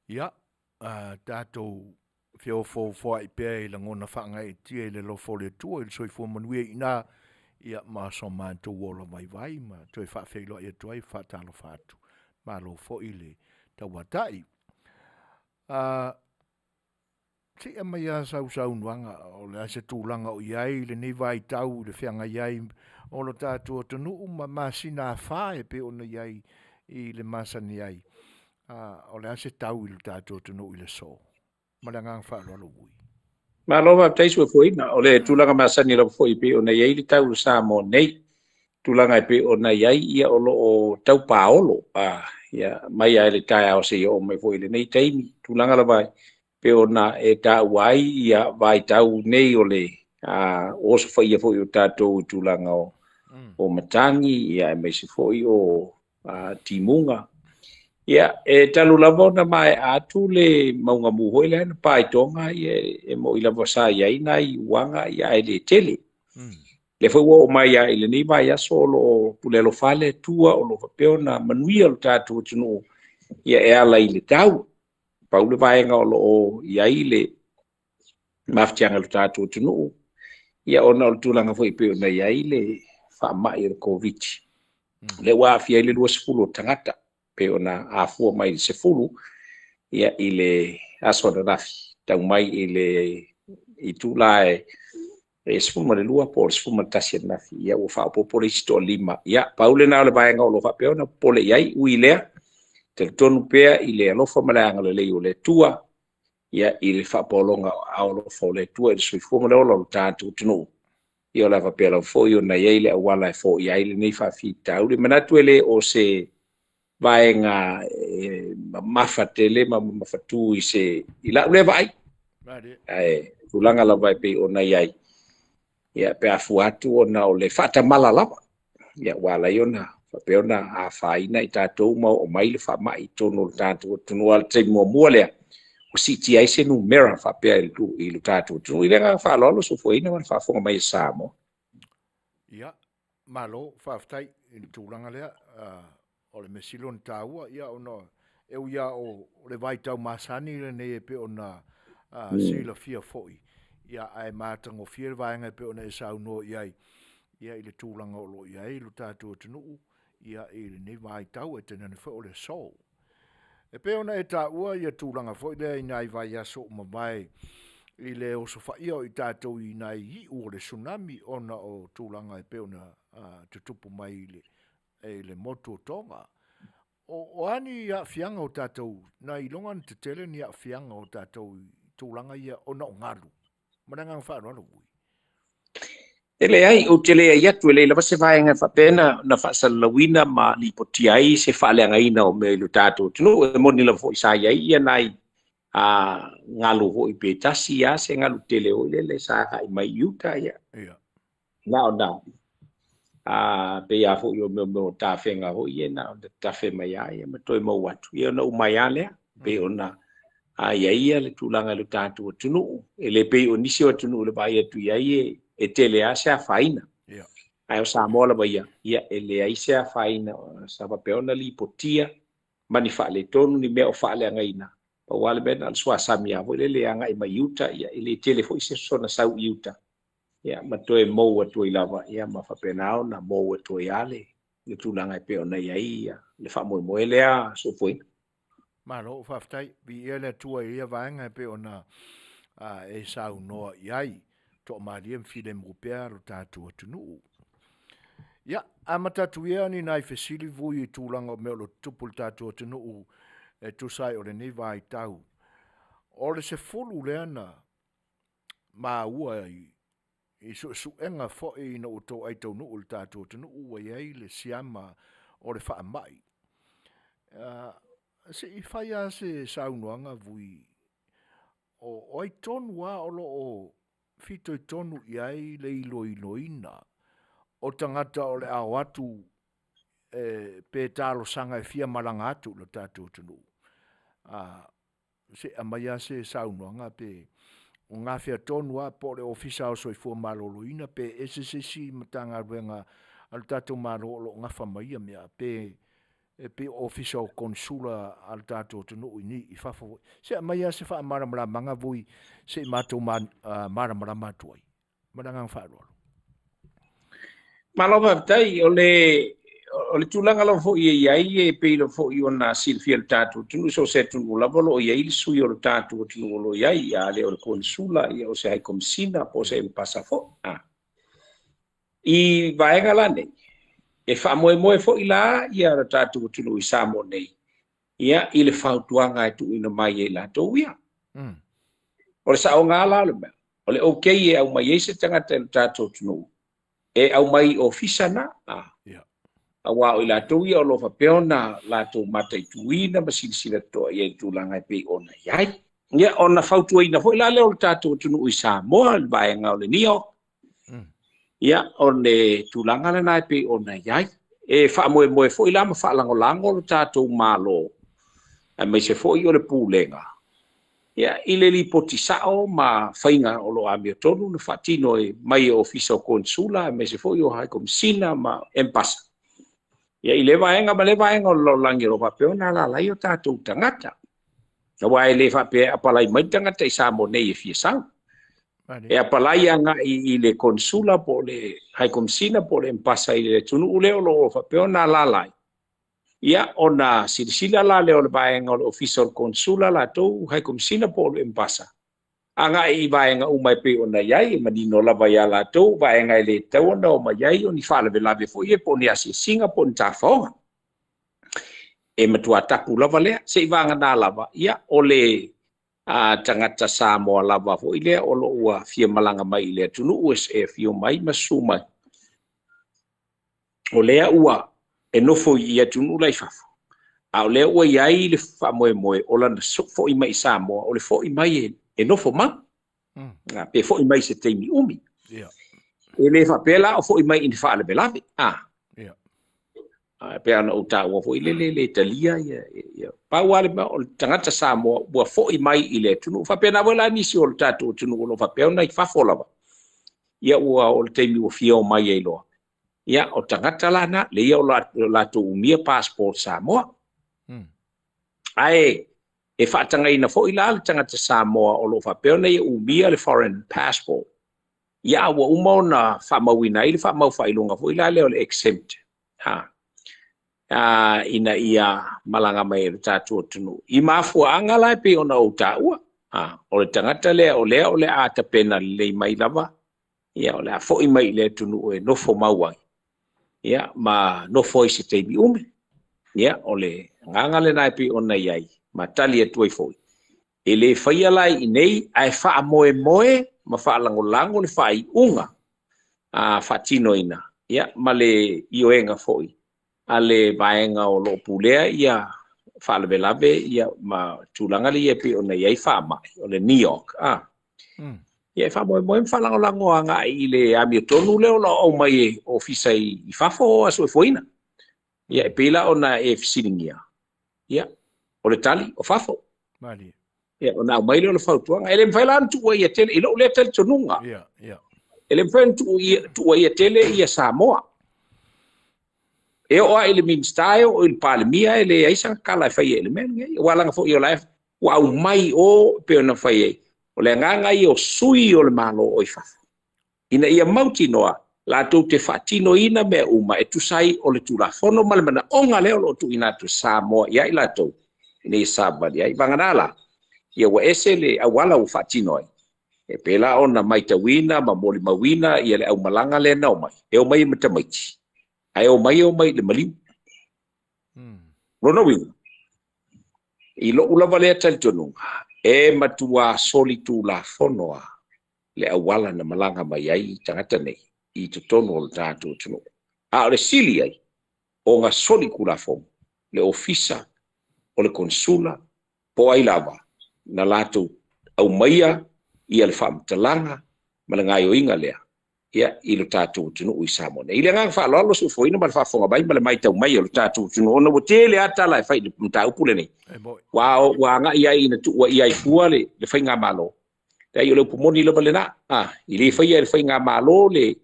S1: Ia, tatou feofoofoai pea i lagona faagaeetia i le alofa o le Atua i le soifua manuia i ina, ia, ma so matou ola vaivai ma toe faafeiloai atu ai, faatalofa atu. Malo foi le tauatai. Se i aumai lava sau saunoaga, o le a se tulaga o i ai i lenei vaitau i le feagai ai o lo tatou atunuu ma masina afa e pei ona i ai i le masani ai. O le a se tau i lo tatou atunuu i le aso? Ma le agaga faaaloalo Vui.
S8: Malo faafetai Suefuaina. O le tulaga masani lava foi e pei ona i ai le tau o Samoa nei, tulaga e pei ona i ai, ia o lo o tau paolo, ia, mai lava i le taeao seia oo mai foi i lenei taimi, tulaga lava e pei ona e taua ai ia vaitau nei o le osofaia foi o tatou i tulaga o matagi, ia aemaise foi o timuga. Ia, e talu lava ona maea atu le mauga mu foi lea na pa i Toga, ia, e moni lava sa i ai nai uaga, ia, ae le tele. Lea foi ua oo mai lava i lenei vaiaso o lo o pule alofa le Atua, o lo o faapea ona manuia lo tatou atunuu, ia, e ala i le tau. Pau le vaega o lo o i ai le mafatiaga i lo tatou atunuu, ia ona o le tulaga foi e pei ona i ai le faamai o le Koviti. Lea ua aafia ai le 20 o tagata, pei ona afua mai i le 10, ia, i le aso ananafi, tau mai i le itula e 12 po o le 11 ananafi, ia ua faaopoopo le isi toalima. Ia, pau lena o le vaega o lo o faapea ona popole i ai, ui i lea, talitonu pea i le alofa ma le agalelei o le Atua, ia, i le faapaologa o aao alofa o le Atua i le soifua ma le ola o lo tatou atunuu. Ia o le a faapea lava foi ona i ai le auala e foia ai lenei faafitauli. Manatu e le o se vaega e mamafa tele ma mamafatu i se i lau lea vaai. Ae tulaga lava e pei ona i ai, ia pe a fua atu ona o le faatamala lava, ia ua ala ai ona faapea ona afaina i tatou ma oo mai le faamai i totonu o le tatou atunuu. A o le taimi muamua lea ua siitia ai se numera faapea i le tatou atunuu. I le agaga faaaloalo, soifuaina ma le faafofoga mai a Samoa.
S1: Ia, malo, faafetai i le tulaga lea. O le mea sili ona taua, ia, ona e ui lava o le vaitau masani lenei e pei ona silafia foi, ia, ae matagofie le vaega e pei ona e saunoa i ai, ia, i le tulaga o lo o i ai lo tatou atunuu, ia, i lenei vaitau, ae tainane foi o le aso. E pei ona e taua ia tulaga foi lea i nai vaiaso ua mavae i le osofaia o i tatou i nai iu o le tsunami ona o tulaga e pei ona tutupu mai i le, i le motu o Tonga. O, o a ni aafiaga o tatou, na iloga ona tetele ni aafiaga o tatou i tulaga ia ona o galu? Ma le agaga faaaloalo Vui.
S8: E leai, ou te leai atu, e leai lava se vaega e faapea na faasalalauina ma lipotia ai se faaleagaina o mea i lo tatou atunuu. E moni lava foi sa i ai ia nai galu foi pe tasi lava se galu tele foi lele sa agai mai i uta, ia. Na ona pei lava foi o mea o tafega foi ia na ona tafe mai lava ia ma toe maua atu, ia ona uma ai lava lea. Pei ona i ai ia le tulaga i lo tatou atunuu, e le pei o nisi o atunuu i le vaai atu i ai e tele lava se afaina. Ae o Samoa lava ia, ia e leai se afaina sa faapea ona lipotia ma ni faaletonu ni mea o faaleagaina. Pau lava le mea na o le suasami lava foi lele e agai mai i uta, ia e le tele foi se sona sau i uta. Ia, ma toe mou atu ai lava, ia, ma faapena ona mou atu ai lava le, le tulaga e pei ona i ai ia, le faamoemoe lea Soifuaina.
S1: Malo, faafetai. Viia le Atua i ia vaega e pei ona e saunoa i ai. Toamalie ma filemu pea lo tatou atunuu. Ia, amata atu ia ni nai fesili vui i tulaga o mea o lo o tutupu i le tatou atunuu e tusa ai o lenei vaitau. O le 10 lea na maua i suesuega foi ina ua toai taunuu i le tatou atunuu ua i ai le siama o le faamai. Se i fai lava se saunoaga vui, o ai tonu lava o lo o fitoitonu i ai le iloiloina o tagata o le a o atu pe talosaga e fia malaga atu i le tatou atunuu. Se i aumai lava se saunoaga pe o gafea tonu lava po o le Ofisa o Soifua Maloloina pe ese se isi Matagaluega a le tatou Malo o lo o gafa ma ia mea, pe e pei o Ofisa o Konesula a le tatou atunuu i fafo foi. Se i aumai lava se faamalamalamaga vui se i matou malamalama atu ai. Ma le agaga faaaloalo.
S8: Malo faafetai. O le o le tulaga lava foi e i ai, e pei lava foi ona silafia e le tatou atunuu, so o se atunuu lava o lo o i ai le sui o le tatou atunuu o lo o i ai, a le o le konesula, ia o se High Komisina po o se Empasa foi. A. I vaega la nei, e faamoemoe foi la ia le tatou atunuu i Samoa nei, ia i le fautuaga e tuuina mai e i latou ia. O le saoga la o le mea, o le OK e aumai ai se tagata i le tatou atunuu, e aumai i ofisa na, a. Aua o i latou ia o lo o faapea ona latou mataituina ma silasila totoa i ai i le tulaga e pei ona i ai. Ia, ona fautuaina foi la lea o le tatou atunuu i Samoa, le vaega o le NEOC, ia, o le tulaga lena e pei ona i ai. E faamoemoe foi la ma faalagolago le tatou Malo, aemaise foi o le Pulega, ia, i le lipoti sao ma faiga o lo o amiotonu na faatino e mai e Ofisa o Konesula, aemaise foi o High Komisina ma Empasa. Ia, i lea vaega ma lea vaega o le lalolagi o lo o faapea ona alaala ai o tatou tagata. Aua e le faapea e apalai mai le tagata i Samoa nei e fia sau. E apalai agai i le Konesula po o le High Komisina po o le Empasa i le atunuu lea o lo o faapea ona alaala ai. Ia, ona silasila la lea o le vaega o le Ofisa o le Konesula latou, High Komisina po o le Empasa, agai i vaega uma e pei ona i ai, e manino lava ia latou, vaega e le tatau ona omai ai, o ni faalavelave foi ia, po o ni asiasiga po o ni tafaoga. E matua tapu lava lea, se i vagana lava, ia, o le a tagata Samoa lava foi lea o lo o ua fia malaga mai i le atunuu e afio mai ma susu mai. O lea ua e nofo i atunuu la i fafo, a o lea ua i ai le faamoemoe o lana foi mai i Samoa, o le foi mai e nofo mau, pe foi mai i se taimi umi. E le faapea la o foi mai i ni faalavelave. A pei ona ou taua foi lele le talia ia, ia. Pau lava le mea o le tagata Samoa ua foi mai i le atunuu. Faapena foi la nisi o le tatou atunuu o lo o faapea ona i fafo lava. Ia ua o le taimi ua fia omai ai loa. Ia o tagata la na, le ia o latou umia passport Samoa. Ae e faatagaina foi la le tagata Samoa o lo o faapea ona ia umia le foreign passport. Ia ua uma ona faamauina ai le faamau faailoga foi la lea o le exempt. Ha. Ina ia malaga mai e le tatou atunuu. I mafuaaga la e pei ona ou taua. Ha. O le tagata lea o lea o le a tapena lelei mai lava. Ia o le a foi mai i le atunuu e nofo mau ai. Ia ma nofo ai se taimi umi. Ia o le agaga lena e pei ona i ai. Ma tali atu ai foi. E le faia la i inei ae faamoemoe ma faalagolago le faaiuga a faatinoina ia ma le ioega foi a le vaega o lo o pulea ia faalavelave ia ma tulaga lea e pei ona i ai faamai o le NEOC. Ia e faamoemoe ma faalagolago agai i le amiotonu lea o lo o aumai e ofisa i fafo a soifuaina. Ia e pei la ona e fesiligia, ia o le tali o fafo. Ia ona aumai lea o le fautuaga. E le mafai la ona tuuaia tele i lou lea talitonuga. E le mafai ona tuuaia tele ia Samoa. E oo lava i le Minisita, e oo i le Palemia, e leai sana tala e faia i le mea lenei. Aua leaga foi o la e ua aumai o e pei ona fai ai. O le agaga ia o sui o le Malo o i fafo. ina ia mautinoa latou te faatinoina mea uma e tusa ai o le Tulafono ma le manaoga lea o lo o tuuina atu e Samoa ia i latou ina ia savavali ai. Vagana la, ia ua ese le auala ua faatino ai, e pei la ona matauina ma molimauina ia le aumalaga lea na omai, e omai ma tamaiti, ae omai e omai i le maliu. Lona uiga, i lou lava lea talitonuga, e matuā solitulafono lava le auala na malaga mai ai tagata nei i totonu o le tatou atunuu. A o le sili ai ona solitulafono le ofisa o le Konesula po o ai lava na latou aumaia ia le faamatalaga ma le gaoioiga lea ia, i lo tatou atunuu i Samoa nei. I le agaga faaaloalo, soifuaina ma le faafofoga mai ma le matau mai o lo tatou atunuu, ona ua tele lava tala e fai i le mataupu lenei. Ua ua agai ai ina tuuaia ai fua le, le faigamalo. Leai, o le upu moni lava lena. Ah, e le faia e le faigamalo le,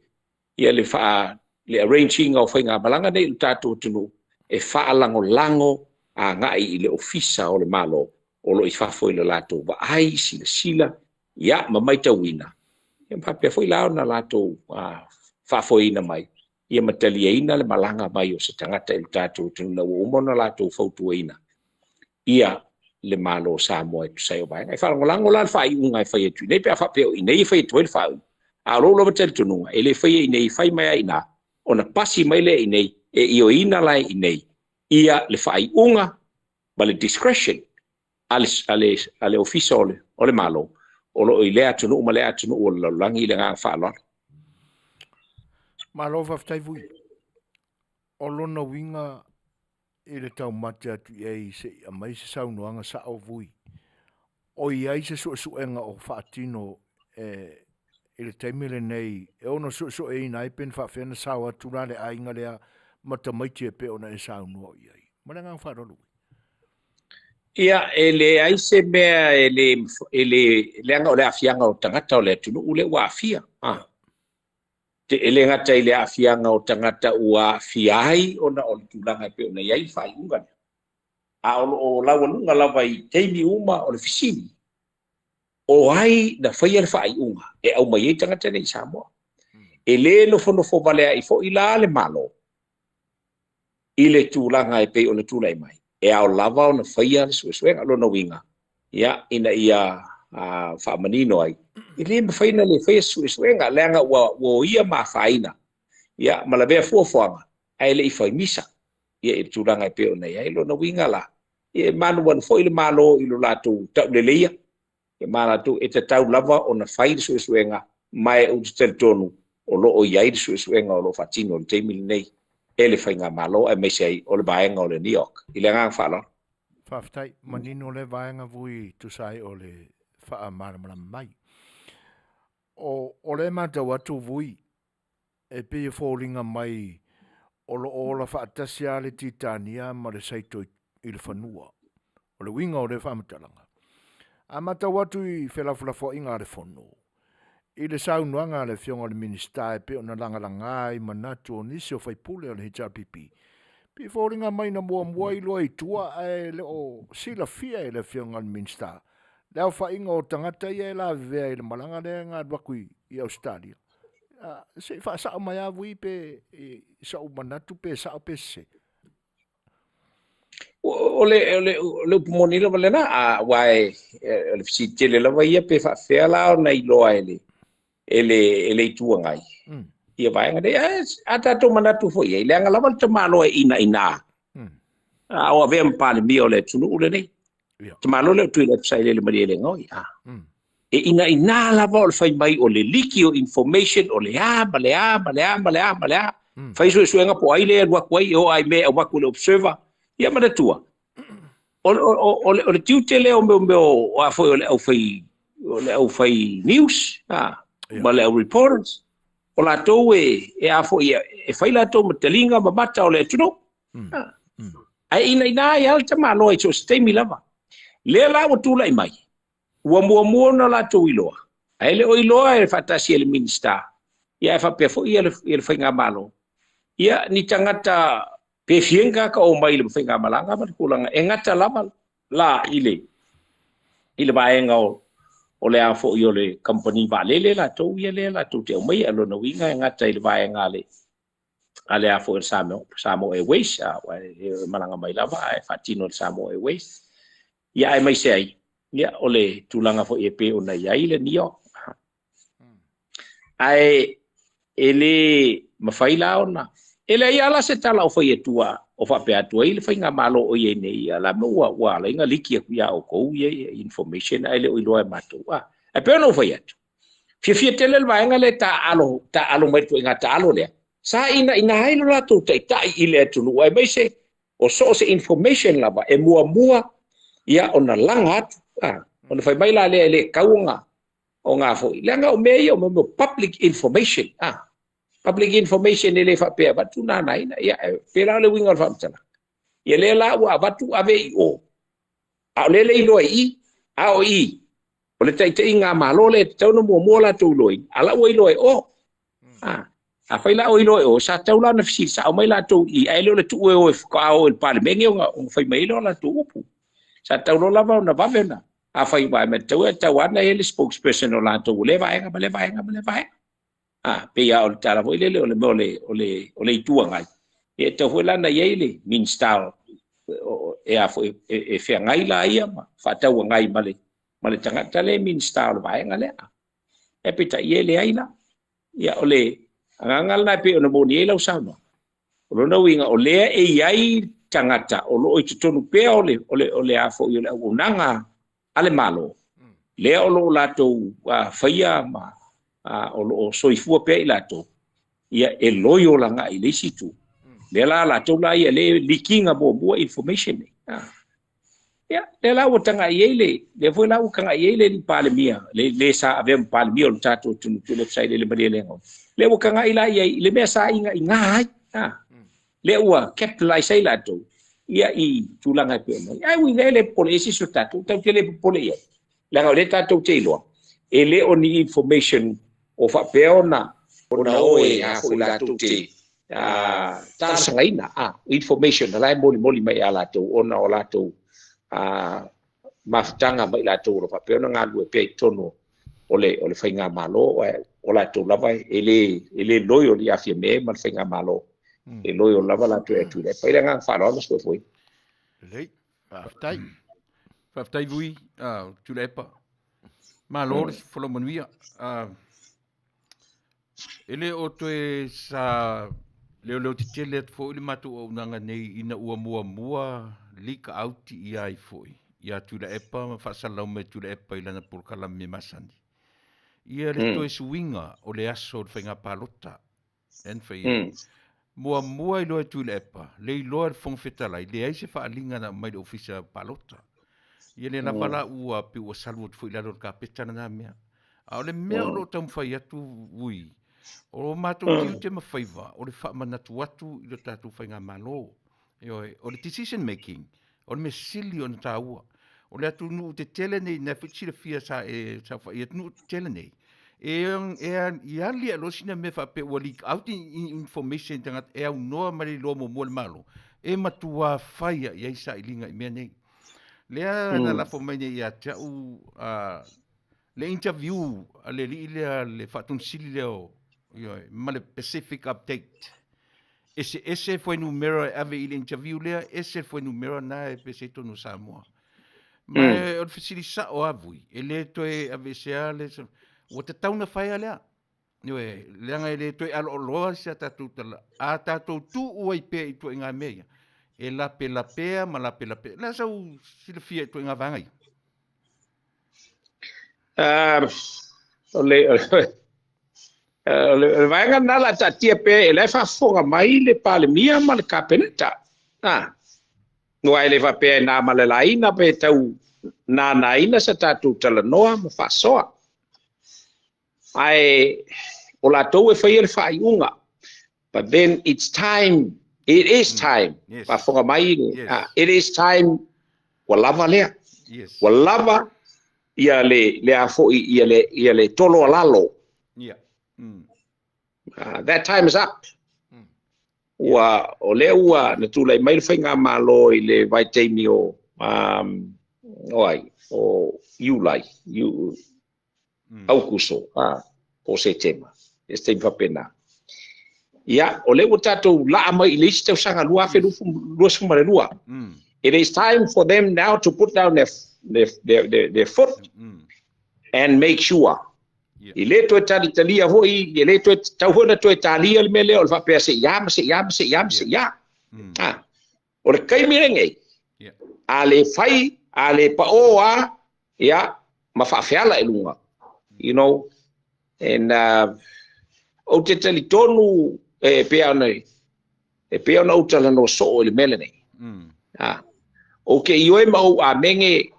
S8: ia le, faa, le arrange ina o faigamalaga nei i lo tatou atunuu e faalagolago agai i le ofisa o le Malo o lo o i fafo i le latou vaai, silasila, ia, ma matauina, ia ma faapea foi la ona latou faafoeina mai, ia ma taliaina le malaga mai o se tagata i lo tatou atunuu ina ua uma ona latou fautuaina ia le Malo o Samoa e tusa ai o vaega. E faalagolago la le faaiuga e fai atu i inei pe a faapea o i inei e fai atu ai le faaiuga. A o lou lava talitonuga, e le faia i inei, e fai mai lava i ina, ona pasi mai lea i inei, e ioeina la i inei ia le faaiuga ma le discretion a le, a le, a le Ofisa o le, o le Malo o lo o i lea atunuu ma lea atunuu o le lalolagi i le agaga faaaloalo.
S1: Malo faafetai Vui. O lona uiga i le taumate atu i ai se i aumai se saunoaga sao Vui, o i ai se suesuega o faatino e, i le taimi lenei e ono suesueina ai pe na faapefea ona sao atu la le aiga lea ma tamaiti e pei ona e saunoa i ai. Ma le agaga faaaloalo Vui.
S8: Ia, e leai se mea e le, e le, leaga o le aafiaga o tagata o le atunuu lea ua aafia. Ah. E le gata i le aafiaga o tagata ua aafia ai ona o le tulaga e pei ona i ai le faaiuga lea, a o lo o laualuga lava i taimi uma o le fesili, o ai na faia le faaiuga e aumai ai tagata nei i Samoa? E le nofonofo vale ai foi la le Malo i le tulaga e pei ona tulai mai, e ao lava ona faia le suesuega. Lona uiga, ia, ina ia faamanino ai, e le mafai ona le faia se suesuega, leaga ua oia ma afaina, ia, ma lavea fuafuaga, ae le i fai misa, ia, i le tulaga e pei ona i ai. Lona uiga la, ia, e manumanu foi le Malo i lo latou tauleleia, ia ma latou e tatau lava ona fai le suesuega, ma e ou te talitonu o lo o i ai le suesuega o lo o faatino i le taimi lenei e le Faigamalo aemaise ai o le vaega o le NEOC. I le agaga faaaloalo.
S1: Faafetai, manino lea vaega vui tusa ai o le faamalamalama mai. O, o lea e matau atu vui, e pei e foliga mai o lo o ola faatasi lava le Titania ma le Saito i le fanua. O le uiga o lea faamatalaga, a matau atu i felafolafoaiga a le Fono, i le saunoaga a le Afioga i le Minisita e pei ona lagalaga ai manatu o nisi o faipule o le HRPP, pei e foliga mai na muamua iloa i tua ae le o silafia e le Afioga i le Minisita le aofaiga o tagata ia e lavevea i le malaga lea na alu atu i Ausetalia. Se i faasao mai lava Vui pe i sou manatu pe sao pe sese.
S8: O le, o le, o le upu moni lava lena, aua e, o le fesili tele lava ia pe faafefea la ona iloa e le, e le, e le Itu Agai ia vaega nei. Ae a tatou manatu foi i ai, leaga lava le tamaloa e inaina, a o avea ma Palemia o le atunuu lenei. Tamaloa lea o Tuilaepa Sailele Malielegaoi. E inaina lava o le fai mai o le liki o information o le a ma le a ma le a ma le a ma le a. Fai suesuega po o ai lea e alu atu ai e oo lava i mea e avatu i le observer. Ia manatua, o, o, o, le, o le tiute lea o mea mea o a foi o le aufai o le aufai news a, ma le au reporters o latou e, e a foi e fai latou ma taliga ma mata o le atunuu. Ae inaina ai lava le tamaloa i so o se taimi lava. Lea la ua tulai mai, ua muamua ona latou iloa, ae le o iloa e faatasi e le Minisita, ia ae faapea foi ia le, ia le Faigamalo, ia ni tagata pe fia ni tagata omai i le faigamalaga ma le tulaga e gata lava la i le, i le vaega o, o le a foi o le kamupani vaalele latou ia lea latou te aumaia. O lona uiga e gata i le vaega a le a le a foi o le Samoa, Samoa Airways, a, e malaga mai lava ae faatino e le Samoa Airways. Ia aemaise ai, ia, o le tulaga foi e pei ona i ai le NEOC. Ae e le mafai la ona, e leai lava la se tala o fai atu a, o faapea atu ai le faigamalo o i ai nei, ia la mea ua, ua ala ai ona liki atu ia outou ia information ae le o iloa e matou. A, ae pei ona ou fai atu, fiafia tele le vaega lea e taaalo, taaalo mai le ituaiga taalo lea, sa inaina ai lo latou taitai i le atunuu aemaise o so o se information lava e muamua ia ona laga atu. A, ona fai mai la lea e le tatau ona ona foi, leaga o mea ia o mea public information. A, public information e le faapea avatu nanaina, ia e pēlā o le uiga o le faamatalaga. Ia lea la ua avatu ave i o, a o lea le iloa i i, a o i, o le taitaiga a Malo lea e tatau ona muamua latou iloaina, a la ua iloa e o. A, afai la o iloa e o, sa tatau la ona fesili sao mai latou i i, ae le o le tuu e o e faatoa o i le Palemene ona fai mai ai lea o latou upu. Sa tatau loa lava ona vave ona, afai aua e tatau e tatau lava ona i ai le spokesperson o latou o lea vaega ma lea vaega ma lea vaega. A, pei lava o le tala foi lele o le mea o le, o le, o le Itu Agai, ia e tatau foi la ona i ai le Minista e a foi, e feagai la ia ma faatauagai ma le, ma le tagata lea e Minista o le vaega lea. Ae peitai e leai la. Ia o le agaga lena e pei ona moni ai lau saunoaga. O lona uiga o lea e i ai tagata o lo o i totonu pea o le, o le, o le a foi o le auaunaga a le Malo, lea o lo o latou faia ma o lo o soifua pea i latou, ia e loyal agai i le isi itu. Lea la latou la ia le likiga muamua information nei. Ia, lea la ua tagai ai le, lea foi la ua tagai ai le alii Palemia, le, le sa avea ma Palemia o le tatou atunuu Tuilaepa Sailele Malielegaoi. Lea ua tagai la i ai i le mea sa igaigā ai. Lea ua capitalize ai latou ia i tulaga e pei ona i ai. Ae ui i lea e le popole ese se o tatou, tatou te le popole i ai. Leaga o lea tatou te iloa, e le o ni information o faapea ona ona o e a foi latou te talosagaina, a, information o la e molimoli mai ia latou ona o latou mafutaga ma i latou o lo o faapea ona galulue pea i totonu o le o le faigamalo, o latou lava e le e le loyal ia Fiame ma le faigamalo, e loyal lava latou e Tuilaepa. I le agaga faaaloalo Soifua.
S1: Lelei, faafetai.
S7: Faafetai Vui, Tuilaepa. Malo le folau manuia. E le o toe sa leoleo tetele atu foi le matou auaunaga nei ina ua muamua leak out ia ai foi ia Tuilaepa ma faasalalau mai Tuilaepa i lana polokalame masani. Ia le toe suiga o le aso o le faiga palota. Lea na fai ai. Muamua iloa e Tuilaepa, le iloa e le Fofoga Fetalai, leai se faaaliga na aumai i le Ofisa Palota. Ia lea lava la ua pei ua salu atu foi i lalo o le kapeta lena mea. A o le mea o lo o taumafai atu Vui, o matou tiute ma faiva o le faamanatu atu i le tatou faigamalo. Ioe, o le decision making, o le mea sili ona taua. O le atunuu tetele nei, na foi silafia sa e saofai, atunuu tetele nei, e, e, i ali loa sina mea faapea ua leak out information i tagata e aunoa ma le iloa muamua le Malo, e matua fai i ai sailiga i mea nei. Lea na lafo mai nei ia te au le interview a le alii lea, le faatonusili lea o, ioe, ma le Pacific Update. Eseese fuainumera e ave i le interview lea, ese le fuainumera na e pese i totonu o Samoa. Ma o le fesili sao lava Vui, e le toe aveesea le, ua tatau ona fai lava lea. Ioe, leaga e le toe aloaloa si a tatou tala, a tatou tuu ai pea i ituaiga mea ia, e lapelapea ma lapelapea. O le a sau silafia i ituaiga vaega ia?
S8: O le, o le vaega lena o le a taatia pea, o la e faafofoga mai le Palemia ma le Kapeneta. Aua e le faapea e na ma le laina pe tau nānāina sa tatou talanoa ma faasoa. Ae o latou e faia le faaiuga. But then it's time, it is time, faafofoga mai, it is time, ua lava lea. Ua lava ia le, le a foi, ia le, ia le tolo a lalo. That time is up. Ua, o lea ua na tulai mai le faigamalo i le vaitaimi o, o ai, o Iulai, Aukuso, a, po o Setema, i se taimi faapena. Ia, o lea ua tatou laa mai i le isi tausaga 2022. It is time for them now to put down their, their, their, their, their foot and make sure. E le toe talitalia foi, e le toe tatau foi ona toe talia le mea lea o le faapea se i a ma se i a ma se i a ma se i a. Ah, o le taimi lenei, a le fai, a le paō a, ia, ma faafeala i luga. You know, and ou te talitonu e pei ona, e pei ona ou talanoa soo i le mea lenei. Ah, ou te ioe ma ou amene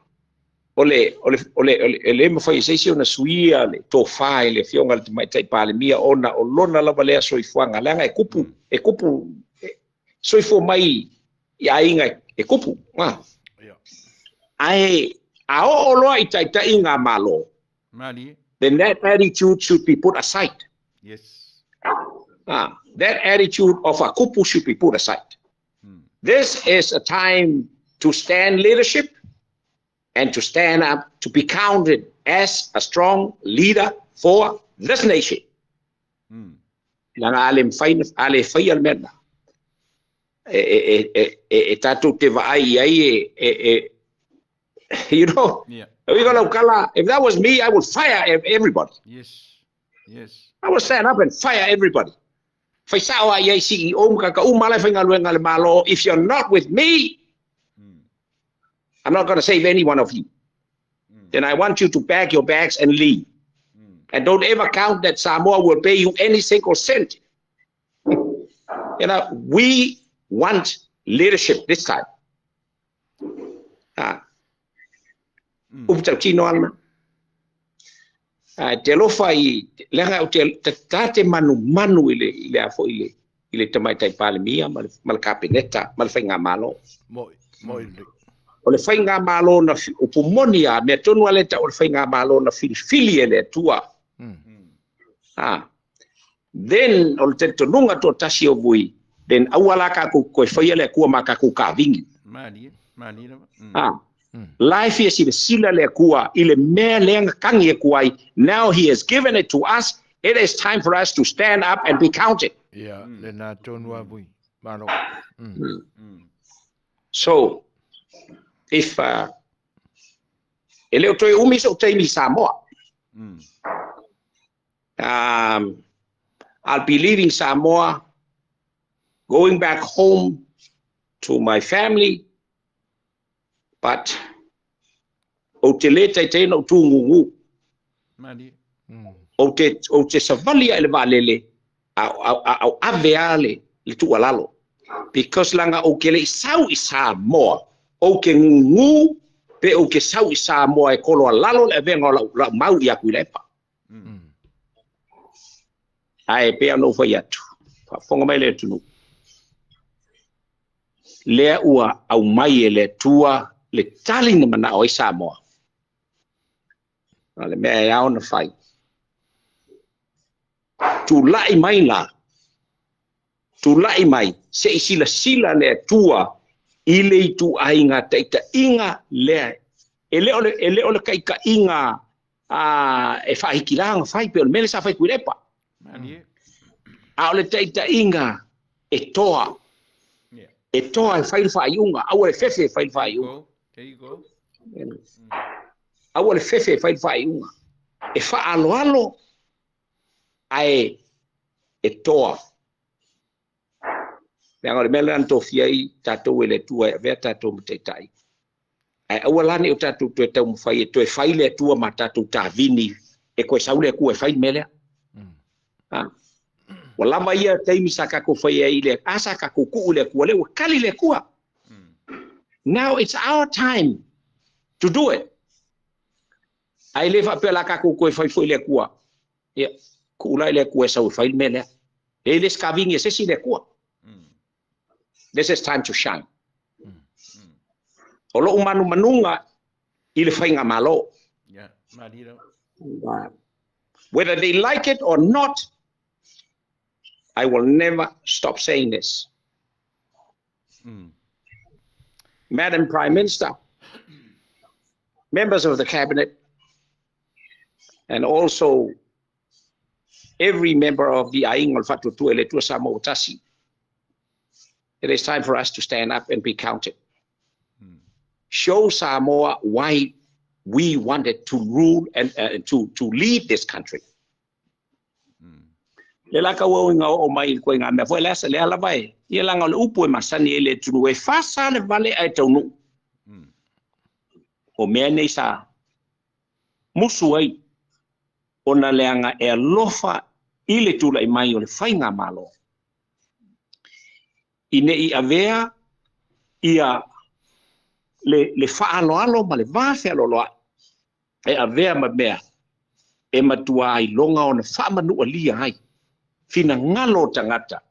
S8: o le, o le, o le, o le, e le mafai e se isi ona suia le tofa i le Afioga i le Tamaitai Palemia ona o lona lava lea soifuaga, leaga e kupu, e kupu, e soifua mai i aiga e kupu. Ah. Ae a oo loa i taitaiga Malo,
S7: Malie.
S8: then that attitude should be put aside.
S7: Yes.
S8: Ah, that attitude of a kupu should be put aside. This is a time to stand leadership and to stand up to be counted as a strong leader for this nation. Leaga a le mafai ona, a le faia le mea lena, e, e, e, e, e, e tatou te vaai i ai e, e, e you know,
S7: Yeah.
S8: we got kala, if that was me, I would fire everybody.
S7: Yes. Yes.
S8: I would stand up and fire everybody. Fai sao a i ai CEO ma kaka uma la e faigaluega a le Malo, if you're not with me, I'm not going to save any one of you. Then I want you to pack your bags and leave. And don't ever count that Samoa will pay you any single cent. You know, we want leadership this time. Ah. Upu tautino ana. Ae te alofa i, leaga ou te, ta te manumanu i le, i le a foi i le, i le Tamaitai Palemia ma le, ma le Kapeneta ma le Faigamalo.
S1: Moi, moi le.
S8: O le Faigamalo na, upu moni a, mea tonu a le tau o le Faigamalo na filifili e le Atua. Ah. Then, o le talitonuga toatasi o vui, then aua la kakou koe faia le Atua ma kakou kavingi.
S7: Malie, malie lava.
S8: Ah. La e fia silasila le Atua i le mea lea na tagi atu ai, now he has given it to us, it is time for us to stand up and be counted.
S1: Ia, lena tonu a vui. Malo.
S8: So, if, uh, e le o toe umi so'u taimi i Samoa. I'll be leaving Samoa, going back home to my family, but ou te le taitai ona ou tūgūgū.
S7: Malie.
S8: Ou te, ou te savali a i le vaalele, a, a, a, a ave a le, le tuualalo. Because langa ou ke le i sau i Samoa, ou ke gūgū, pe ou ke sau i Samoa e kolo a lalo le avega o lau, lau mau ia Tuilaepa. Ae pei ona ou fai atu, faafofoga mai le atunuu, lea ua aumai e le Atua le tali na manao ai Samoa. A o le mea e ao ona fai, tulai mai la, tulai mai se i silasila le Atua i le ituaiga taitaiga lea. E le o le, e le o le taitaiga a, e faahikilā ona fai, pei o le mea lea sa fai Tuilaepa. A o le taitaiga e toa, e toa e fai le faaiuga, aua le fefe e fai le faaiuga.
S7: There you go.
S8: Aua le fefe e fai le faaiuga. E faaaloalo ae e toa. Leaga o le mea lena na tofia ai tatou e le Atua e avea tatou ma taitai. Ae aua la ne i o tatou toe taumafai e toe fai le Atua ma tatou tavini e koe sau le Atua e fai le mea lea. Ha? Ua lava ia taimi sa tatou fai ai i le, a sa tatou tuu i le Atua, lea ua kali le Atua. Now it's our time to do it. Ae le faapea la tatou toe fai foi le Atua. Ia, tuu la i le Atua e sau e fai le mea lea. E le se kavini e se isi le Atua. This is time to shine. O lou manumanuga i le faigamalo.
S7: Yeah, malie lava.
S8: Whether they like it or not, I will never stop saying this. Madam Prime Minister, members of the Cabinet, And also every member of the Aiga o le Faatuatua i le Atua Samoa ua Tasi, it is time for us to stand up and be counted. Show Samoa why we wanted to rule and to lead this country. Le la kau au inga oo mai i koe ngā mea foi le asa lea lava e ia langa o le upu e masani ai le atunuu e fasa le vale ae taunuu. O mea nei sa musu ai ona leaga e alofa i le tulai mai o le faigamalo i ne i avea ia le, le faaaloalo ma le va fealoaloai e avea ma mea e matuā iloga ona faamanualia ai finagalo o tagata,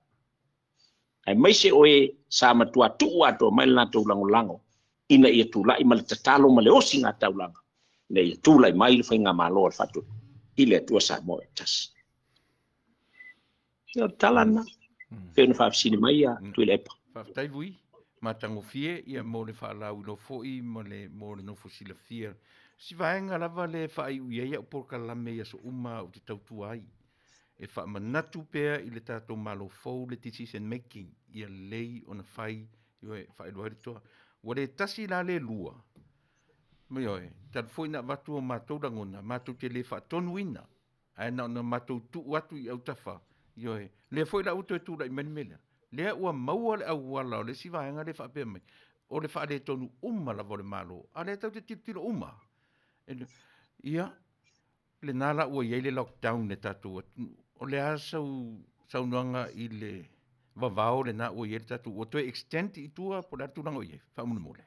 S8: aemaise o e sa matuā tuu atoa mai le latou lagolago ina ia tulai ma le tatalo ma le osigataulaga ina ia tulai mai le faigamalo a le Faatuatua i le Atua Samoa e tasi. Ia o le tala lena, pei ona faafesili mai a Tuilaepa.
S7: Faafetai Vui, matagofie ia mo le faalauiloa foi ma le mo le nofo silafia. Si vaega lava le faaiu i ai au polokalame i aso uma ou te tautua ai. E faamanatu pea i le tatou Malo fou le decision making ia lelei ona fai, ioe, faailoa ai le toa. Ua le tasi la le lua, ioe, talu foi na avatu o matou lagona, matou te le faatonuina, ae na ona matou tuu atu i autafa, ioe, lea foi la ua toe tulai mai le mea lea. Lea ua maua le auala o le isi vaega lea e faapea mai, o le faaletonu uma lava o le Malo, a o lea tatou te tilotilo uma. Ia, lena la ua i ai le lockdown i le tatou atunuu. O le a sau saunoaga i le vavao lena ua i ai le tatou, ua toe extend i tua po o le a le tulaga o i ai? Faamolemole.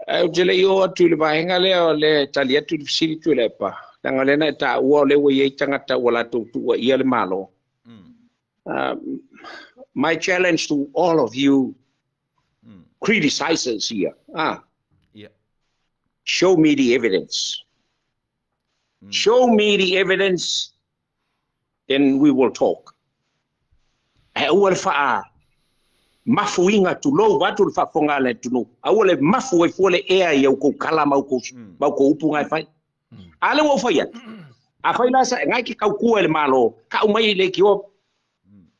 S8: Ae ou te le i oo atu i le vaega lea o le tali atu i le fesili Tuilaepa, leaga o lea na e taua o lea ua i ai tagata ua latou tuuaia le Malo. My challenge to all of you criticizers here, show me the evidence. Show me the evidence, then we will talk. Ae aua le faa mafuiga tulou vaeatu le faafofoga a le atunuu. Aua le mafu ai fua le ea i au kou kala ma au kou, ma au kou upu nga e fai. A lea ua ou fai atu, afai la sa ngai ke kaukua i le Malo, kau mai i leitioa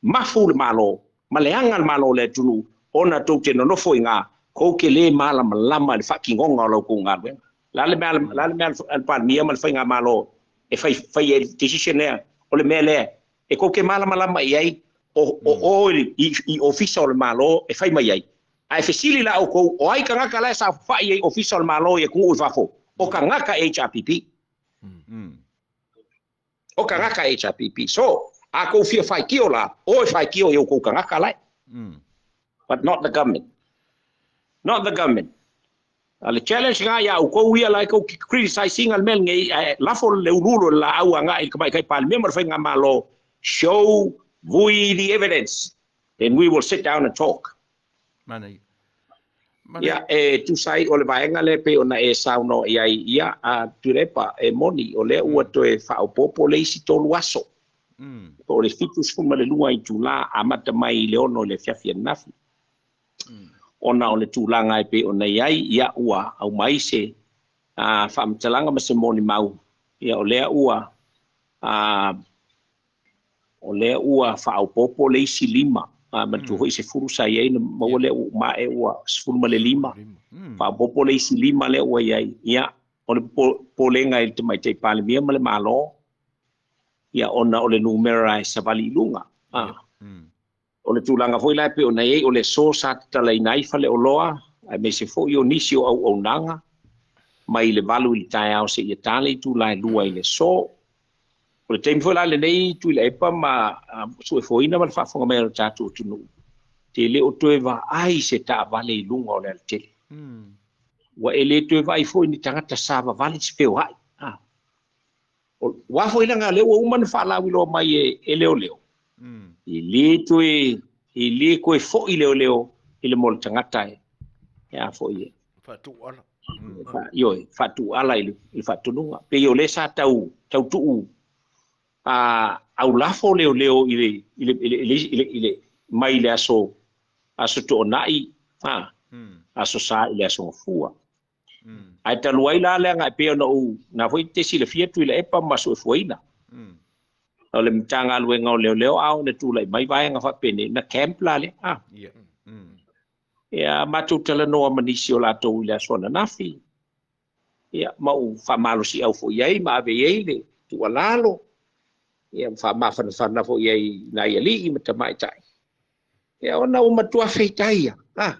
S8: mafu le Malo ma leaga le Malo o le atunuu ona tou te nonofo i ga, kou ke le malamalama i le faatinoga o la outou galuega. O le a le mea, o le a le mea a le Palemia ma le Faigamalo e fai, fai ai le decision lea, o le mea lea e kou te malamalama i ai, o, o o i, i ofisa o le Malo e fai mai ai. Ae fesili la outou, o ai tagata la e saofafai ai ofisa o le Malo i atunuu i fafo? O tagata HRPP. O tagata HRPP. So, a kou fia faitio la, o e faitio i outou tagata la e. But not the government. Not the government. A le challenge lena ia outou ia la e tou te criticize ina le mea lenei, ae lafo le uluulu o le laau agai i le Tamaitai Palemia ma le Faigamalo, show Vui the evidence, then we will sit down and talk.
S7: Manaia.
S8: Ia, e tusa ai o le vaega lea pei ona e saunoa i ai, ia, a Tuilaepa, e moni, o lea ua toe faaopoopo le isi tolu aso, po o le 72 itula, amata mai i le 6 i le afiafi ananafi. Ona o le tulaga e pei ona i ai, ia, ua aumai se faamatalaga ma se molimau, ia, o lea ua O lea ua faaopoopo le isi lima, a manatua foi 10 sa i ai na maua lea ua uma ae ua 15, faaopoopo le isi lima lea ua i ai. Ia, o le popolega i le Tamaitai Palemia ma le Malo, ia ona o le numera e savali i luga. A. O le tulaga foi la e pei ona i ai, o le aso sa tatalaina ai faleoloa, aemaise foi o nisi o auaunaga, mai le 8 i le taeao seia ta le itula e 2 i le aso. O le taimi foi la lenei Tuilaepa ma Suefoina ma le faafofoga mai a lo tatou atunuu, te le o toe vaai se taavale i luga o le alatele. Ua e le toe vaai foi ni tagata savavali se feoai. Ua foi leaga lea ua uma ona faalauiloa mai e leoleo, e le toe, e le toe foi leoleo i le mo le tagata e, e a foi e.
S1: Faatuala.
S8: Ioe, faatuala i le faatonuga. Pei o lea sa tau, tau tuu a aulafo leoleo i le, i le, i le, i le, i le, mai le aso, aso Toonai, ha, aso Sa i le aso Gafua. Ae talu ai la leaga e pei ona ou, na foi e te silafia Tuilaepa ma Soefuaina. O le Matagaluega o Leoleo a oo ina tulai mai vaega faapenei, na camp la lea. A. Ia, matou talanoa ma nisi o latou i le aso ananafi, ia, ma ou faamalosiau foi i ai ma ave i ai le tuualalo, ia, ma faamafanafana foi i ai i nai alii ma tamaitai. Ia, ona ua matua feitai a.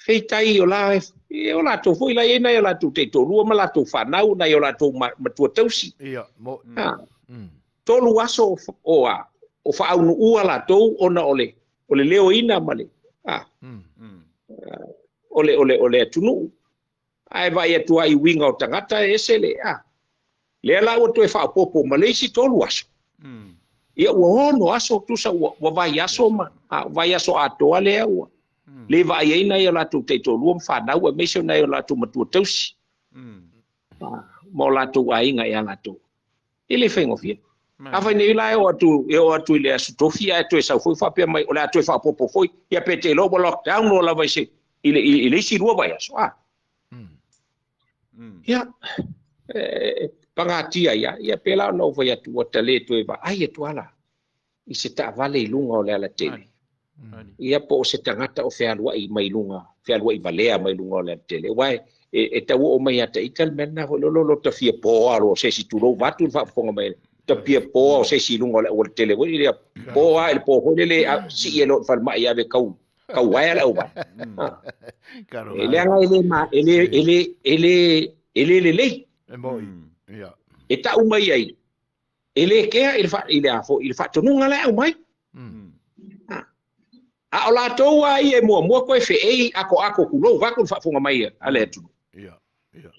S8: Feitai o la, e o latou foi la e i ai nai o latou taitoalua ma latou fanau, nai o latou matua tausi.
S1: Ia, mo.
S8: A. 3 aso o a, o faaunuua latou ona o le, o le leoina ma le, a, o le, o le, o le atunuu. Ae vaai atu lava i uiga o tagata e ese le, a, lea la ua toe faaopoopo ma le isi 3 aso. Ia ua 6 aso, tusa ua, ua vaiaso ma, a, vaiaso atoa lea ua le vaai ai nai o latou taitoalua ma fanau aemaise o nai o latou matua tausi. Ma o latou aiga ia latou. E le faigofie. Afai nei la e oo atu, e oo atu i le Aso Tofi ae toe sau foi faapea mai o le a toe faaopoopo foi, ia pe te iloa ua lockdown loa lava i se, i le, i le isi 2 vaiaso. A. Ia, e pagatia ia, ia pēlā ona ou fai atu ua ta le toe vaai atu lava la i se taavale i luga o le alatele. Ia po o se tagata o fealuai mai luga, fealuai valea mai luga o le alatele. Aua e tau oo mai ia te ita le mea lena foi lolo lo ta fia poa loa o se isi tulou vaeatu le faafofoga mai. Ta fia poa o se isi i luga o le aualatele foi lea. Poa i le po foi lele sii e loa i le falemai ave kau kau waea le auvae. E leaga e le ma e le e le e le e le lelei.
S1: E moi. Ia.
S8: E tau mai ai e le kea i le fa, i le a foi i le faatonuga la e aumai. A o latou lava ia e muamua koe feei akoako tulou vaeatu le faafofoga mai a le atunuu.
S1: Ia, ia.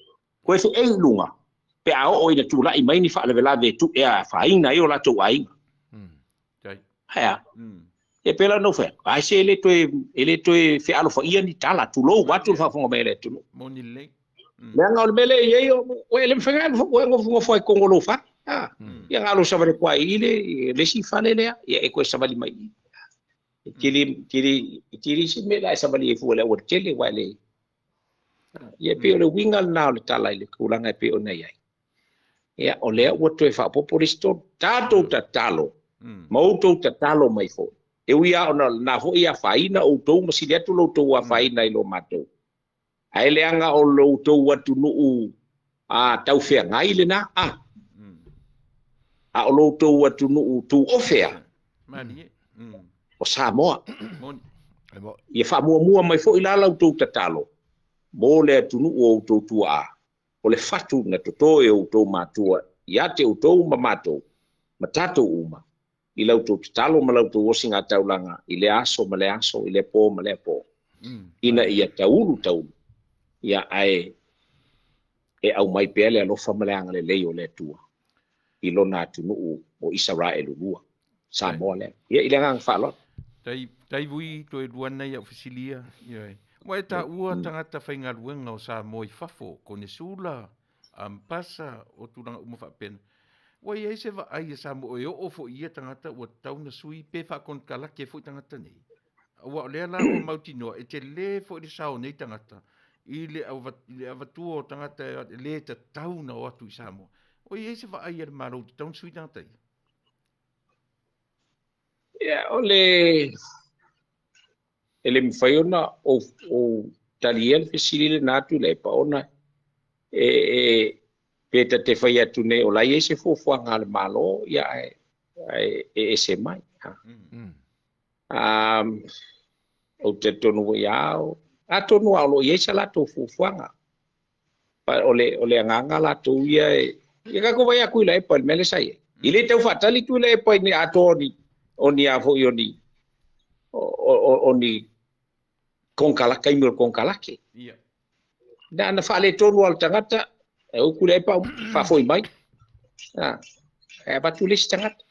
S8: Koe feei i luga pe a oo ina tulai mai ni faalavelave e tu e afaina ai o latou aiga. Ae a? E pei la ona ou fai atu, ai se e le toe, e le toe fealofaia ni tala, tulou vaeatu le faafofoga mai a le atunuu.
S7: Moni lelei.
S8: Leaga o le mea lea e i ai, o e le mafai ona oe nofonofo ai i totonu o lou fale. Ia na o lou savali atu lava i le, le isi fale lea, ia e toe savali mai i i. E tele, tele, e tele isi mea la e savali ai fua i le aualatele, aua e le, ia e pei o le uiga lena o le tala i le tulaga e pei ona i ai. Ia, o lea ua toe faaopoopo le isi 3. Tatou tatalo, ma outou tatalo mai foi. E ui lava ona lena foi e afaina outou ma sili atu lo outou afaina i lo matou. Ae leaga o lo outou atunuu a taufeagai lena, a. A o lo outou atunuu tuofe a, o Samoa. Ia faamuamua mai foi la la outou tatalo mo le atunuu o outou tuaa, o le fatu na toto e outou matua ia te outou ma matou, ma tatou uma, i la outou tatalo ma la outou osigataulaga i lea aso ma lea aso, i lea po ma lea po, ina ia taulu taulu, ia ae e aumai pea le alofa ma le agalelei o le Atua i lona atunuu o Isaraelu lua, Samoa lea. Ia, i le agaga faaaloalo.
S7: Tai, tai vui toe luana i au fesilia. Ia, ua e taua tagata faigaluega o Samoa i fafo, konesula, ampasa, o tulaga uma faapena. Ua i ai se vaai a Samoa e oo foi i ia tagata ua tatau ona sui pe faakonekarate foi tagata nei. Aua o lea la ua mautinoa e tele foi le sao o nei tagata i le avatua o tagata e le tatau ona o atu i Samoa. Ua i ai se vaai a le Malo ua tatau ona sui tagata ia?
S8: Ia, o le e le mafai ona ou, ou talia le fesili lena Tuilaepa ona e, e pe ta te fai atu nei o la e i ai se fuafuaga a le Malo, ia ae, ae e ese mai. Ha. Ou te talitonu foi lava, atonu lava o lo o i ai sa latou fuafuaga. O le, o le agaga latou ia e, ia tatou vaai atu i Tuilaepa i le mea lea sa i ai. E le tau faatali Tuilaepa i ni atoa o ni, o ni a foi o ni, o ni konekarate, taimi o le konekarate. Na na faaletonu lava o le tagata, e ui Tuilaepa faafoi mai. E avatu le isi tagata.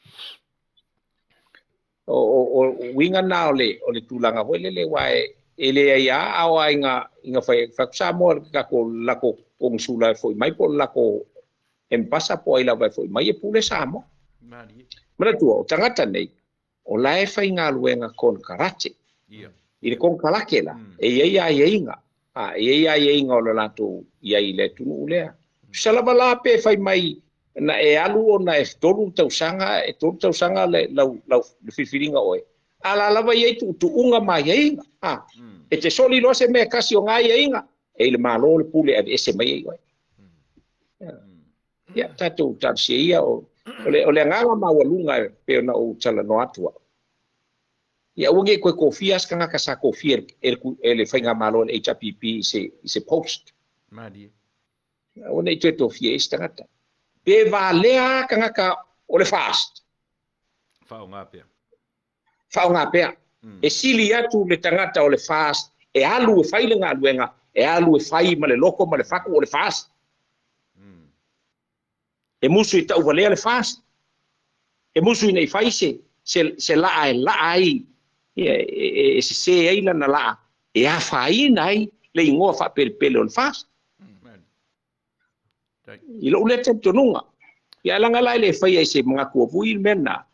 S8: O uiga na o le, o le tulaga foi lele, aua e leai lava a oo lava ina fai atu Samoa i le tatou lako konesula e foi mai po o le lako embasa po o ai lava e foi mai e pule Samoa. Manatua, o tagata nei, o la e faigaluega konekarate. I le konekarate la, e i ai aiaiga. A e i ai aiaiga o le latou i ai i le atunuu lea. Tusa lava la pe fai mai na e alu ona e 3 tausaga, e 3 tausaga le, lau, lau, le filifiliga o oe, a la lava i ai tuutuuga ma aiaiga. A, e te soli loa se mea e kasi o ngā aiaiga, e i le Malo le pule e aveese mai ai oe. Ia, tatou talosia ia, o, o le, o le agaga maualuga e pei ona ou talanoa atu au. Ia aua nei toe tofia se tagata sa tofia e le, e le faigamalo a le HRPP i se, i se post.
S7: Malie.
S8: Aua nei toe tofia ai se tagata. Pe valea tagata o le FAST.
S7: Faaaoga pea.
S8: Faaaoga pea. E sili atu le tagata o le FAST e alu e fai le galuega, e alu e fai ma le loto ma le fatu o le FAST. E musu i tauvalea le FAST. E musu ina i fai se, se, se laa e laa ai, ia, e, e, e sese ai lana laa, e afaina ai le igoa faapelepele o le FAST. I lou lea talitonuga. Ia leaga la e le faia i se manatu o Vui le mea lena.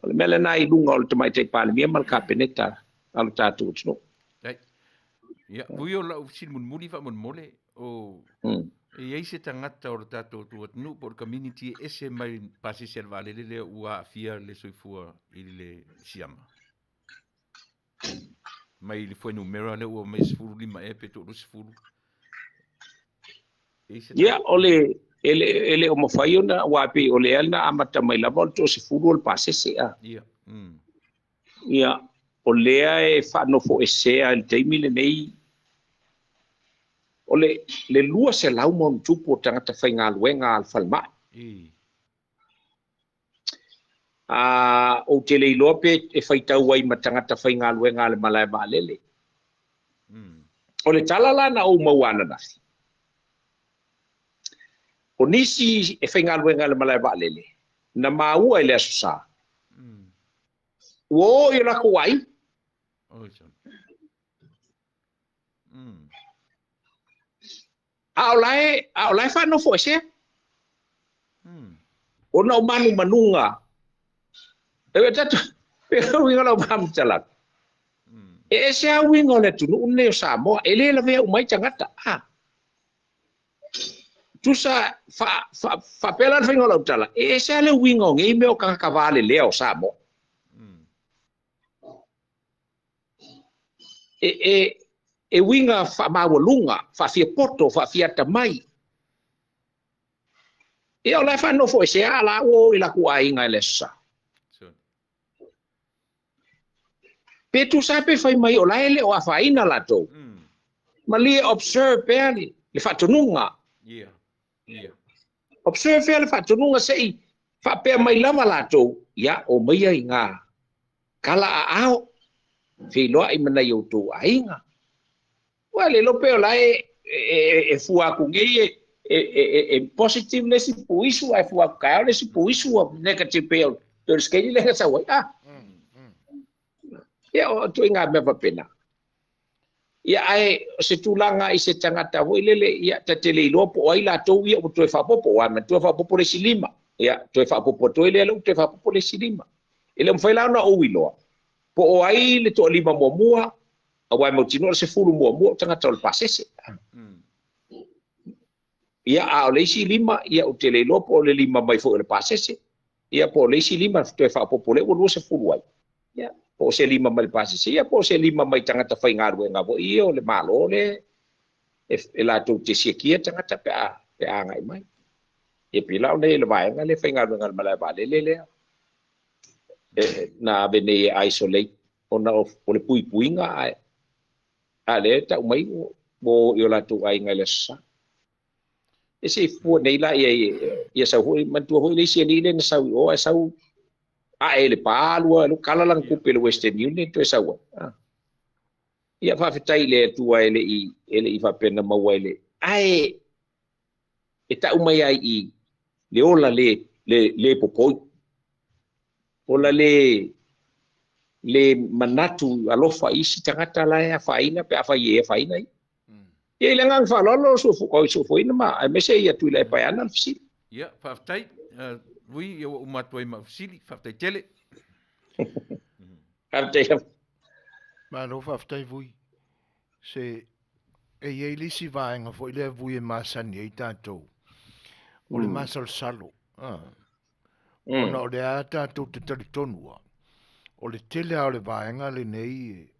S8: O le mea lena i luga o le Tamaitai Palemia ma le Kapeneta a lo tatou atunuu.
S7: Ia, Vui o lau fesili mulimuli faamolemole, o e i ai se tagata o le tatou atunuu po o le community e ese mai le pasese a le vaalele lea ua aafia le soifua i le siama? Mai le fuainumera lea ua mai 15 ea pe 20.
S8: Ia, o le, e le, e le o mafai ona, aua e pei o lea na amata mai lava o le toasefulu o le pasese, a.
S7: Ia.
S8: Ia, o lea e faanofoesea i le taimi lenei, o le, le 200 ma ona tupu o tagata faigaluega a le falemai. A, ou te le iloa pe e faitau ai ma tagata faigaluega a le malae vaalele. O le tala la na ou maua ananafi, o nisi e faigaluega i le malae vaalele, na maua i le Aso Sa, ua o i o latou aiga. A o la e, a o la e faanofoesea. Ona o manumanuga. E tatou, pe o uiga o lau faamatalaga. E ese lava uiga o le atunuu lenei o Samoa, e le lavea uma ai tagata. A. Tusa, fa, fa, faapea la le faiga o lau tala, e ese lava le uiga o nei mea o tagata valelea o Samoa. E, e, e uiga faamaualuga, faafiapoto, faafiatamai. Ia o la e faanofoesea a la ua o i latou aiga i le Aso Sa. Pe tusa pe fai mai o la e le o afaina latou. Malie observe pea le, le faatonuga. Observe pea le faatonuga se i faapea mai lava latou, ia omaia i ngā kala aao, feiloai ma nai outou aiga. Ua le iloa pe o la e, e, e fua atu nei e, e, e, e positive le isi puisu, ae fua atu taeao le isi puisu ua negative pei o le scale lea na sau ai. Ah. Ia, o ituaiga mea faapena. Ia, ae o se tulaga i se tagata foi lele, ia, ta te le iloa po o ai latou ia ua toe faaopoopo, aua manatua faaopoopo le isi lima. Ia, toe faaopoopo atu ai lea, lea ua toe faaopoopo le isi lima. E le o mafai la ona ou iloa po o ai le toalima muamua, aua e mautinoa le 10 muamua o tagata o le pasese. Ia, a o le isi lima, ia, ou te le iloa po o le lima mai foi o le pasese, ia, po o le isi lima toe faaopoopo lea ua 20 ai. Ia, po o se lima mai le pasese, ia, po o se lima mai tagata faigaluega foi ia o le Malo lea e, e latou te siakia tagata pe a, pe a agai mai. Ia, pei la ona i ai le vaega lea faigaluega a le malae vaalele lea e, na ave nei e isolate ona o, o le puipuiga ae a lea e tau mai ua o i o latou aiga i le Aso Sa. E se i fua nei la ia, ia sau foi, manatua foi le isi alii lea na sau i o ae sau ae i le pa alua, kala lana tupe i le Western Union toe sau ai. Ah. Ia faafetai i le Atua e le i, e le i faapea na maua i le, ae e tau mai ai i le ola le, le, le popoi. Ola le, le manatu alofa i isi tagata la e afaina pe afai e afaina ia. Ia i le agaga faaaloalo o soifuaina ma aemaise ia Tuilaepa e ana le fesili.
S7: Ia, faafetai. Vui, ia ua uma atu ai ma au fesili. Faafetai tele.
S8: Faafetai lava.
S1: Malo faafetai Vui. Se E i ai le isi vaega foi lea vui e masani ai tatou, o le masalosalo. Ona o lea lava tatou te talitonu lava, o le tele lava o le vaega lenei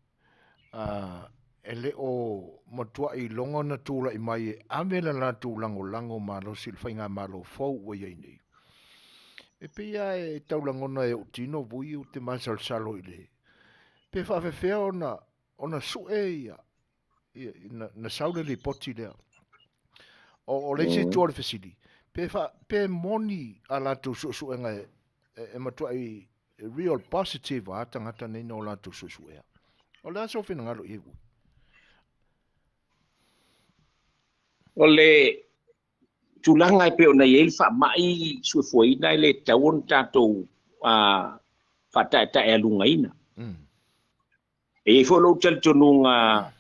S1: e le o matuai iloga ona tulai mai e ave le latou lagolago malosi i le faigamalo fou ua i ai nei. E pei lava e tau lagona e ou tino vui ou te masalosalo i le pe faafefea ona ona sue ia na sau le lipoti lea. O le isi itu o le fesili, pe, fa, pe moni a latou suesuega e, e, e matuai real positive a tagata nei na o latou suesuea. O le a sou finagalo i ai ui?
S8: O le tulaga e pei ona i ai le faamai suefuaina e le tatau ona tatou faataetaealugaina. E i ai foi lou talitonuga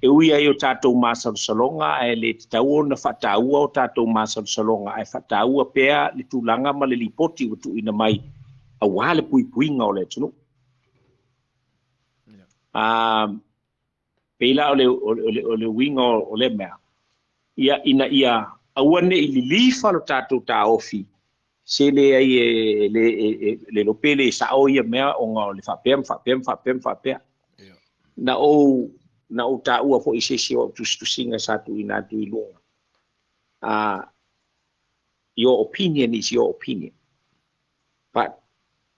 S8: e ui ai o tatou masalosaloga ae le tatau ona faataua o tatou masalosaloga ae faataua pea le tulaga ma le lipoti ua tuuina mai aua le puipuiga o le atunuu. Pei la o le, o le, o le uiga o lea mea, ia, ina ia aua ne i lilifa lo tatou taofi se leai e le e le iloa pe le sao ia mea ona o le faapea ma faapea ma faapea ma faapea. Na ou na ou taua foi i se isi o au tusitusiga sa tuuina atu i luga, your opinion is your opinion, but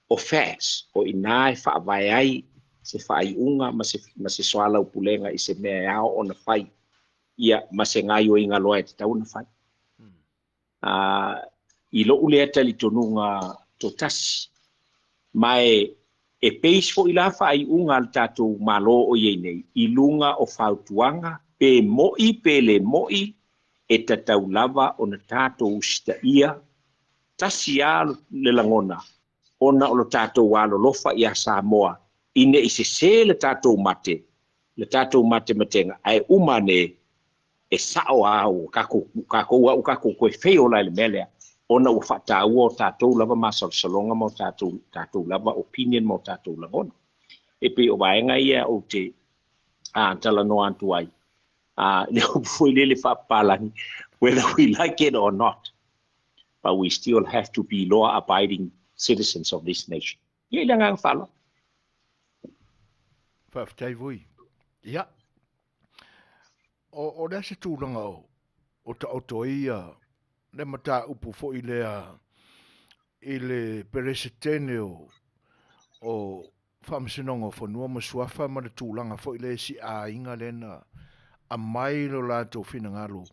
S8: o facts, o i ina e faavae ai se faaiuga ma se ma se soalaupulega i se mea e ao ona fai, ia ma se gaoioiga loa e tatau ona fai. I lou lea talitonuga toatasi. Ma e base foi la faaiuga a le tatou Malo o i ai nei i luga o fautuaga pe mo'i pe le mo'i e tatau lava ona tatou usitaia tasi a le lagona ona o lo tatou alolofa ia Samoa i ne i sese le tatou mate, le tatou matematega ae uma ane e sao a ua kakou, kakou a ua kakou toe fail la i le mea lea, ona ua faataua o tatou lava masalosaloga ma o tatou, tatou lava opinion ma o tatou lagona. E pei o vaega ia ou te talanoa atu ai, le upu foi lele faapapalagi, whether we like it or not, but we still have to be law abiding citizens of this nation. Ia i le agaga faaaloalo.
S1: Faafetai vui. Ia, O, o le a se tulaga o, o taoto ai ia le mataupu foi lea i le Peresetene o, o Faamasinoga o Fanua ma Suafa ma le tulaga foi lea i si aiga lea na aumai lo latou finagalo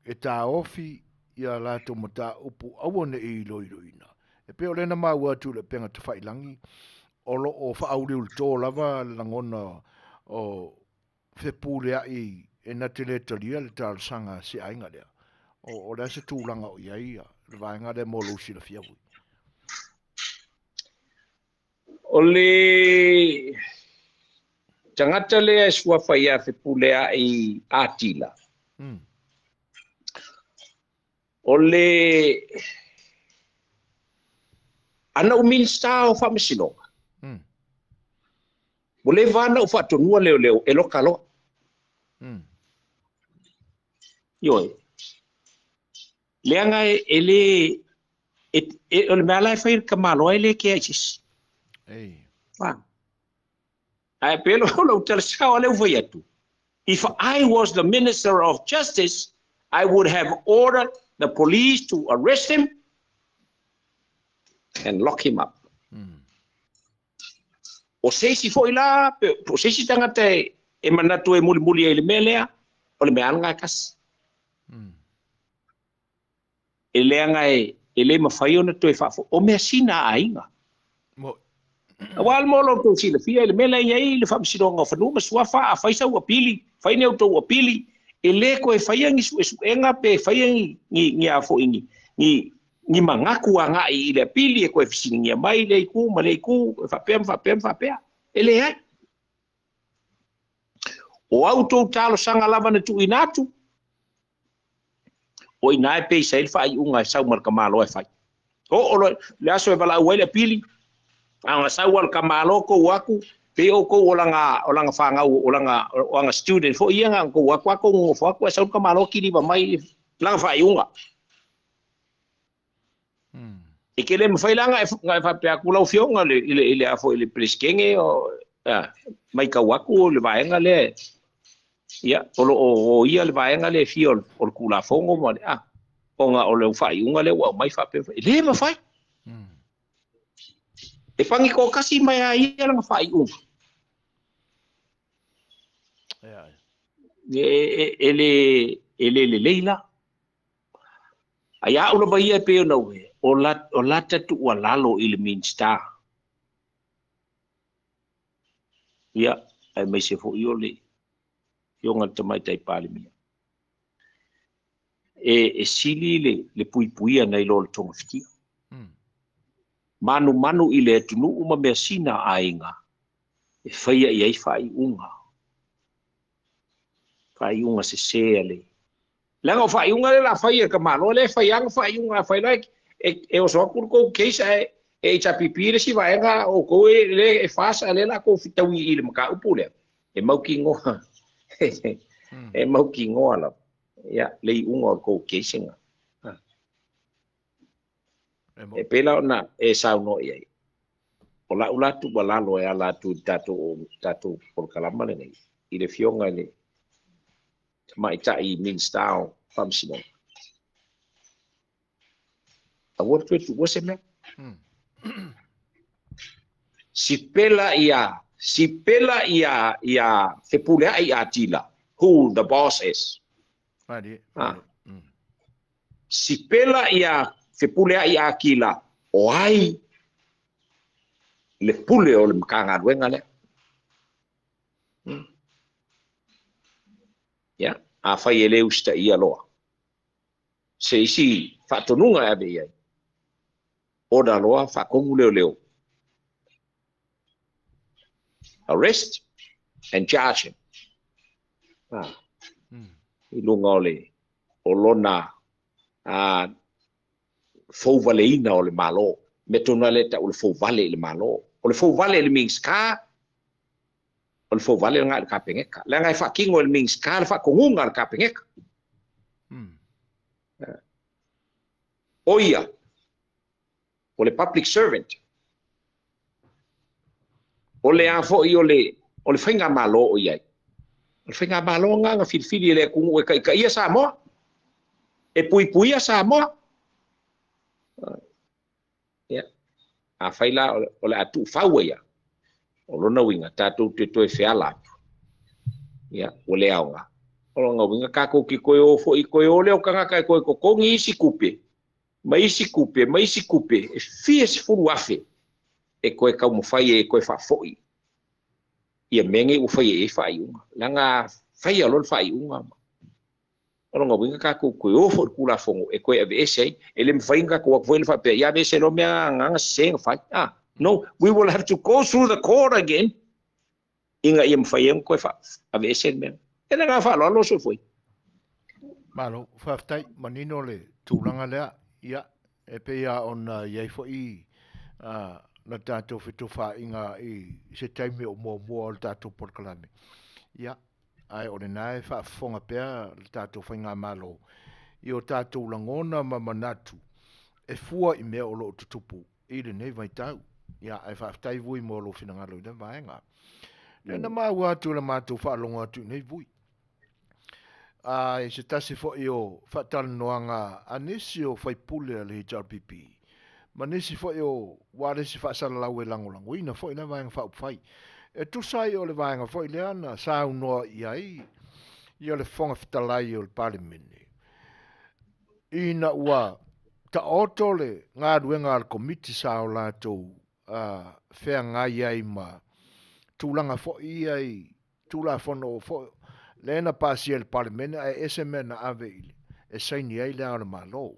S1: e taofi ia latou mataupu aua ne i iloiloina. E pei o lea na maua atu i le upega tafailagi, o lo o faauliulito lava le lagona o fepuleai e na te le talia le talosaga a si aiga lea. O, o le a se tulaga o i ai le vaega lea mo lou silafia vui?
S8: O le tagata lea e suafa ia Fepuleai Atila. O le ana ou Minisita o Faamasinoga, ua leva ona ou faatonua leoleo e loka loa. Ioe. Leaga e le, e, o le mea la e fai e le tamaloa e le kea i se isi.
S1: Ei.
S8: Ae pei o lou tala sao lea ua fai atu, if I was the Minister of Justice, I would have ordered the police to arrest him and lock him up. O se isi foi la, po o se isi tagata e manatu e mulimuli ai i le mea lea, o le mea lava lena e tasi. E leaga e le mafai ona toe faafoi, o measina a aiga. Aua le mo lo outou silafia i le mea lea e i ai le Faamasinoga o Fanua ma Suafa, a fai sau apili, fai ni a outou apili, e le toe faia ni suesuega pe faia ni, ni, ni a foi ni, ni, ni manatu agai i le apili e toe fesiligia mai lea itu ma lea itu, e faapea ma faapea ma faapea. E leai. O a outou talosaga lava na tuuina atu, o i ina e peisa ai le faaiuga e sau ma le tamaloa e fai. Oo loa le aso e valaau ai le apili, a ona sau lava le tamaloa tou o atu, Pei oukou o laga o laga fanau o laga o aga student foi ia na outou o atu a tou nonofo atu ae sau le tamaloa kiliva mai laga faaiuga. E te le mafai la na e na e faapea atu lau afioga i le i le i le a foi i le Peresetene o a maitau atu le vaega lea ia o lo o o ia le vaega lea e fia o le Tulafono ma le a ona o le faaiuga lea ua aumai faapea e le mafai. E pani toatasi mai a ia lana faaiuga. E, e, le, e le lelei la. Ai au lava ia e pei ona ue, o la, o lata tuualalo i le Minisita. Ia, aemaise foi o le Afioga i le Tamaitai Palemia. E, e sili le, le puipuia nai lo le togafitia. Manumanu i le atunuu ma measina a aiga e faia i ai faaiuga. Faaiuga sesē a le. Leaga o faaiuga lea o le a fai e ka Malo, lea e fai lava faaiuga, afai la e, e oso atu le tou case ae e HRPP le isi vaega o outou e, lea e FAS a lea o le a tou fetaui i le mataupu lea, e mautinoa, e mautinoa lava, ia, le iuga o le tou case lena. E pei la ona e saunoa i ai, o lau la tuualalo e ala atu i le tatou, tatou polokalama lenei, i le Afioga i le Tamaitai Minisita o Faamasinoga, aua le toe tuua se mea. Sipela ia, sipela ia, ia Fepuleai Atila, who the boss is.
S1: Malie,
S8: Ah.
S1: malie.
S8: Sipela ia Fepuleai Akila, o ai le pule o le Matagaluega lea. Ia, afai e le usitaia loa se isi faatonuga e ave i ai, order loa faatonu leoleo, arrest and charge him. Ah. I luga o le o lona a fouvaleina o le Malo. Mea tonu lava lea e tau o le fouvale i le Malo. O le fouvale i le Minisita, o le fouvale lena i le Kapeneta. Leaga e faatino e le Minisita le faatonuga a le Kapeneta. O ia, o le public servant. O le a foi o le, o le faigamalo o i ai. O le faigamalo lena na filifili e le atunuu e taitaia Samoa, e puipuia Samoa. Ia, afai la o le a tuufau ai ia, o lona uiga tatou te toe feala atu. Ia, ua le aoga. O lona uiga tatou te toe o foi, toe o lea o tagata e toe totogi isi tupe, ma isi tupe, ma isi tupe, e fia sefulu afe e toe taumafai e toe faafoi ia mea nei ua faia i ai faaiuga. Leaga faia loa le faaiuga, o lona uiga tatou toe o foi i le Tulafono e toe aveese ai. E le mafai ona tatou o atu foi lea faapea, ia aveese loa mea na na sese na fai. Ah, no, we will have to go through the court again ina ia mafai ai ona toe aveese le mea. E le agaga faaaloalo Soifua.
S1: Malo, faafetai, manino le tulaga lea. Ia, e pei lava ona i ai foi la tatou fetofaiga i se taimi o muamua o le tatou polokalame. Ia, ae o lena e faafofoga pea le tatou faigamalo i o tatou lagona ma manatu e fua i mea o lo o tutupu i lenei vaitau. Ia, ae faafetai Vui mo lou finagalo i lea vaega. Lea na maua atu i la matou faalogo atu i nei Vui. A i se tasi foi o faatalanoaga a nisi o faipule a le HRPP, ma nisi foi o ualesi faasalalau e lagolagoina foi lea Vaega Faaupufai, e tusa ai o le vaega foi lea na saunoa i ai ia le Fofoga Fetalai o le Palemene, ina ua taoto le galuega a le Komiti sa o latou feagai ai ma tulaga foi ia i Tulafono foi lea na pasia e le Palemene ae ese mea na ave i le e saini ai Le Ao o le Malo.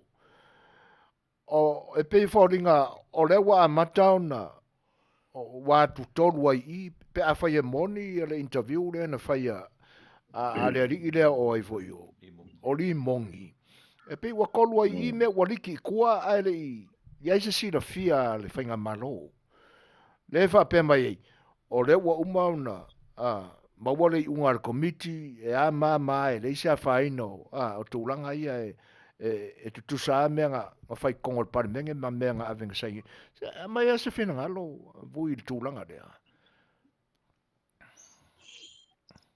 S1: O, e pei e foliga o lea ua amata ona ua atutolu ai i i pe afai e moni ia le interview lea na faia a, a le alii lea o ai foi o, o Limogi. E pei ua tolu ai i i mea ua liki i tua ae le i i ai se silafia a le Faigamalo. Lea e faapea mai ai, o lea ua uma ona maua le iuga a le Komiti e a ma ma e leai se afaina o, o tulaga ia e, e, e tutusa lava mea na, na fai i totonu o le Palemene ma mea na ave na saini. Aumai lava se finagalo Vui i le tulaga lea.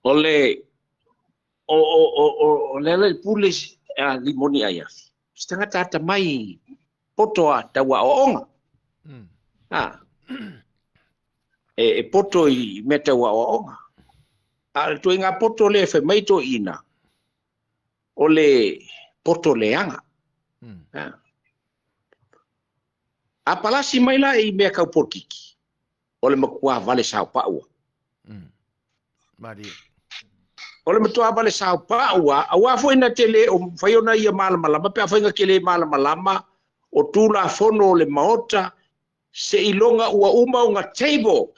S8: O le o o o o o Lealailepule a Limoni Aiafi, se tagata atamai poto a tau aoaoga. A e, e poto i mea tau aoaoga. A o le ituaiga poto lea e fai mai toeaiina, o le poto leaga. A, a palasi mai la i mea tau polokiki, o le matua vale sao pau.
S1: Malie.
S8: O le matua vale sao pau a, aua foi na te le o mafai ona ia malamalama pe afai na te le malamalama o Tulafono o le Maota seiloga ua uma ona table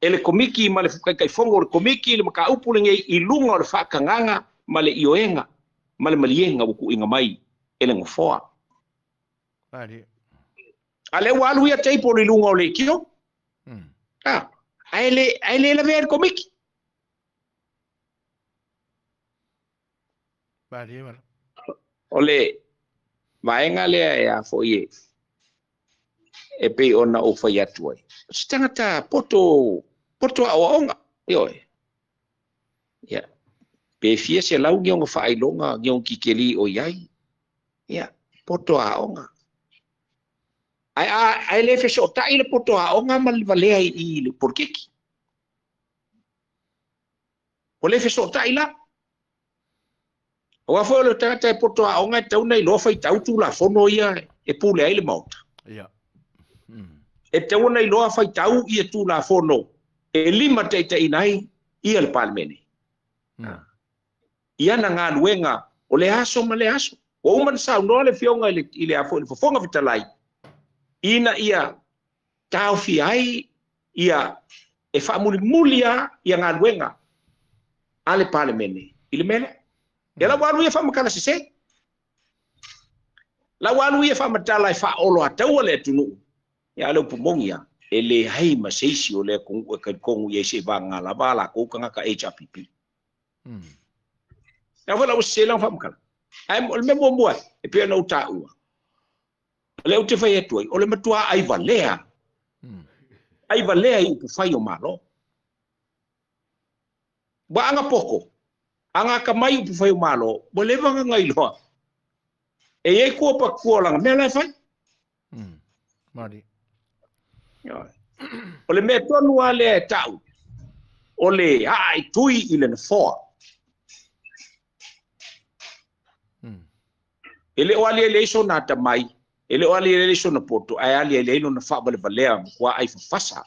S8: e le Komiti ma le Taitaifono o le Komiti le mataupu lenei i luga o le faatagaga ma le ioega ma le maliega ua tuuina mai e le Nofoa.
S1: Malie.
S8: A lea ua alu ia table i luga o leitio. A, ae le, ae le lavea e le Komiti.
S1: Malie, malie.
S8: O le vaega lea e a foi e, e pei ona ou fai atu ai. O se tagata poto, poto aoaoga, ioe. Ia, pe fia selau ni ona faailoga, ni ona tikeli o i ai. Ia, poto aoga. Ae, a, ae le fesootai le poto aoga ma le valea i, i le polokiki. Ua le fesootai la. Aua foi o le tagata e poto aoga e tatau ona iloa faitau Tulafono ia e pule ai le Maota.
S1: Ia.
S8: E tatau ona iloa faitau ia Tulafono e limataitaiina ai ia le Palemene. I ana galuega o lea aso ma lea aso. Ua uma ona saunoa le Afioga i le, i le, a foi, le Fofoga Fetalai ina ia taofia ai ia e faamulimuli lava ia galuega a le Palemene i le mea lea. Ia la ua alu ia faamatala sese. La ua alu ia faamatala e faaoloataua le atunuu. Ia a o le upu moni lava, e leai ma se isi o le atunuu e talitonu i ai seivaga lava a latou tagata HRPP. Ia foi la ua sese lana faamatala. Ae o le mea muamua e pei ona ou taua, O lea ou te fai atu ai, o le matua ai valea, ai valea i upufai o Malo. Ua aga poko, aga akamai upufai o Malo, ua leva ona gailoa. E i ai kua pa kua o lana mea la e fai.
S1: Mari.
S8: O le mea tonu lava lea e tau, o le aa i tui i le nofoa. E le o aliali ai sona atamai, e le o aliali ai sona poto, ae aliali ai lona faavalevalea matua ai fafasa.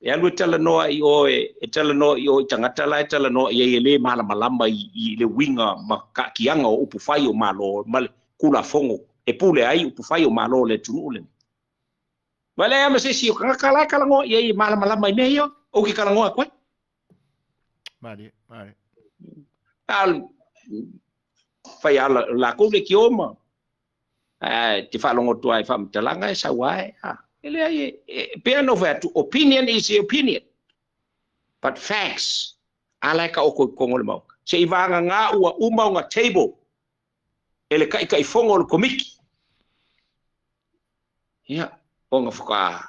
S8: E alu e talanoa i o e, e talanoa i o i tagata la e talanoa i ai e le malamalama i, i le uiga ma kaakiaga o upu fai o Malo ma le Tulafono e pule ai upu fai o Malo o le atunuu lenei. Ma leai lava ma se isi o tagata la e talanoa i ai e malamalama i mea ia, ou te talanoa atu ai.
S1: Malie, malie.
S8: A fai ala lakou leitio ma ae te faalogo atu lava i faamatalaga e sau lava e, a, e leai e, e pei ona ou fai atu, opinion is opinion, but facts, a la e taoto i totonu o le Maota. Seivagana ua uma ona table e le Taitaifono o le Komiti, ia, ona faatoa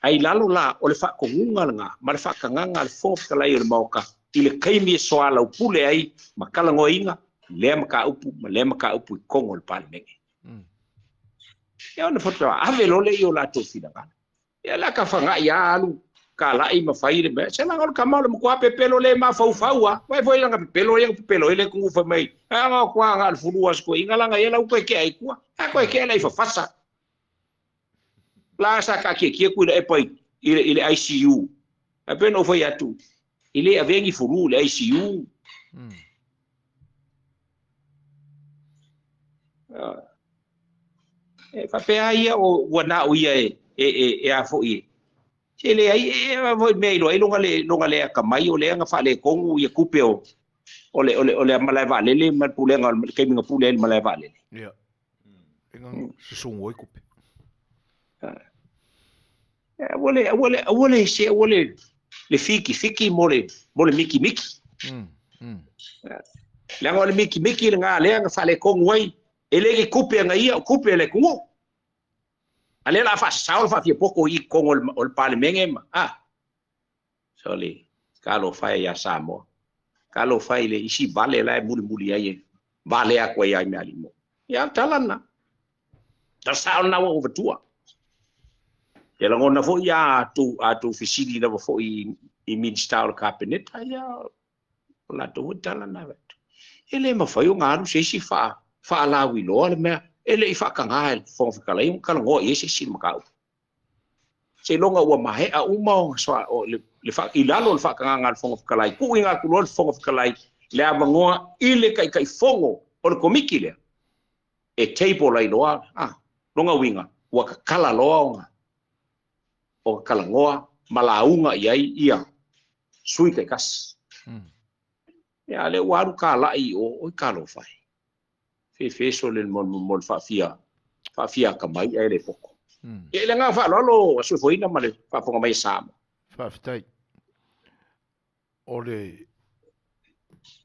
S8: Ai lalo la o le faatonuga lena ma le faatagaga a le Fofoga Fetalai o le Maota i le taimi e soalaupule ai ma talanoaina lea mataupu ma lea mataupu i totonu o le Palemene. Ia ona faatoa ave loa lea i o latou finagalo. Ia o le a tafagai lava alu talai ma fai le mea. Se leaga o le tama o le matua pepelo le mafaufau lava. Vaai foi i lana pepelo ia na pepelo ai le atunuu fai mai, a na o tua na o le fulu lava o si toeaina leaga ia la ua toe tea i tua. A toe tea la i fafasa. La sa taatiatia Tuilaepa i le, i le ICU. Ae pei ona ou fai atu, e le avea ni fulu i le ICU. E faapea ia o ua na o ia e, e, e, e a foi e. Se leai, e, e foi mea iloa ai lona le, lona le atamai o lea na faaletonu ia tupe o, o le, o le, o le malae vaalele ma le pulega o le taimi na pule ai le malae vaalele.
S1: Yeah. sosogo ai tupe.
S8: Aua le, aua le, aua le, se aua le, le fitifiti mo le, mo le mikimiki. Leaga o le mikimiki lena lea na faaletonu ai, e le ni tupe a na ia, o tupe a le atunuu. A lea o le a faasasao le faafiapoto i totonu o le Palemene ma, a, sole, talofa e ia Samoa. Talofa i le isi vale la e mulimuli ai e vale atu ai ai mealii mo. Ia, o le tala lena. Tala sao lena ua ou avatua. Ia lagona foi a tou fesili lava foi i Minisita o le Kapeneta, ia, o latou foi tala na avatu. E le mafai ona alu se isi faalauiloa le mea e le i faataga e le Fofoga Fetalai ona talanoa i ai se isi i le mataupu. Seiloga ua maea uma ona i lalo o le faatagaga a le Fofoga Fetalai, tuuina atu loa le Fofoga Fetalai le avanoa i le Taitaifono o le Komiti lea e table ai loa, lona uiga ua tatala loa ona talanoa ma lauga i ai ia sui taitasi. Ia, a lea ua alu talai i o, oi talofa e. Fefe sole mo le faafia, faafia atamai ae le poto. Ia, i le agaga faaaloalo a Suefoina ma le faafofoga mai a Samoa.
S1: Faafetai. O le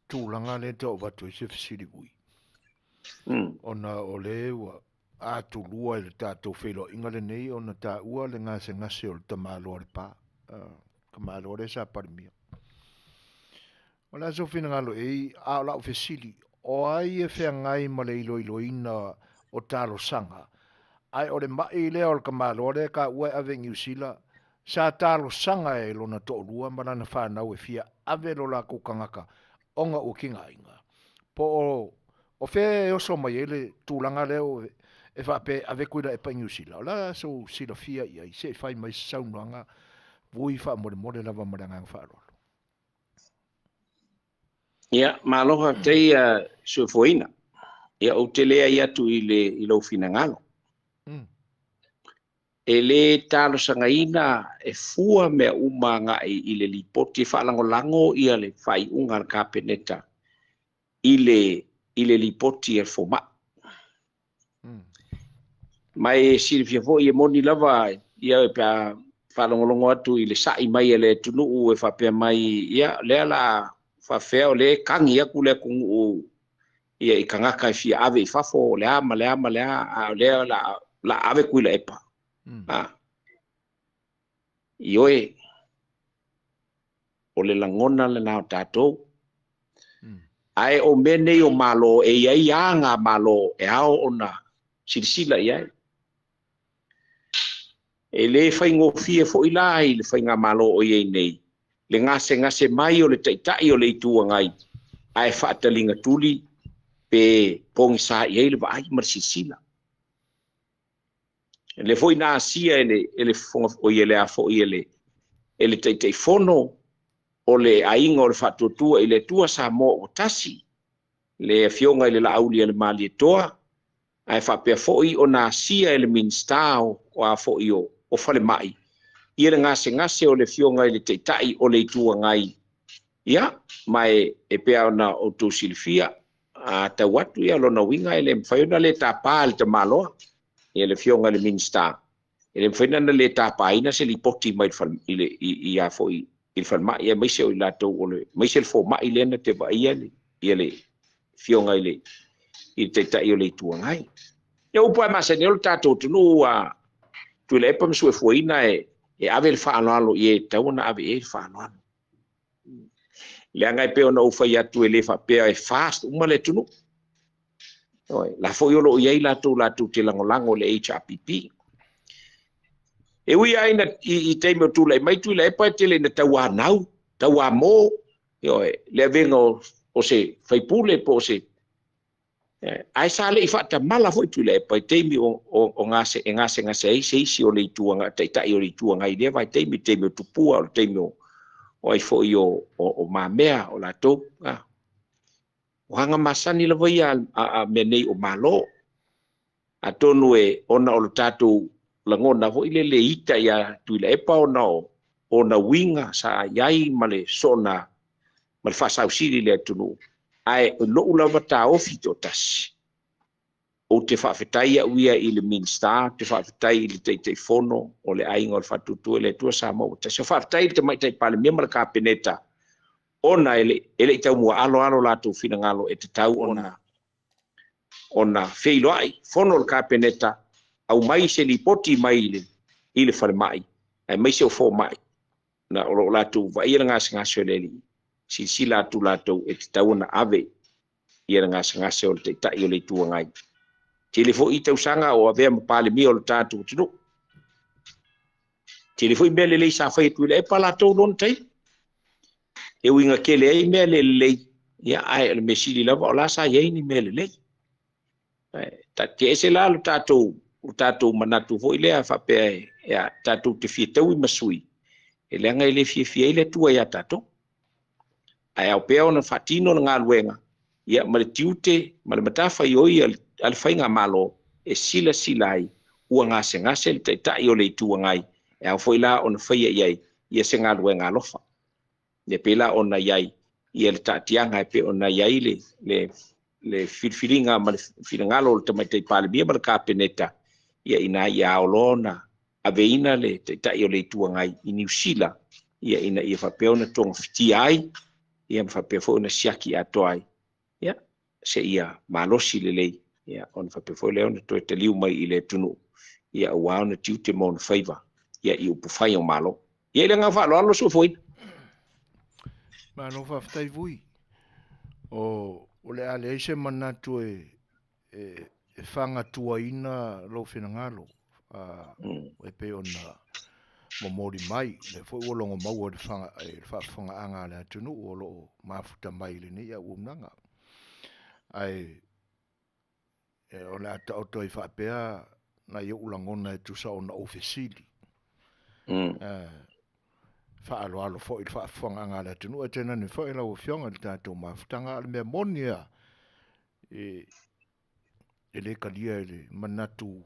S1: tulaga lea e tau avatu ai se fesili ui. Ona o le ua atulua i le tatou feiloaiga lenei ona taua le gasegase o le tamaloa o le pa, tamaloa lea sa Palemia. O le a sou finagalo e a o lau fesili, o ai e feagai ma le iloiloina o talosaga, ae o le mai lea o le tamaloa lea e taua e ave i Niu Sila, sa talosaga e lona toalua ma lana fanau e fia ave lo latou tagata ona ua tigaina. Po o o fea e oso mai ai le tulaga lea e faapea e ave Tuilaepa i Niu Sila? O le a sou silafia i ai, se i fai mai se saunoaga vui faamolemole lava ma le agaga faaaloalo.
S8: Ia, malo faafetai Suefoina. Ia, ou te leai atu i le i lou finagalo. E le talosagaina e fua mea uma agai i le lipoti e faalagolago ia le faaiuga a le Kapeneta i le i le lipoti a le fomai. Ma e silafia foi e moni lava ia pe a faalogologo atu i le sa'i mai a le atunuu e faapea mai, ia lea la faafefea o lea e tagi atu le atunuu ia i tagata e fia ave i fafo o le a ma le a ma le a, a o lea la la ave Tuilaepa. Ioe, o le lagona lena o tatou. Ae o mea nei o Malo, e i ai aga a Malo e ao ona silasila i ai. E le faigofie foi la i le faigamalo o i ai nei le gasegase mai o le Taitai o le Itu Agai ae faataligatuli pe pogisa i ai le vaai ma le silasila. O lea foi na asia e le, e le Fofoga, oi e le a foi e le, e le Taitaifono o le Aiga o le Faatuatua i le Atua Samoa ua tasi, le Afioga i le Laaulialemalietoa, ae faapea foi ona asia e le Minisita o, o a foi o, o Falemai, ia le gasegase o le Afioga i le Taitai o le Itu Agai, ia, ma e, e pei ona outou silafia, a tau atu ia lona uiga e le mafai ona le tapa e le tamaloa, ia le Afioga i le Minisita, e le mafai ona le tapaina se lipoti mai i le, i, i a foi i le falemai, aemaise o i latou o le, aemaise le fomai lea na te vaaia le, ia le Afioga i le, i le Taitai o le Itu Agai. Ia upu lava e masani ai o le tatou atunuu a Tuilaepa ma Suefuaina e, e ave le faaaloalo i e e tatau ona ave i ai le faaaloalo. Leaga e pei ona ou fai atu e le faapea e fast uma le atunuu. Oi, la foi o lo o i ai latou latou te lagolago i le HRPP. E ui lava ina i taimi o tulai mai Tuilaepa e tele ina tauanau, tauamo, ioe, le avega o se faipule po o se Ae sa le i faatamala foi Tuilaepa i taimi o, o, o gase, e gasegase ai se isi o le Itu Agai, Taitai o le Itu Agai i lea vaitaimi, i le taimi o Tupua, o le taimi o, o ai foi o, o, o Mamea, o latou. A. O aga masani lava ia a, a, a mea nei o Malo. Atonu e, ona o le tatou lagona foi lele ita iā Tuilaepa ona o ona uiga sa i ai ma le soona ma le faasausili i le atunuu, ae o lou lava taofi toatasi, Ou te faafetai au ia i le Minisita, ou te faafetai i le Taitaifono o le Aiga o le Faatuatua i le Atua Samoa ua Tasi. Faafetai i le Tamaitai Palemia ma le Kapeneta ona e le e le i taumuaalo lava lo latou finagalo e tatau ona ona feiloai fono le Kapeneta, aumai se lipoti mai i le i le falemai aemaise o fomai na o lo o latou vaaia le gasegase o le alii, silasila atu latou e tatau ona ave ia le gasegase o le Taitai o le Itu Agai. Tele foi tausaga o avea ma Palemia o le tatou atunuu. Tele foi mea lelei sa fai e Tuilaepa latou lona taimi. E uiga tele ai mea le lelei, ia ae o le mea sili lava o la sa i ai ni mea lelei. Ae taatiaese la lo tatou lo tatou manatu foi lea faapea e, e tatou te fia taui ma sui, e leaga e le fiafia ai le Atua ia tatou. Ae ao pea ona faatino le galuega ia ma le tiute ma le matafaioi a le faigamalo e silasila ai ua gasegase le Taitai o le Itu Agai, e ao foi la ona faia i ai ia se galuega alofa. Ia pei la ona i ai ia le taatiaga e pei ona i ai le le le filifiliga ma le finagalo o le Tamaitai Palemia ma le Kapeneta, ia ina ia ao loa ona aveina le Taitai o le Itu Agai i Niu Sila, ia ina ia faapea ona togafitia ai, ia ma faapea foi ona siaki atoa ai, ia seia malosi lelei, ia ona faapea foi lea ona toe taliu mai i le atunuu, ia aua ona tiute ma ona faiva, ia i upufai o Malo. Ia i le agaga faaaloalo Suefuaina.
S1: Malo faafetai Vui. O, o le a leai se manatu e, e, e fagatuaina lou finagalo, a, mm. e pei ona momoli mai, lea foi ua logo maua i le, faga, i le faafofogaaga a le atunuu o lo o mafuta mai i lenei auaunaga. Ae e, o le a taoto ai faapea nai ou lagona e tusa ona ou fesili. Mm. Faaaloalo foi i le faafofogaaga a le atunuu, ae tainane foi lau Afioga i le tatou mafutaga. A o le mea moni lava, e, e le talia e le manatu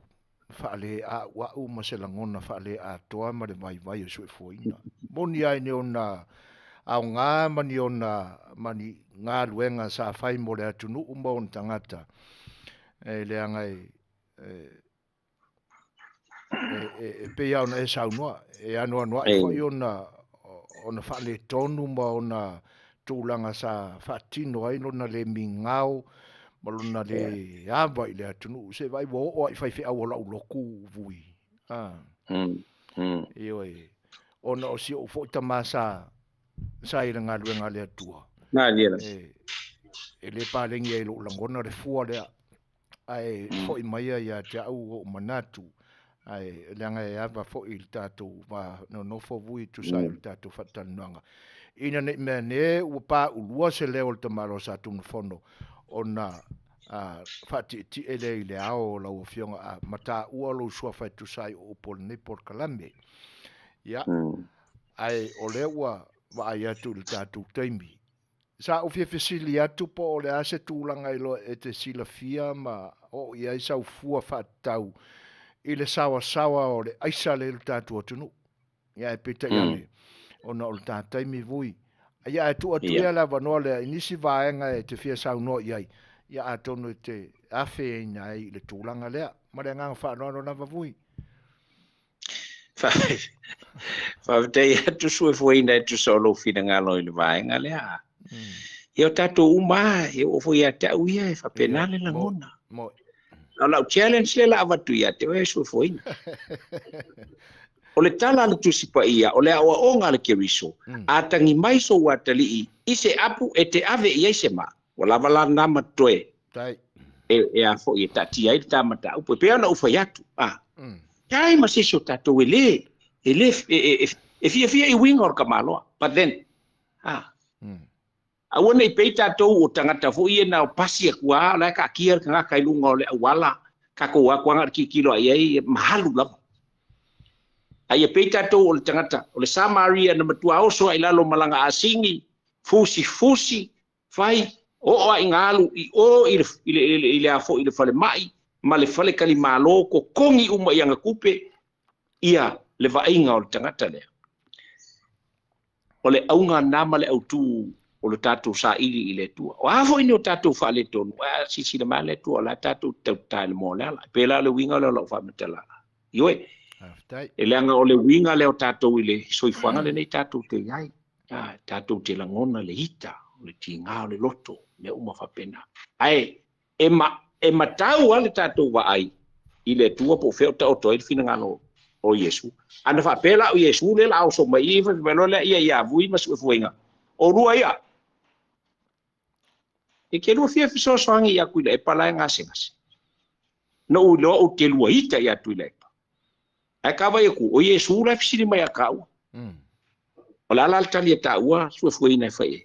S1: faaleauau ma se lagona faaleatoa ma le vaivai o soifuaina. Moni ai ni ona aoga ma ni ona ma ni galuega sa fai mo le atunuu ma ona tagata, e leaga e, e, e, e pei lava ona e saunoa, e anoanoai foi ona, ona faaletonu ma ona tulaga sa faatino ai lona le migao ma lona le ava i le atunuu. Se vaai ua oo lava i faifeau o lau lotu Vui. Ah. Mm. Mm. Ioe. Ona o si ou foi tama sa sa i le galuega a le Atua. E, e le paleni ai lou lagona le fua lea. Ae mm. foi mai ia te au ou manatu, ae leaga e ava foi i le tatou va nonofo Vui tusa ai o le mm. tatou faatalanoaga. Ina nei mea ne ua paulua se leo o le tamaloa o Satunumafono ona a faatietie lea i le ao o lau Afioga a mataua lou suafa e tusa ai o upu o lenei polokalame. Ia, mm. ae o lea ua vaai atu i le tatou taimi. Sa ou fia fesili atu po o le a se tulaga iloa e te silafia ma oo i ai sau fua faatatau i le saoasaoa o le aisa lea i lo tatou atunuu. Ia ae peitai mm. ane, ona o le ta taimi Vui. Ia ae tuu atu ia le avanoa lea i nisi vaega e te fia saunoa i ai, ia atonu e te afeina ai i le tulaga lea. Ma le agaga faaaloalo lava Vui.
S8: Faafetai atu Suefuaina e tusa o lou finagalo i le vaega lea. Mm. Ia o tatou uma lava, e oo foi ia te au ia e faapena le lagona. Mo. O lau challenge lea la avatu ia te oe Suefuaina. O le tala a le Tusi Paia, o le aoaoga a le Keriso, mm. a tagi mai sou atalii i se apu e te ave i ai se maa, ua lava la lena ma toe e, e a foi e taatia ai le ta mataupu. E pei ona ou fai atu, a, mm. tai ma se isi o tatou e le, e le, e, e, e, e fiafia i uiga o le tamaloa. But then, a, mm. aua ne i pei tatou o tagata foi ia na o pasi atu lava, o la e taatia le tagata i luga o le auala, tatou o atu lava na o le tilotilo lava i ai, mahalu lava. A ia pei tatou o le tagata, o le Samaria na matua oso lava i lalo ma lana asini, fusifusi, Fai, oo a i galu i o i le, i le, i le, i le a foi i le falemai ma le faletalimalo, totogi uma i ana tupe, ia le vaaiga o le tagata lea. O le auga na ma le autu o le tatou saili i le Atua. O a foi ni o tatou faaletonu, ae a silasila mai le Atua, o la e tatou te tautata i le moa o le ala. E pei la o le uiga lea o lau faamatalaga. Ioe.
S1: Faafetai.
S8: E leaga o le uiga lea o tatou i le soifuaga lenei tatou te i ai. A, tatou te lagona le ita, o le tiga o le loto, mea uma faapena. Ae e, ma, e matau lava le tatou vaai i le Atua po o fea o taoto ai le finagalo o Iesu. Ana faapea la o Iesu lea la oso mai i, fai mai loa lea ia ia vui ma suefuega. O lua ia. E ke lua fia fesoasoani ia Tuilaepa la e gasegase. Na ou iloa ou te lua ita ia Tuilaepa. Ae ka vaai atu, o Iesu la e fesili mai ia taua. O le a la le tali a taua suefueina e fai ai?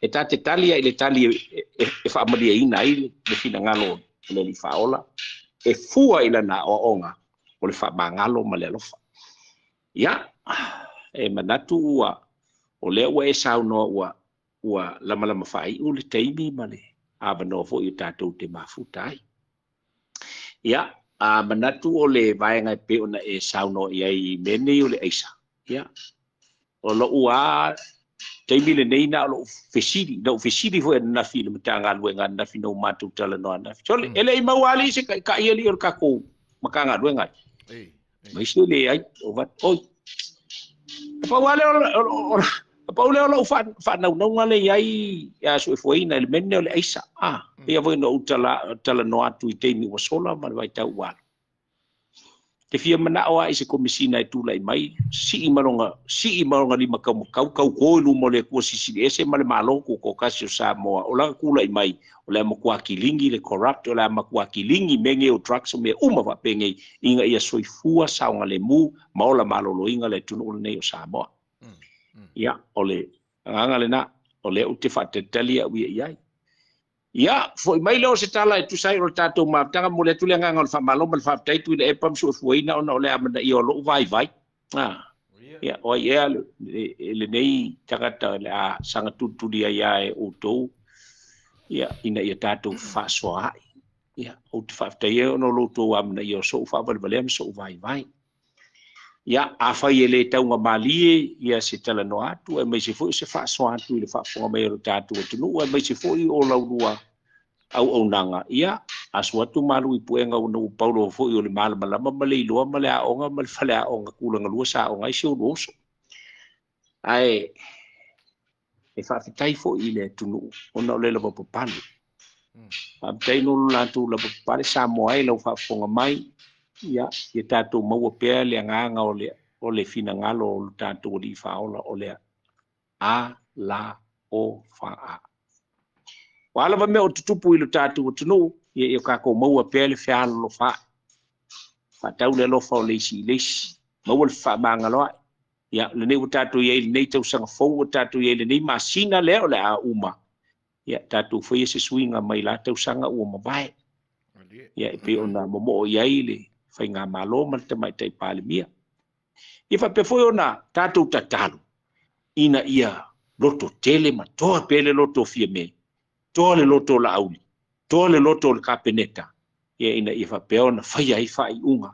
S8: E ta te tali ai i le tali e faamalieina ai le finagalo o le Alii Faaola, e fua i lana aoaoga o le faamagalo ma le alofa. Ia, e manatu ua, o lea ua e saunoa ua, ua lamalama faaiu le taimi ma le avanoa foi o tatou te mafuta ai. Ia, a manatu o le vaega e pei ona e saunoa i ai i mea nei o le aisa, ia, o lou a taimi lenei na o lou fesili, na ou fesili foi ananafi i le Matagaluega ananafi na ou matou talanoa ananafi. Sole, e le i maua alii se taitai alii o le tatou Matagaluega. Mai se leai, o vat, oi. Na pau lava lea o, o, na pau lea o lou faanaunauga lea i ai ia suefueina i le mea lenei o le aisa. Ah, pei foi ona ou talanoa atu i taimi ua sola ma le vaitau ua alu. Te fia manao lava i se Komesina e tulai mai, sii ma lona, sii ma lona lima taumatau, tauto i luma o le Atua Silisili Ese ma le Malo Tutoatasi o Samoa, o lana tulai mai, o le a matua kiligi le corrupt, o le a matua kiligi mea nei o drugs o mea uma faapenei, ina ia soifua saogalemu ma ola maloloina le atunuu lenei o Samoa. Ia, o le agaga lena, o lea ou te faatalitali au ia i ai. Ia, foi mai lea o se tala e tusa ai o le tatou mafutaga, momoli atu le agaga o le faamalo ma le faafetai Tuilaepa ma Suefueina ona o le amanaia o lou vaivai. Ah, ia, o ai ea lenei tagata o le a saga tulituli ai lava e outou, ia, ina ia tatou fefaasoaai. Ia, ou te faafetai ai ona o lo outou amanaia o sou faavalevalea ma sou vaivai. Ia, afai e le taugamalie ia se talanoa atu, aemaise foi o se faasoa atu i le faafofoga mai o lo tatou atunuu, aemaise foi o laulua auaunaga, ia, asu atu malu i puega ona ua pau loa foi o le malamalama ma le iloa ma le aoga ma le faleaoga tulagalua sa aoga ai si ou uso. Ae e faafetai foi i le atunuu ona o le lavapapale. Faafetai no lo latou lavapapale Samoa ai lau faafofoga mai, ia, ia tatou maua pea le agaga o le, o le finagalo o lo tatou Alii Faaola o le A la o fa a. O a lava mea o tutupu i lo tatou atunuu, ia ia tatou maua pea le fealolofaai. Faatau le alofa o le isi i le isi. Maua le fefaamagaloai. Ia, lenei ua tatou i ai i lenei tausaga fou, ua tatou i ai i lenei masina lea o le a uma, ia tatou faia se suiga mai la tausaga ua mavae. Ia, e pei ona momoo i ai le Faigamalo ma le Tamaitai Palemia. Ia faapea foi ona tatou tatalo ina ia loto tele ma toa pea le loto o Fiame, toa le loto o Laauli, toa le loto o le Kapeneta, ia ina ia faapea ona faia ai faaiuga,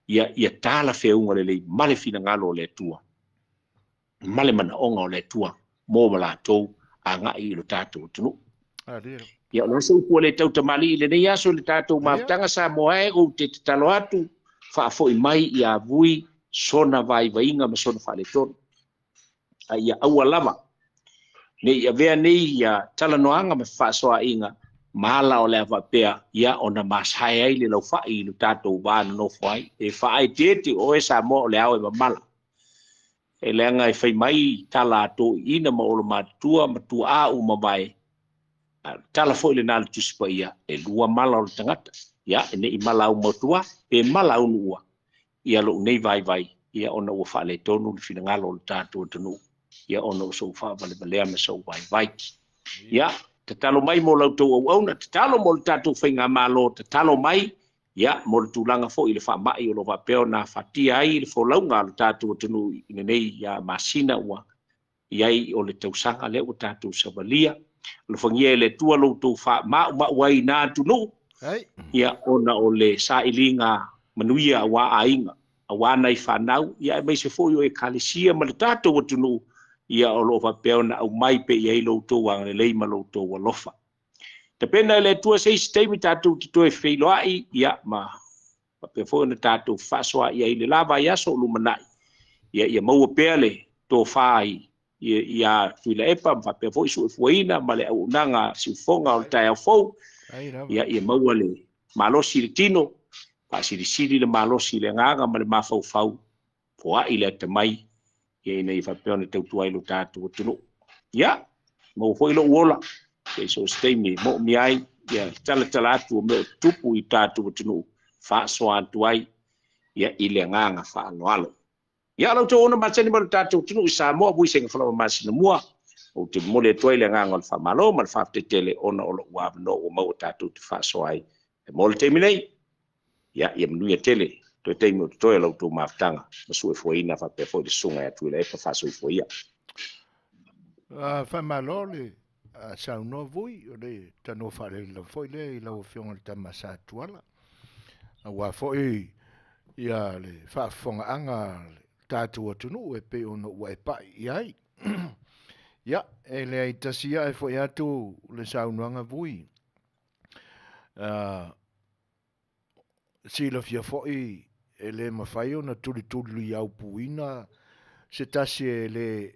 S8: ia ia talafeauga lelei ma le finagalo o le Atua, ma le manaoga o le Atua mo ma latou agai i lo tatou atunuu. Ia, o le a se upu a le tautamalii i lenei aso i le tatou mafutaga Samoa e, ou te tatalo atu, faafoi mai ia Vui sona vaivaiga ma sona faaletonu. A ia aua lava ne i avea nei ia talanoaga ma fefaasoaaiga ma ala o le a faapea ia ona masae ai le laufai i lo tatou va nonofo ai. E faaeteete oe Samoa o le ao e mamala. E leaga e fai mai tala a toeaiina ma olomatutua ma tuaa uma mavae, a o le tala foi lena a le Tusi Paia, e lua mala o le tagata, ia, e ne i mala aumatua pe mala aunuua, ia lou nei vaivai, ia ona ua faaletonu le finagalo o le tatou atunuu, ia ona o sou faavalevalea ma sou vaivai. Ia, tatalo mai mo la outou auauna, tatalo mo le tatou faigamalo, tatalo mai Ia, mo le tulaga foi i le faamai o lo o faapea ona afatia ai le folauga a lo tatou atunuu i lenei masina ua i ai o le tausaga lea ua tatou savalia. Alofagia e le Atua lo outou faamaumau ai i na atunuu, ia, ona o le sailiga manuia aua aiga, aua nai fanau, ia, aemaise foi o Ekalesia ma le tatou atunuu. ia o lo o faapea ona aumai pea i ai lo outou agalelei ma lo outou alofa. Tapena e le Atua se isi taimi tatou te toe feiloai, ia ma faapea foi ona tatou fefaasoaai ai i le la vaiaso o lumanai, ia ia maua pea le tofa i ia Tuilaepa ma faapea foi Suefuaina ma le auaunaga siufofoga o le taeao fou, ia ia maua le malosi i le tino, faasilisili le malosi i le agaga ma le mafaufau, foai le atamai, ia ina ia faapea ona tautua ai lo tatou atunuu. Ia, maua foi lou ola, ia i so o se taimi e moomia ai, ia talatala atu o mea o tutupu i tatou atunuu, faasoa atu ai, ia i le agaga faaaloalo. Ia, la outou ona masani ma lo tatou atunuu i Samoa, Vuisega Falaoa Masina Mua, ou te momoli atu ai le agaga o le faamalo ma le faafetai tele ona o lou avanoa ua maua tatou te faasoa ai. E mo le taimi nei, ia, ia manuia tele toe taimi o totoe o la outou mafutaga ma suefuaina faapea foi le susuga ia Tuilaepa faasoifua ia.
S1: Faamalo le saunoa Vui, o le tanoa faalele lava foi lea i lau Afioga i le Tama Sa Tuala. Aua foi ia le faafofogaaga a le tatou atunuu e pei ona ua e pai i ai. Ia, e leai tasi ae foi atu le saunoaga Vui. Silafia foi e le mafai ona tulituliaupuina se tasi e le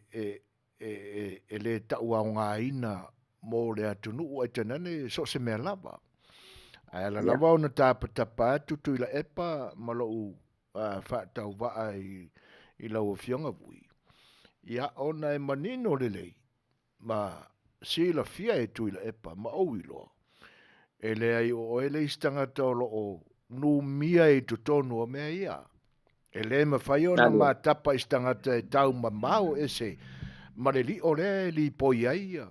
S1: e le tauaogaina mo le atunuu ae tainane so o se mea lava. Ae ala lava ona tapatapa atu Tuilaepa ma lou faatauvaa i lau Afioga Vui, ia ona e manino lelei ma silafia e Tuilaepa ma ou iloa, e leai o oe le isi tagata o lo o numia i totonu o mea ia. E le mafai ona matapa i se tagata e taumamao ese ma le lio lea e lipoi ai ia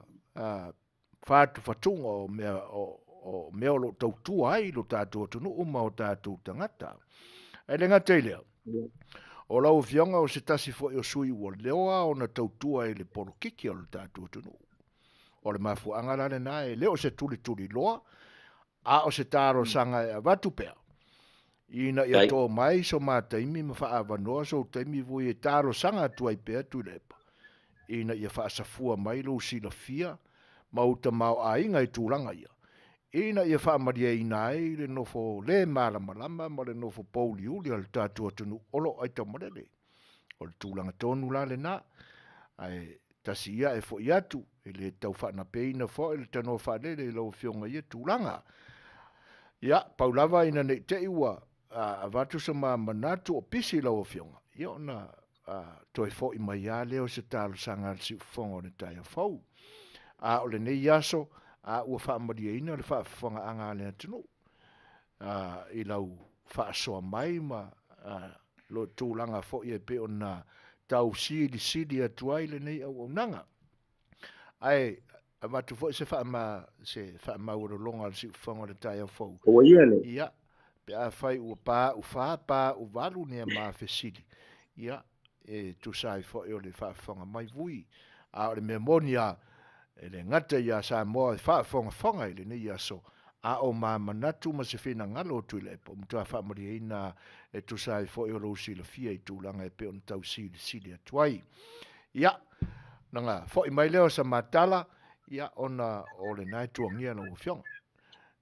S1: fatufatuga o mea o, o mea o lo o tautua ai lo tatou atunuu ma o tatou tagata. Ae le gata i lea, o lau Afioga o se tasi foi o sui ua leoa ona tautua i le polokiki o le tatou atunuu. O le mafuaaga la lena e le o se tulituliloa, a o se talosaga e avatu pea, ina ia tō mai so ma taimi ma faaavanoa sou taimi vui e talosaga atu ai pea Tuilaepa, ina ia faasafua mai lou silafia ma ou tamaoaiga i tulaga ia, ina ia faamalieina ai le nofo le malamalama ma le nofo pouliuli a le tatou atunuu o lo o aitaumalele. O le tulaga tonu la lena, ae tasi ia e foi atu, e le tau faanapeina foi le tanoa faalele i lau Afioga i ia tulaga. Ia, pau lava ina ne i te i ua avatu so ma manatu o pisi lau Afioga, ia ona toe foi mai lava lea o se talosaga a le siufofoga o le taeao fou. A o lenei aso, a ua faamalieina le faafofogaaga a le atunuu i lau faasoa mai ma lo tulaga foi e pei ona tausilisili atu ai lenei auaunaga. Ae avatu foi se faama se faamaualologa a le siufofoga o le taeao fou.
S8: Ua ia le.
S1: Ia, pe afai ua paau fa, paau valu ni a ma fesili. Ia, e tusa ai foi o le faafofoga mai vui. A o le mea moni lava, e le gata iā Samoa e faafogafoga i lenei aso, a o ma manatu ma se finagalo o Tuilaepa ua matua faamalieina e tusa ai foi o lou silafia i tulaga e pei ona tausilisili atu ai. Ia, naga foi mai lea o sa matala, ia, ona o lena e tuagia lau Afioga.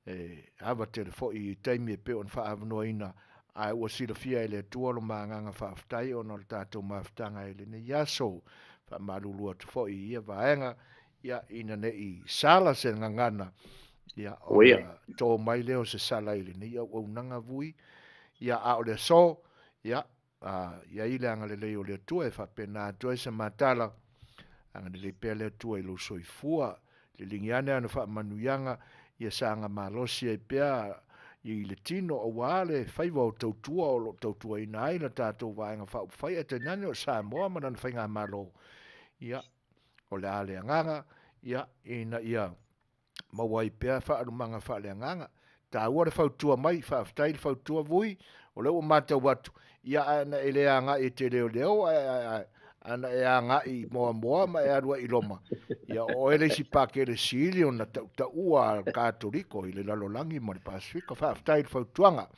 S1: E ava tele foi i taimi e pei ona faaavanoaina, ae ua silafia e le Atua lo ma agaga faafetai ona o le tatou mafutaga i lenei aso. Faamalulu atu foi i ia vaega, ia, ina ne i sala se gagana, ia, ona to mai lea o se sala i lenei auaunaga vui, ia, a o le aso, ia, A i ai le agalelei o le Atua e faapena atu ai se matala, agalelei pea le Atua i lou soifua. Liligi ane ana faamanuiaga, ia saga malosi ai pea i le tino aua le faiva o tautua o lo o tautuaina ai la tatou Vaega Faaupufai ae tainane o Samoa ma lana Faigamalo. Ia, o le a le agaga, ia, ina ia maua ai pea faalumaga faaleagaga. Taua le fautua mai, faafetai le fautua Vui, o lea ua matau atu, ia ae na e le agai e te leoleo, ae ana e agai i Moamoa ma e alu ai i Roma, ia o oe le isi pakele sili ona tautaua a le Katoliko i le lalolagi ma le Pasefika. Faafetai i le fautuaga.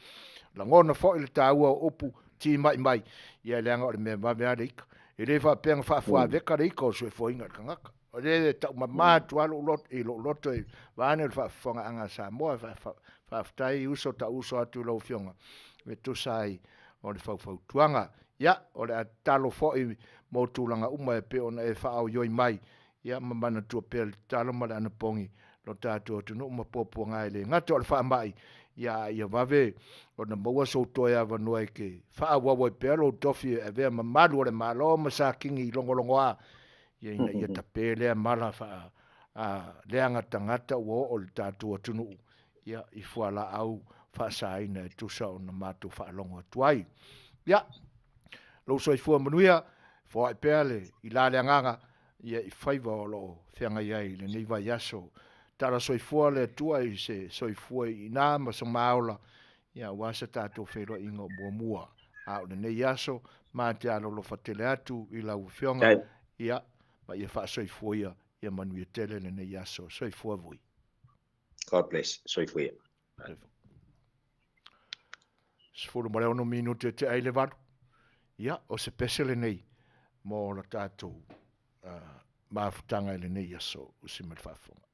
S1: Lagona foi le taua o upu timai mai, ia leaga o le mea vave lava le ika. E le faapea na faafuaveka le ika o le soifuaina i le tagata. O lea e taumama atu lava lou loto, i lou loto e vaeane le faafofogaaga a Samoa. Faafetai uso tauuso atu i lau Afioga e tusa ai o le faufautuaga. Ia, o le a tatalo foi mo tulaga uma e pei ona e faaoioi mai, ia ma manatua pea le tatalo ma le anapogi lo tatou atunuu ma puapuaga e le gata o le faamai, ia a ia vave ona maua sou toe avanoa e te faaauau ai pea lou tofi e avea ma malu o le Malo ma sakini logologoa, ia ina ia tape lea mala faa a leaga tagata ua oo i le tatou atunuu, ia, i fualaau faasaina e tusa ona matou faalogo atu ai. Ia, lou soifua manuia, foai pea le i la le agaga, ia i faiva o lo o feagai ai i lenei vaiaso. Tala soifua le Atua i se soifua iina ma so maola, ia aua se tatou feiloaiga o muamua. A o lenei aso, ma te alolofa tele atu i lau Afioga, ia, ma ia faasoifua ia, ia manuia tele lenei aso. Soifua vui.
S8: God bless. Soifua ia.
S1: 16 minute te ai le valu. Ia, o se pese lenei mo la tatou mafutaga i lenei aso usi mai le faafofoga.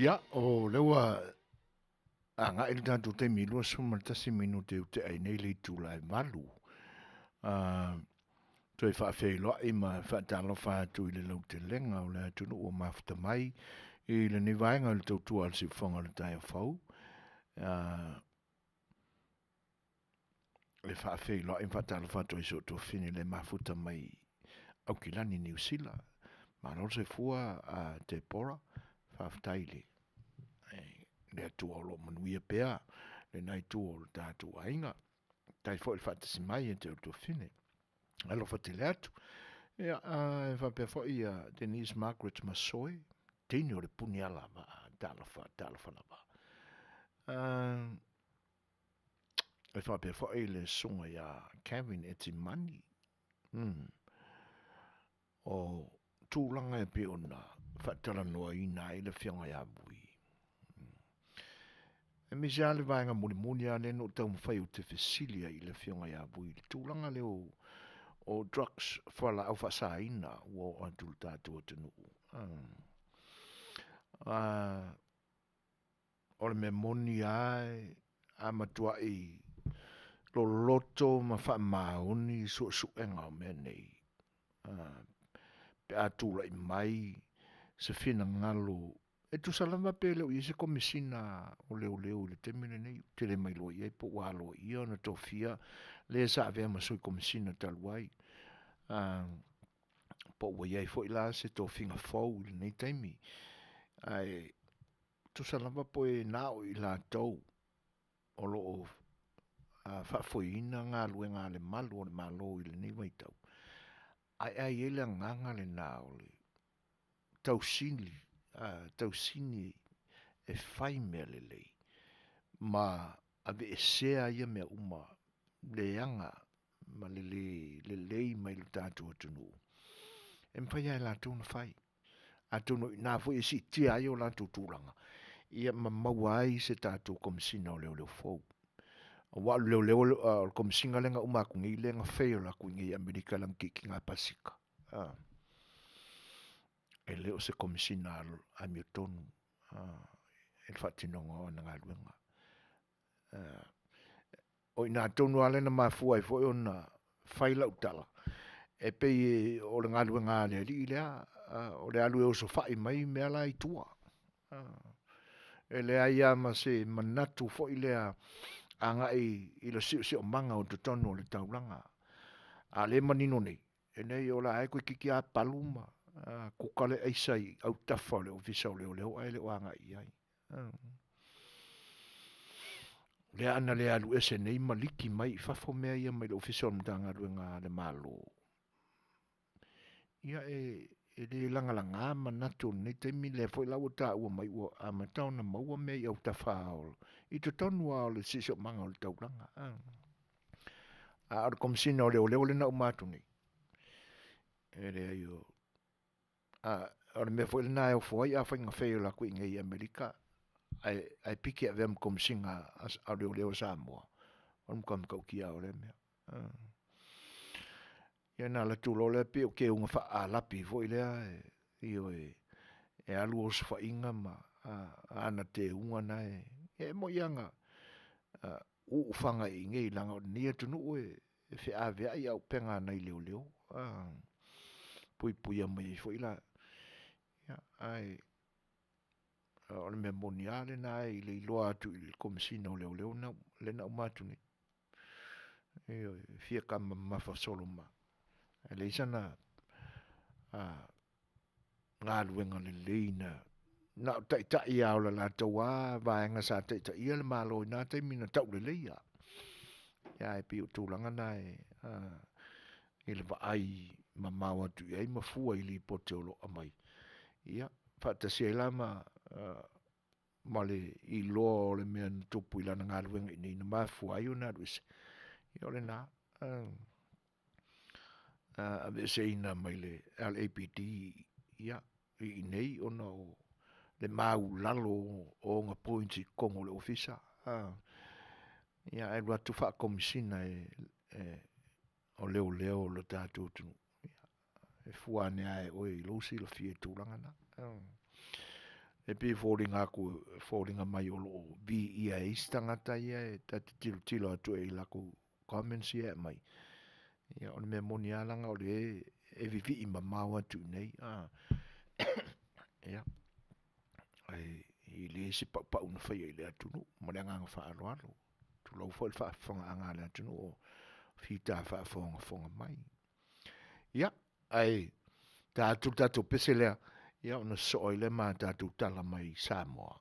S1: Ia, o lea ua agai le tatou taimi i 21 minute e tea ai nei le itula e 8. Toe faafeiloai ma faatalofa atu i le lautelega o le atunuu ua mafuta mai i lenei vaega o le tautua a le siufofoga o le taeao fou. E faafeiloai ma faatalofa atu ai si ou tuafafine le mafuta mai Aukilani, Niu Sila. Malo le soifua a Tepora, faafetai i le, le Atua o lo o manuia pea lena itu o le tatou aiga. Tai foi le faatasi mai e te ou tuafafine. Alofa tele atu. Ia, e faapea foi ia Denise Margaret Masoe, teine o le puniala vaa, talofa, talofa lava. E faapea foi le susuga ia Kevin Etimani. O tulaga e pei ona faatalanoaina ai le afioga ia Vui. Aemaise lava le vaega mulimuli lava lea na ou taumafai ou te fesili ai i le afioga ia Vui i le tulaga lea o, o drugs, fualaau faasaina ua oo atu i le tatou atunuu. O le mea moni lava a matuai loloto ma faamaoni suesuega o mea nei, pe a tulai mai se finagalo e tusa lava pe le o i ai se Komesina o Leoleo i le taimi lenei, ou te le mailoa i ai po ua aloaia ona tofia le sa avea ma Sui Komesina talu ai, po ua i ai foi la se tofiga fou i lenei taimi. Ae tusa lava po e na o i latou o lo o faafoeina galuega a le malu o le Malo i lenei vaitau, ae a i ai le agaga lena o le tausili, tausini e fai mea lelei ma aveesea ia mea uma leaga ma le le lelei mai lo tatou atunuu, e mafai lava e latou ona fai. Atonu o i ina foi e siitia ai o latou tulaga, ia ma maua ai se tatou Komesina o Leoleo fou. Aua o le leoleo, o le Komesina lea na uma atu nei, lea na fail atu i inei i Amerika i lana kiikiga pasika. E le o se Komesina amiotonu i le faatinoga o ana galuega. O i ina tonu lava lea na mafua ai foi ona fai lau tala, e pei o le galuega a le alii lea, o le alu e osofai mai mea la i tua. E leai lava ma se manatu foi lea agai i le siosiomaga o totonu o le taulaga. A o lea e manino nei, e leai o la e toeitiiti lava palu ma kuka le aisa i autafa o le Ofisa o Leoleo ae le o agai i ai. Lea ana le alu ese nei ma liki mai i fafo mea ia mai le Ofisa o le Matagaluega a le Malo, ia e, e le lagalaga manatu o lenei taimi, lea foi la ua taua mai ua amata ona maua mea i autafa o, i totonu lava o le siosiomaga o le taulaga. A o le Komesina o Leoleo lea na uma atu nei, e leai o A o le mea foi lena e ofo ai afai na fail atu i inei i Amerika ae, ae piki e avea ma Komesina a, a Leoleo a Samoa, o le matua matautia lava o lea mea. Ia ona alu atu loa lea pei o keuga faaalapi foi lea, ioe, e alu osofaiga ma ana teuga na e, ia e moni lava na uufaga i inei leaga o lenei atunuu e feaveai auupega a nai leoleo, puipuia mai ai foi la. Ia, ae o le mea moni lava lena i le iloa atu i le Komesina o Leoleo lea na uma atu nei. Ioe, e fia taumamafa solo ma e leai sana galuega lelei na na o taitai lava o le latou lava vaega sa taitaia le Malo i na taimi na taulelei lava. Ia ae pei o tulaga na e i le vaai mamao atu i ai ma fua i lipoti o lo o aumai, ia, faatasi ai la ma ma le iloa o le mea na tupu i lana galuega i inei na mafua ai ona alu ese, ia o lena. Aveeseina mai le LAPD ia, i inei ona o le maulalo o ona points i totonu o le ofisa. Ia ae alu atu faakomisina e, e o leoleo o le tatou atunuu. E fua ane lava e oe i lou silafia i tulaga na. E pei e foliga atu, e foliga mai o lo o viia e isi tagata ia e ta te tilotilo atu ai i latou comments ia e aumai. Ia o le mea moni lava leaga o lea e vivii mamao atu i inei, a. Ia, ae e le se paupau na faia i le atunuu ma le agaga faaaloalo. Tulou foi le faafofogaaga a le atunuu o fita faafogafoga mai. Ia, ae ta atu le tatou pese lea, ia ona sosoo ai lea ma tatou tala mai Samoa.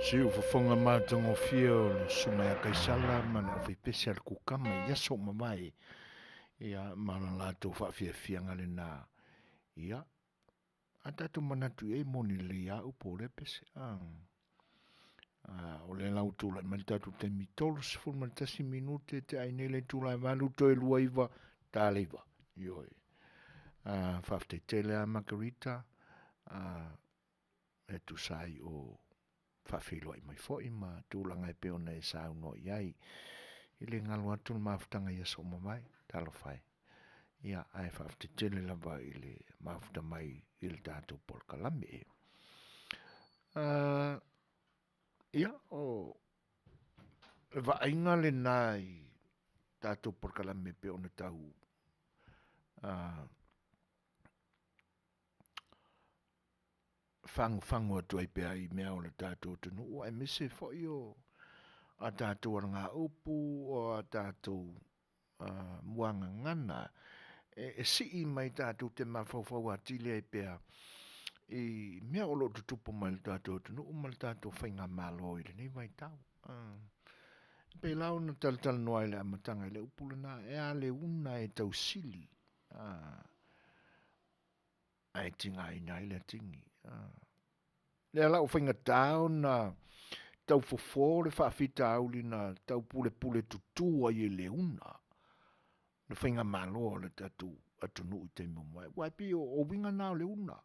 S1: Siufofoga matagofie o le Susuga ia Kaisala ma le aufaipese a le Kukama i aso ua mavae, ia ma le latou faafiafiaga lena. Ia, a tatou manatu i ai moni lelei lava upu o lea pese. A, a, o lea la ua tulai mai le tatou taimi 31 minute te ai nei le itula e 8 toe 29 tala 9. Ioe. A, faafetai tele lava Margarita, a, e tusa ai o faafeiloai mai foi ma tulaga e pei ona e saunoa i ai. E le galo atu le mafutaga i aso ua mavae, talofa e. Ia, ae faafetai tele lava i le mafuta mai i le tatou polokalame. Ia, o le vaaiga lena i tatou polokalame e pei ona tau fagufagu atu ai pea i mea o le tatou atunuu aemaise foi o a tatou alagaupu, o a tatou muagagana e sii mai tatou te mafaufau atili ai pea i mea o lo o tutupu mai i le tatou atunuu ma le tatou faigamalo i lenei vaitau. E pei la ona talatalanoa i le amataga i le upu lena, e a le una e tausili ae tigaina ai le atigi. Lea la ua faigata ona tau fofo le faafitauli na tau pulepule tutū ai e le una le faigamalo a le tatou atunuu i taimi ua mavae. Aua e pei o uiga na o le una.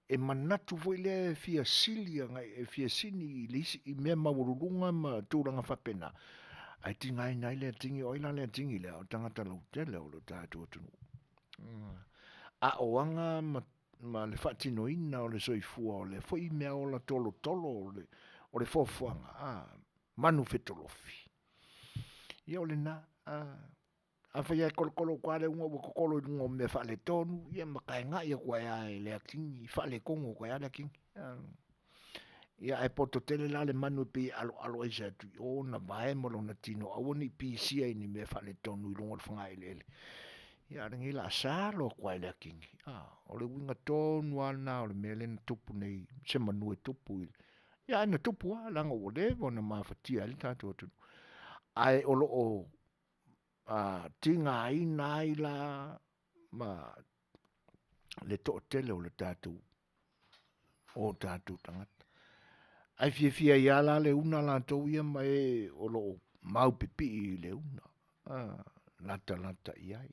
S1: E manatu foi lea e fia sili agai, e fia sini i le isi i mea maualuluga ma tulaga faapena, ae tigaina ai le atigi. O ai la le atigi lea? O tagata lautele o le tatou atunuu. A o aga ma, ma le faatinoina o le soifua o lea foi mea ola tolotolo o le, o le foafoaga, a, manu fetolofi. Ia o lena, a, afai lava e kolokolo atu lava le uga ua kokolo i luga o mea faaletonu, ia ma taegai atu ai lava e le atigi, faaletonu atu ai lava le atigi. Ia ae poto tele la le manu e pei e aloalo ese atu i o ona vae ma lona tino aua ne i pisia i ni mea faaletonu i luga o le fagaeleele. Ia a o lenei la sa loa atu lava i le atigi. O le uiga tonu lava lena o le mea lea na tupu nei, se manu e tupu i ia ae na tupu lava leaga ua leva ona mafatia ai le tatou atunuu. Ae o lo o tigaina ai la ma le toatele o le tatou o tatou tagata. Ae fiafia ai lava la le una latou ia ma e o lo o mau pipii i le una, latalata i ai.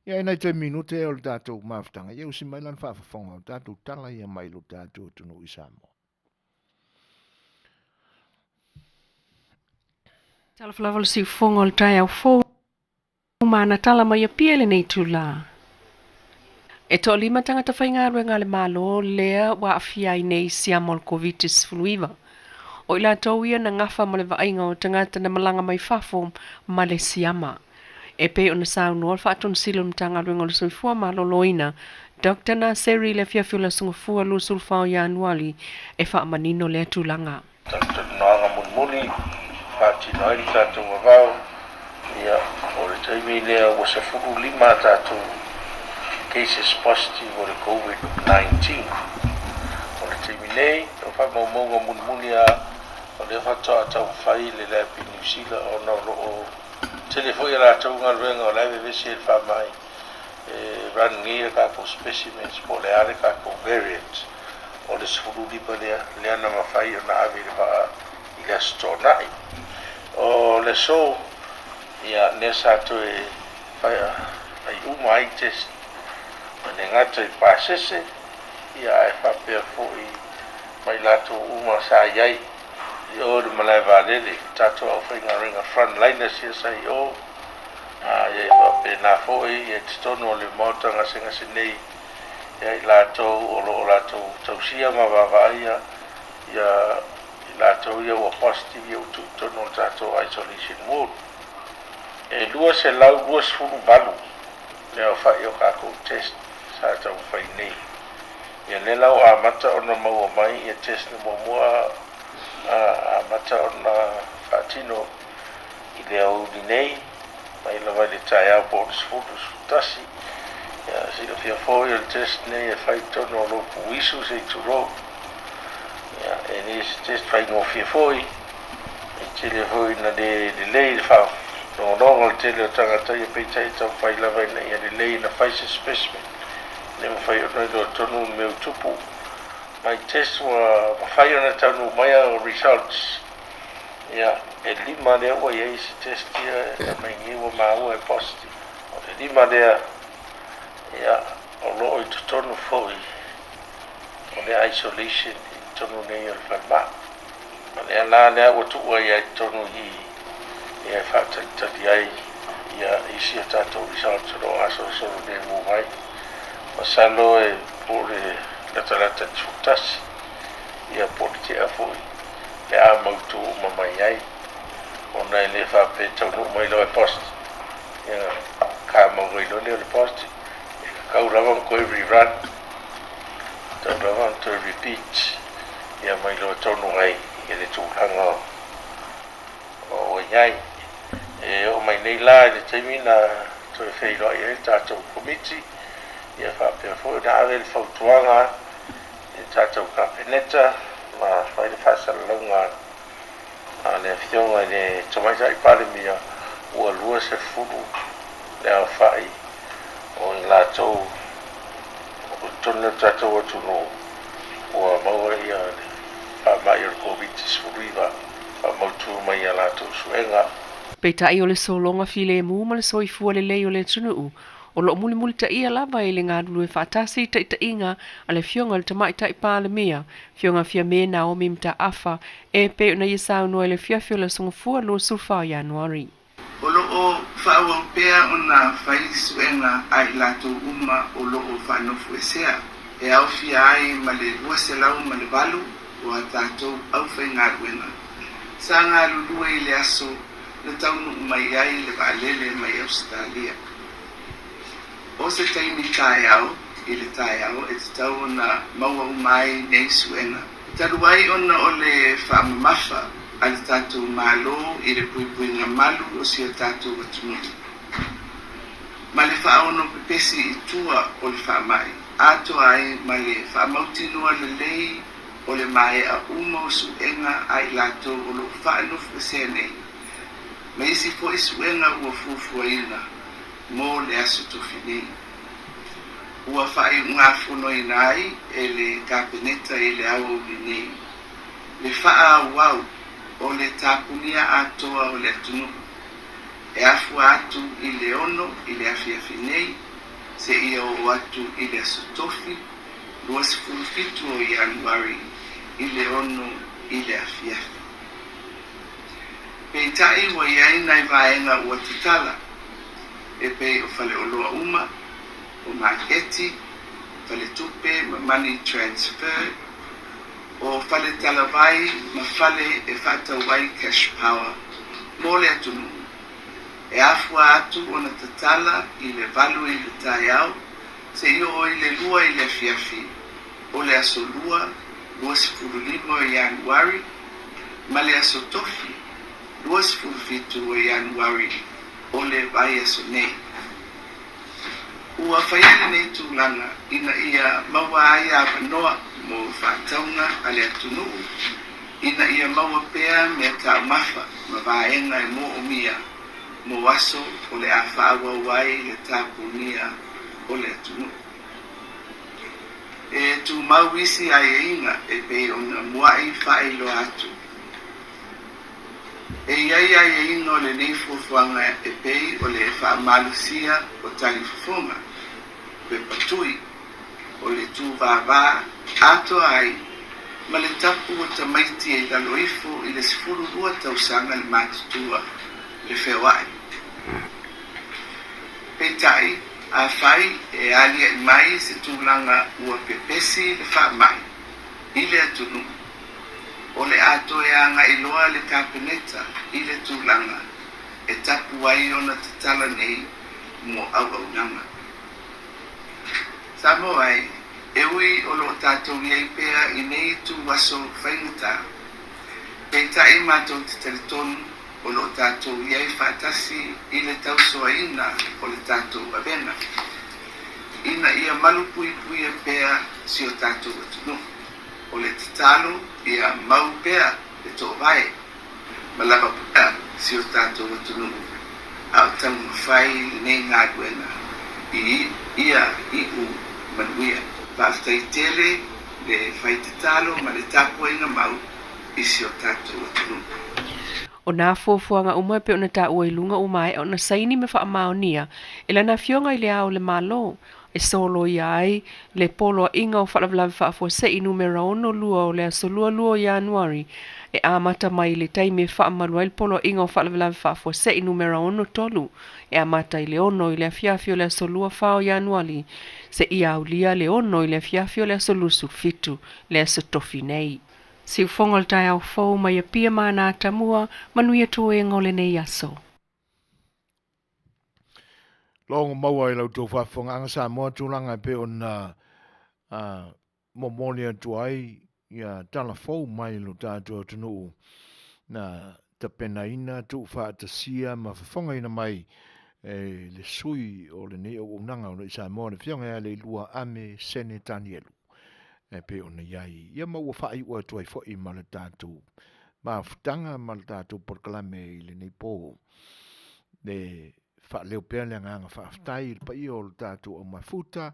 S1: Ia e nai toe minute o le tatou mafutaga, ia usi mai la le faafofoga o tatou tala ia mai lo tatou atunuu i Samoa.
S9: Talofa lava le siufofoga o le taeao fou ma ana tala mai Apia i lenei itula. E toalima tagata faigaluega a le Malo lea ua aafia ai nei siama o le Koviti-19. O i latou ia na gafa ma le vaaiga o tagata na malaga mai fafo ma le siama. E pei ona saunoa le Faatonesili o le Matagaluega o le Soifua Maloloina, Doctor Naseri i le afiafi o le Aso Gafua 24 o Ianuali e faamanino lea tulaga.
S10: Talatalanoaga mulimuli e faatino ai le tatou vavao, ia, o le taimi lea ua 15 a tatou cases positive o le Covid-19. O le taimi nei, o faamaumauga mulimuli lava o lea faatoa taumafai le lab i Niu Sila ona o lo o tele foi a latou galuega o la e vevesi ai le faamai e run nei a tatou specimens po o le a le tatou variant o le 15 lea, lea na mafai ona ave i le vaa i le Aso Toonai. O le aso, ia, lea sa toe fai uma ai test, e le gata i pasese, ia ae faapea foi ma i latou uma sa i ai i o i le malae vaalele, tatou aufaigaluega frontliners ia sa i o, a ia e faapena foi i totonu o le Maota gasegase nei ia i latou o lo o latou tausia ma vaavaaia ia i latou ia ua positive ia ua tuu i totonu o le tatou isolation ward. E 228 le aofai o tatou test sa taumafai nei. Ia lea la ua amata ona maua mai ia test na muamua amata ona faatino i le aoauli nei, mai lava i le taeao po o le 10 i le 11. Ia, silafia foi o le test nei e fai i totonu o lou puisu se i tulou. Ia, e le se test faigofie foi, e tele foi ina le lelei le faalogologo o le tele o tagata ia, peitai e taumafai lava ina ia lelei ona fai se specimen, le mafai ona iloa tonu le mea ua tupu. Mai test ua mafai ona taunuu mai au results, ia e lima lea ua i ai isi test ia e aumai nei ua maua e positive. O le lima lea, ia o lo o i totonu foi o le isolation i totonu nei o le falemai. O lea la lea ua tuu ai i totonu i i ia e faatalitali ai ia isi o tatou results o lo o gasolosolo lemu mai. Masalo e po o le latalata i le 11 ia po o le tea foi le a mautu uma mai ai, ona e le faapea e taunuu mai loa e positive ia ka maua ai loa lea o le positive. E tatau lava ona toe rerun, tatau lava ona toe repeat ia ma iloa tonu ai i le tulaga o ua i ai. E oo mai nei la i le taimi na toe feiloai ai le tatou Komiti, ia faapea foi ona ave le fautuaga i le tatou Kapeneta ma fai le faasalalauga a le Afioga i le Tamaitai Palemia ua 20 le aofai o i latou o totonu o le tatou atunuu ua maua ia le faamai o le Koviti-19 faamautu mai i a latou suega.
S9: Peitai o le sologa filemu ma le soifua lelei o le atunuu o lo o mulimulitaia lava e le galulue faatasi i taitaiga a le Afioga i le Tamaitai Palemia, Afioga Fiame Naomi Mataafa, e pei ona ia saunoa i le afiafi o le Aso Gafua 24 Ianuari.
S11: O lo o faaauau pea ona fai suega a i latou uma o lo o faanofoesea, e aofia ai ma le 208 o a tatou aufaigaluega sa galulue i le aso na taunuu mai ai le vaalele mai Ausetalia. O se taimi taeao i le taeao e tatau ona maua uma ai nei suega. Talu ai ona o le faamamafa a le tatou Malo i le puipuiga malu o si o tatou atunuu ma le faaonopepesi i tua o le faamai, atoa ai ma le faamautinoa lelei o le maea uma o suega a i latou o lo o faanofoesea nei, ma isi foi suega ua fuafuaina mo le Aso Tofi nei. Ua faaiugafonoina ai e le Kapeneta i le aoauli nei le faaauau o le tapunia atoa o le atunuu e afua atu i le 6 i le afiafi nei seia oo atu i le Aso Tofi 27 o Ianuari i le 6 i le afiafi. Peitai ua i ai nai vaega ua tatala, e pei o faleoloa uma, o maketi, faletupe ma money transfer, o fale talavai ma fale e faatau ai cash power mo le atunuu, e afua atu ona tatala i le 8 i le taeao seia oo i le 2 i le afiafi o le Aso Lua 25 o Ianuari ma le Aso Tofi 27 o Ianuari o le vaiaso nei. Ua faia lenei tulaga ina ia maua ai avanoa mo faatauga a le atunuu ina ia maua pea mea taumafa ma vaega e moomia mo aso o le a faaauau ai le tapunia o le atunuu. E tumau isi aiaiga e pei ona muai faailoa atu. E i ai aiaiga o lenei fuafuaga e pei o le faamalosia o talifofoga, pepa tui, o le tūvāvā atoa ai ma le tapu o tamaiti e i lalo ifo i le 12 tausaga le matutua le feoai. Peitai, afai e aliaʻi mai se tulaga ua pepesi le faamai i le atunuu, o le a toe agai loa le Kapeneta i le tulaga e tapu ai ona tatala nei mo auaunaga. Samoa e, e ui o lo o tatou i ai pea i nei ituaso faigata, peitai matou te talitonu o lo o tatou i ai faatasi i le tausoaina o le tatou avega, ina ia malupuipuia pea si o tatou atunuu. O le tatalo ia mau pea le toovae ma lava pea si o tatou atunuu a o taumafai lenei galuega i ia iu manuia. Faafetai tele le fai tatalo ma le tapuaiga mau i si o tatou atunuu.
S9: O nā fuafuaga uma e pei ona taua i luga ua maea ona saini ma faamaonia e Lana Afioga i Le Ao o le Malo e soloia ai le Poloaiga o Faalavelave Faafuasei Numera 62 o le aso 22 o Ianuari e amata mai i le taimi e faamalu ai le Poloaiga o Faalavelave Faafuasei Numera 63 e amata i le 6 i le afiafi o le aso 24 o Ianuali seia aulia le 6 i le afiafi o le aso 27 le aso Tofi nei. Siufogo o le taeao fou mai Apia ma ana atamua, manuia tuega o lenei aso.
S1: Logo maua i la outou faafofogaaga Samoa tulaga e pei ona momoli atu ai ia tala fou mai lo tatou atunuu na tapenaina, tuufaatasia ma fofogaina mai e le sui o lenei auaunaga o lo i Samoa le Afioga ia Leilua Ame Sene Tanielu e pei ona i ai ia ma ua faaiu atu ai foi ma le tatou mafutaga ma le tatou polokalame i lenei po. Le faaleo pea le agaga faafetai i le paia o le tatou aumafuta,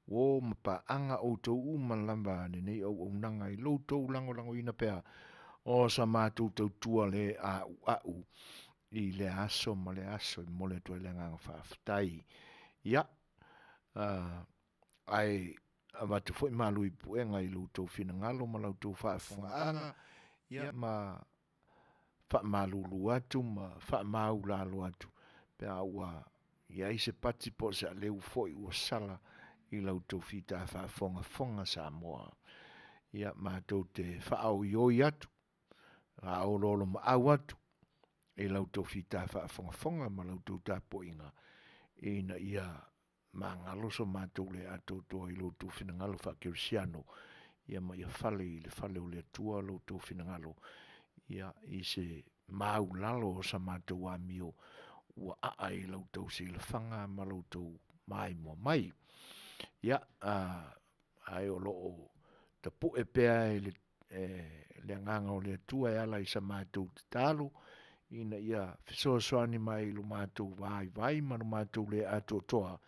S1: uo ma paaga outou uma lava lenei auaunaga i lo outou lagolagoina pea o sa matou tautua le a'ua'u i lea aso ma lea aso. E momoli atu ai le agaga faafetai. Ia, ae avatu foi malu i puega i lo outou finagalo ma la outou faafofogaaga, ia ma faamalulu atu ma faamaulalo atu pe a ua i ai se pati po o se aleu foi ua sala i la outou fita faafogafoga Samoa. Ia, matou te faaoioi atu, faaoloolomaau atu i la outou fita faafogafoga ma la outou tapuaiga ina ia magalo so matou le atoatoa i lo outou finagalo faakerisiano, ia ma ia fale i le fale o le Atua lo outou finagalo, ia i se maulalo o sa matou amio ua aa i la outou silafaga ma lo outou maimoa mai. Ia, ae o lo o tapue pea e le le agaga o le Atua e ala i sa matou tatalo, ina ia fesoasoani mai i lo matou vaivai ma lo matou le atoatoa,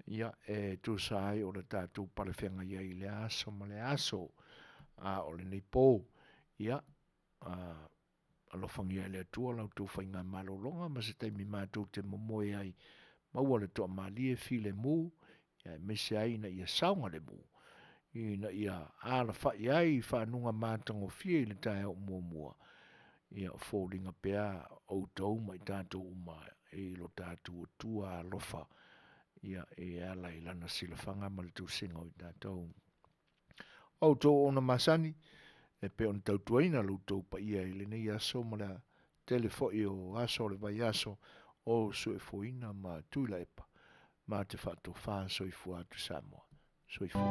S1: ia e tusa ai o le tatou palefeagai ai i lea aso ma lea aso, a o lenei po, ia, Alofagia e le Atua la outou faigamalologa ma se taimi matou te momoe ai, maua le toamalie filemu, aemaise ai ina ia saogalemu, ina ia alafai ai i fanuga matagofie i le taeao muamua. Ia foliga pea outou ma i tatou uma i lo tatou Atua alofa, ia e ala i lana silafaga ma le tausiga o i tatou. O outou ona masani, e pei ona tautuaina lo outou paia i lenei aso ma le tele foi o aso o le vaiaso o Suefoina ma Tuilaepa, ma te faatofa soifua atu Samoa. Soifua.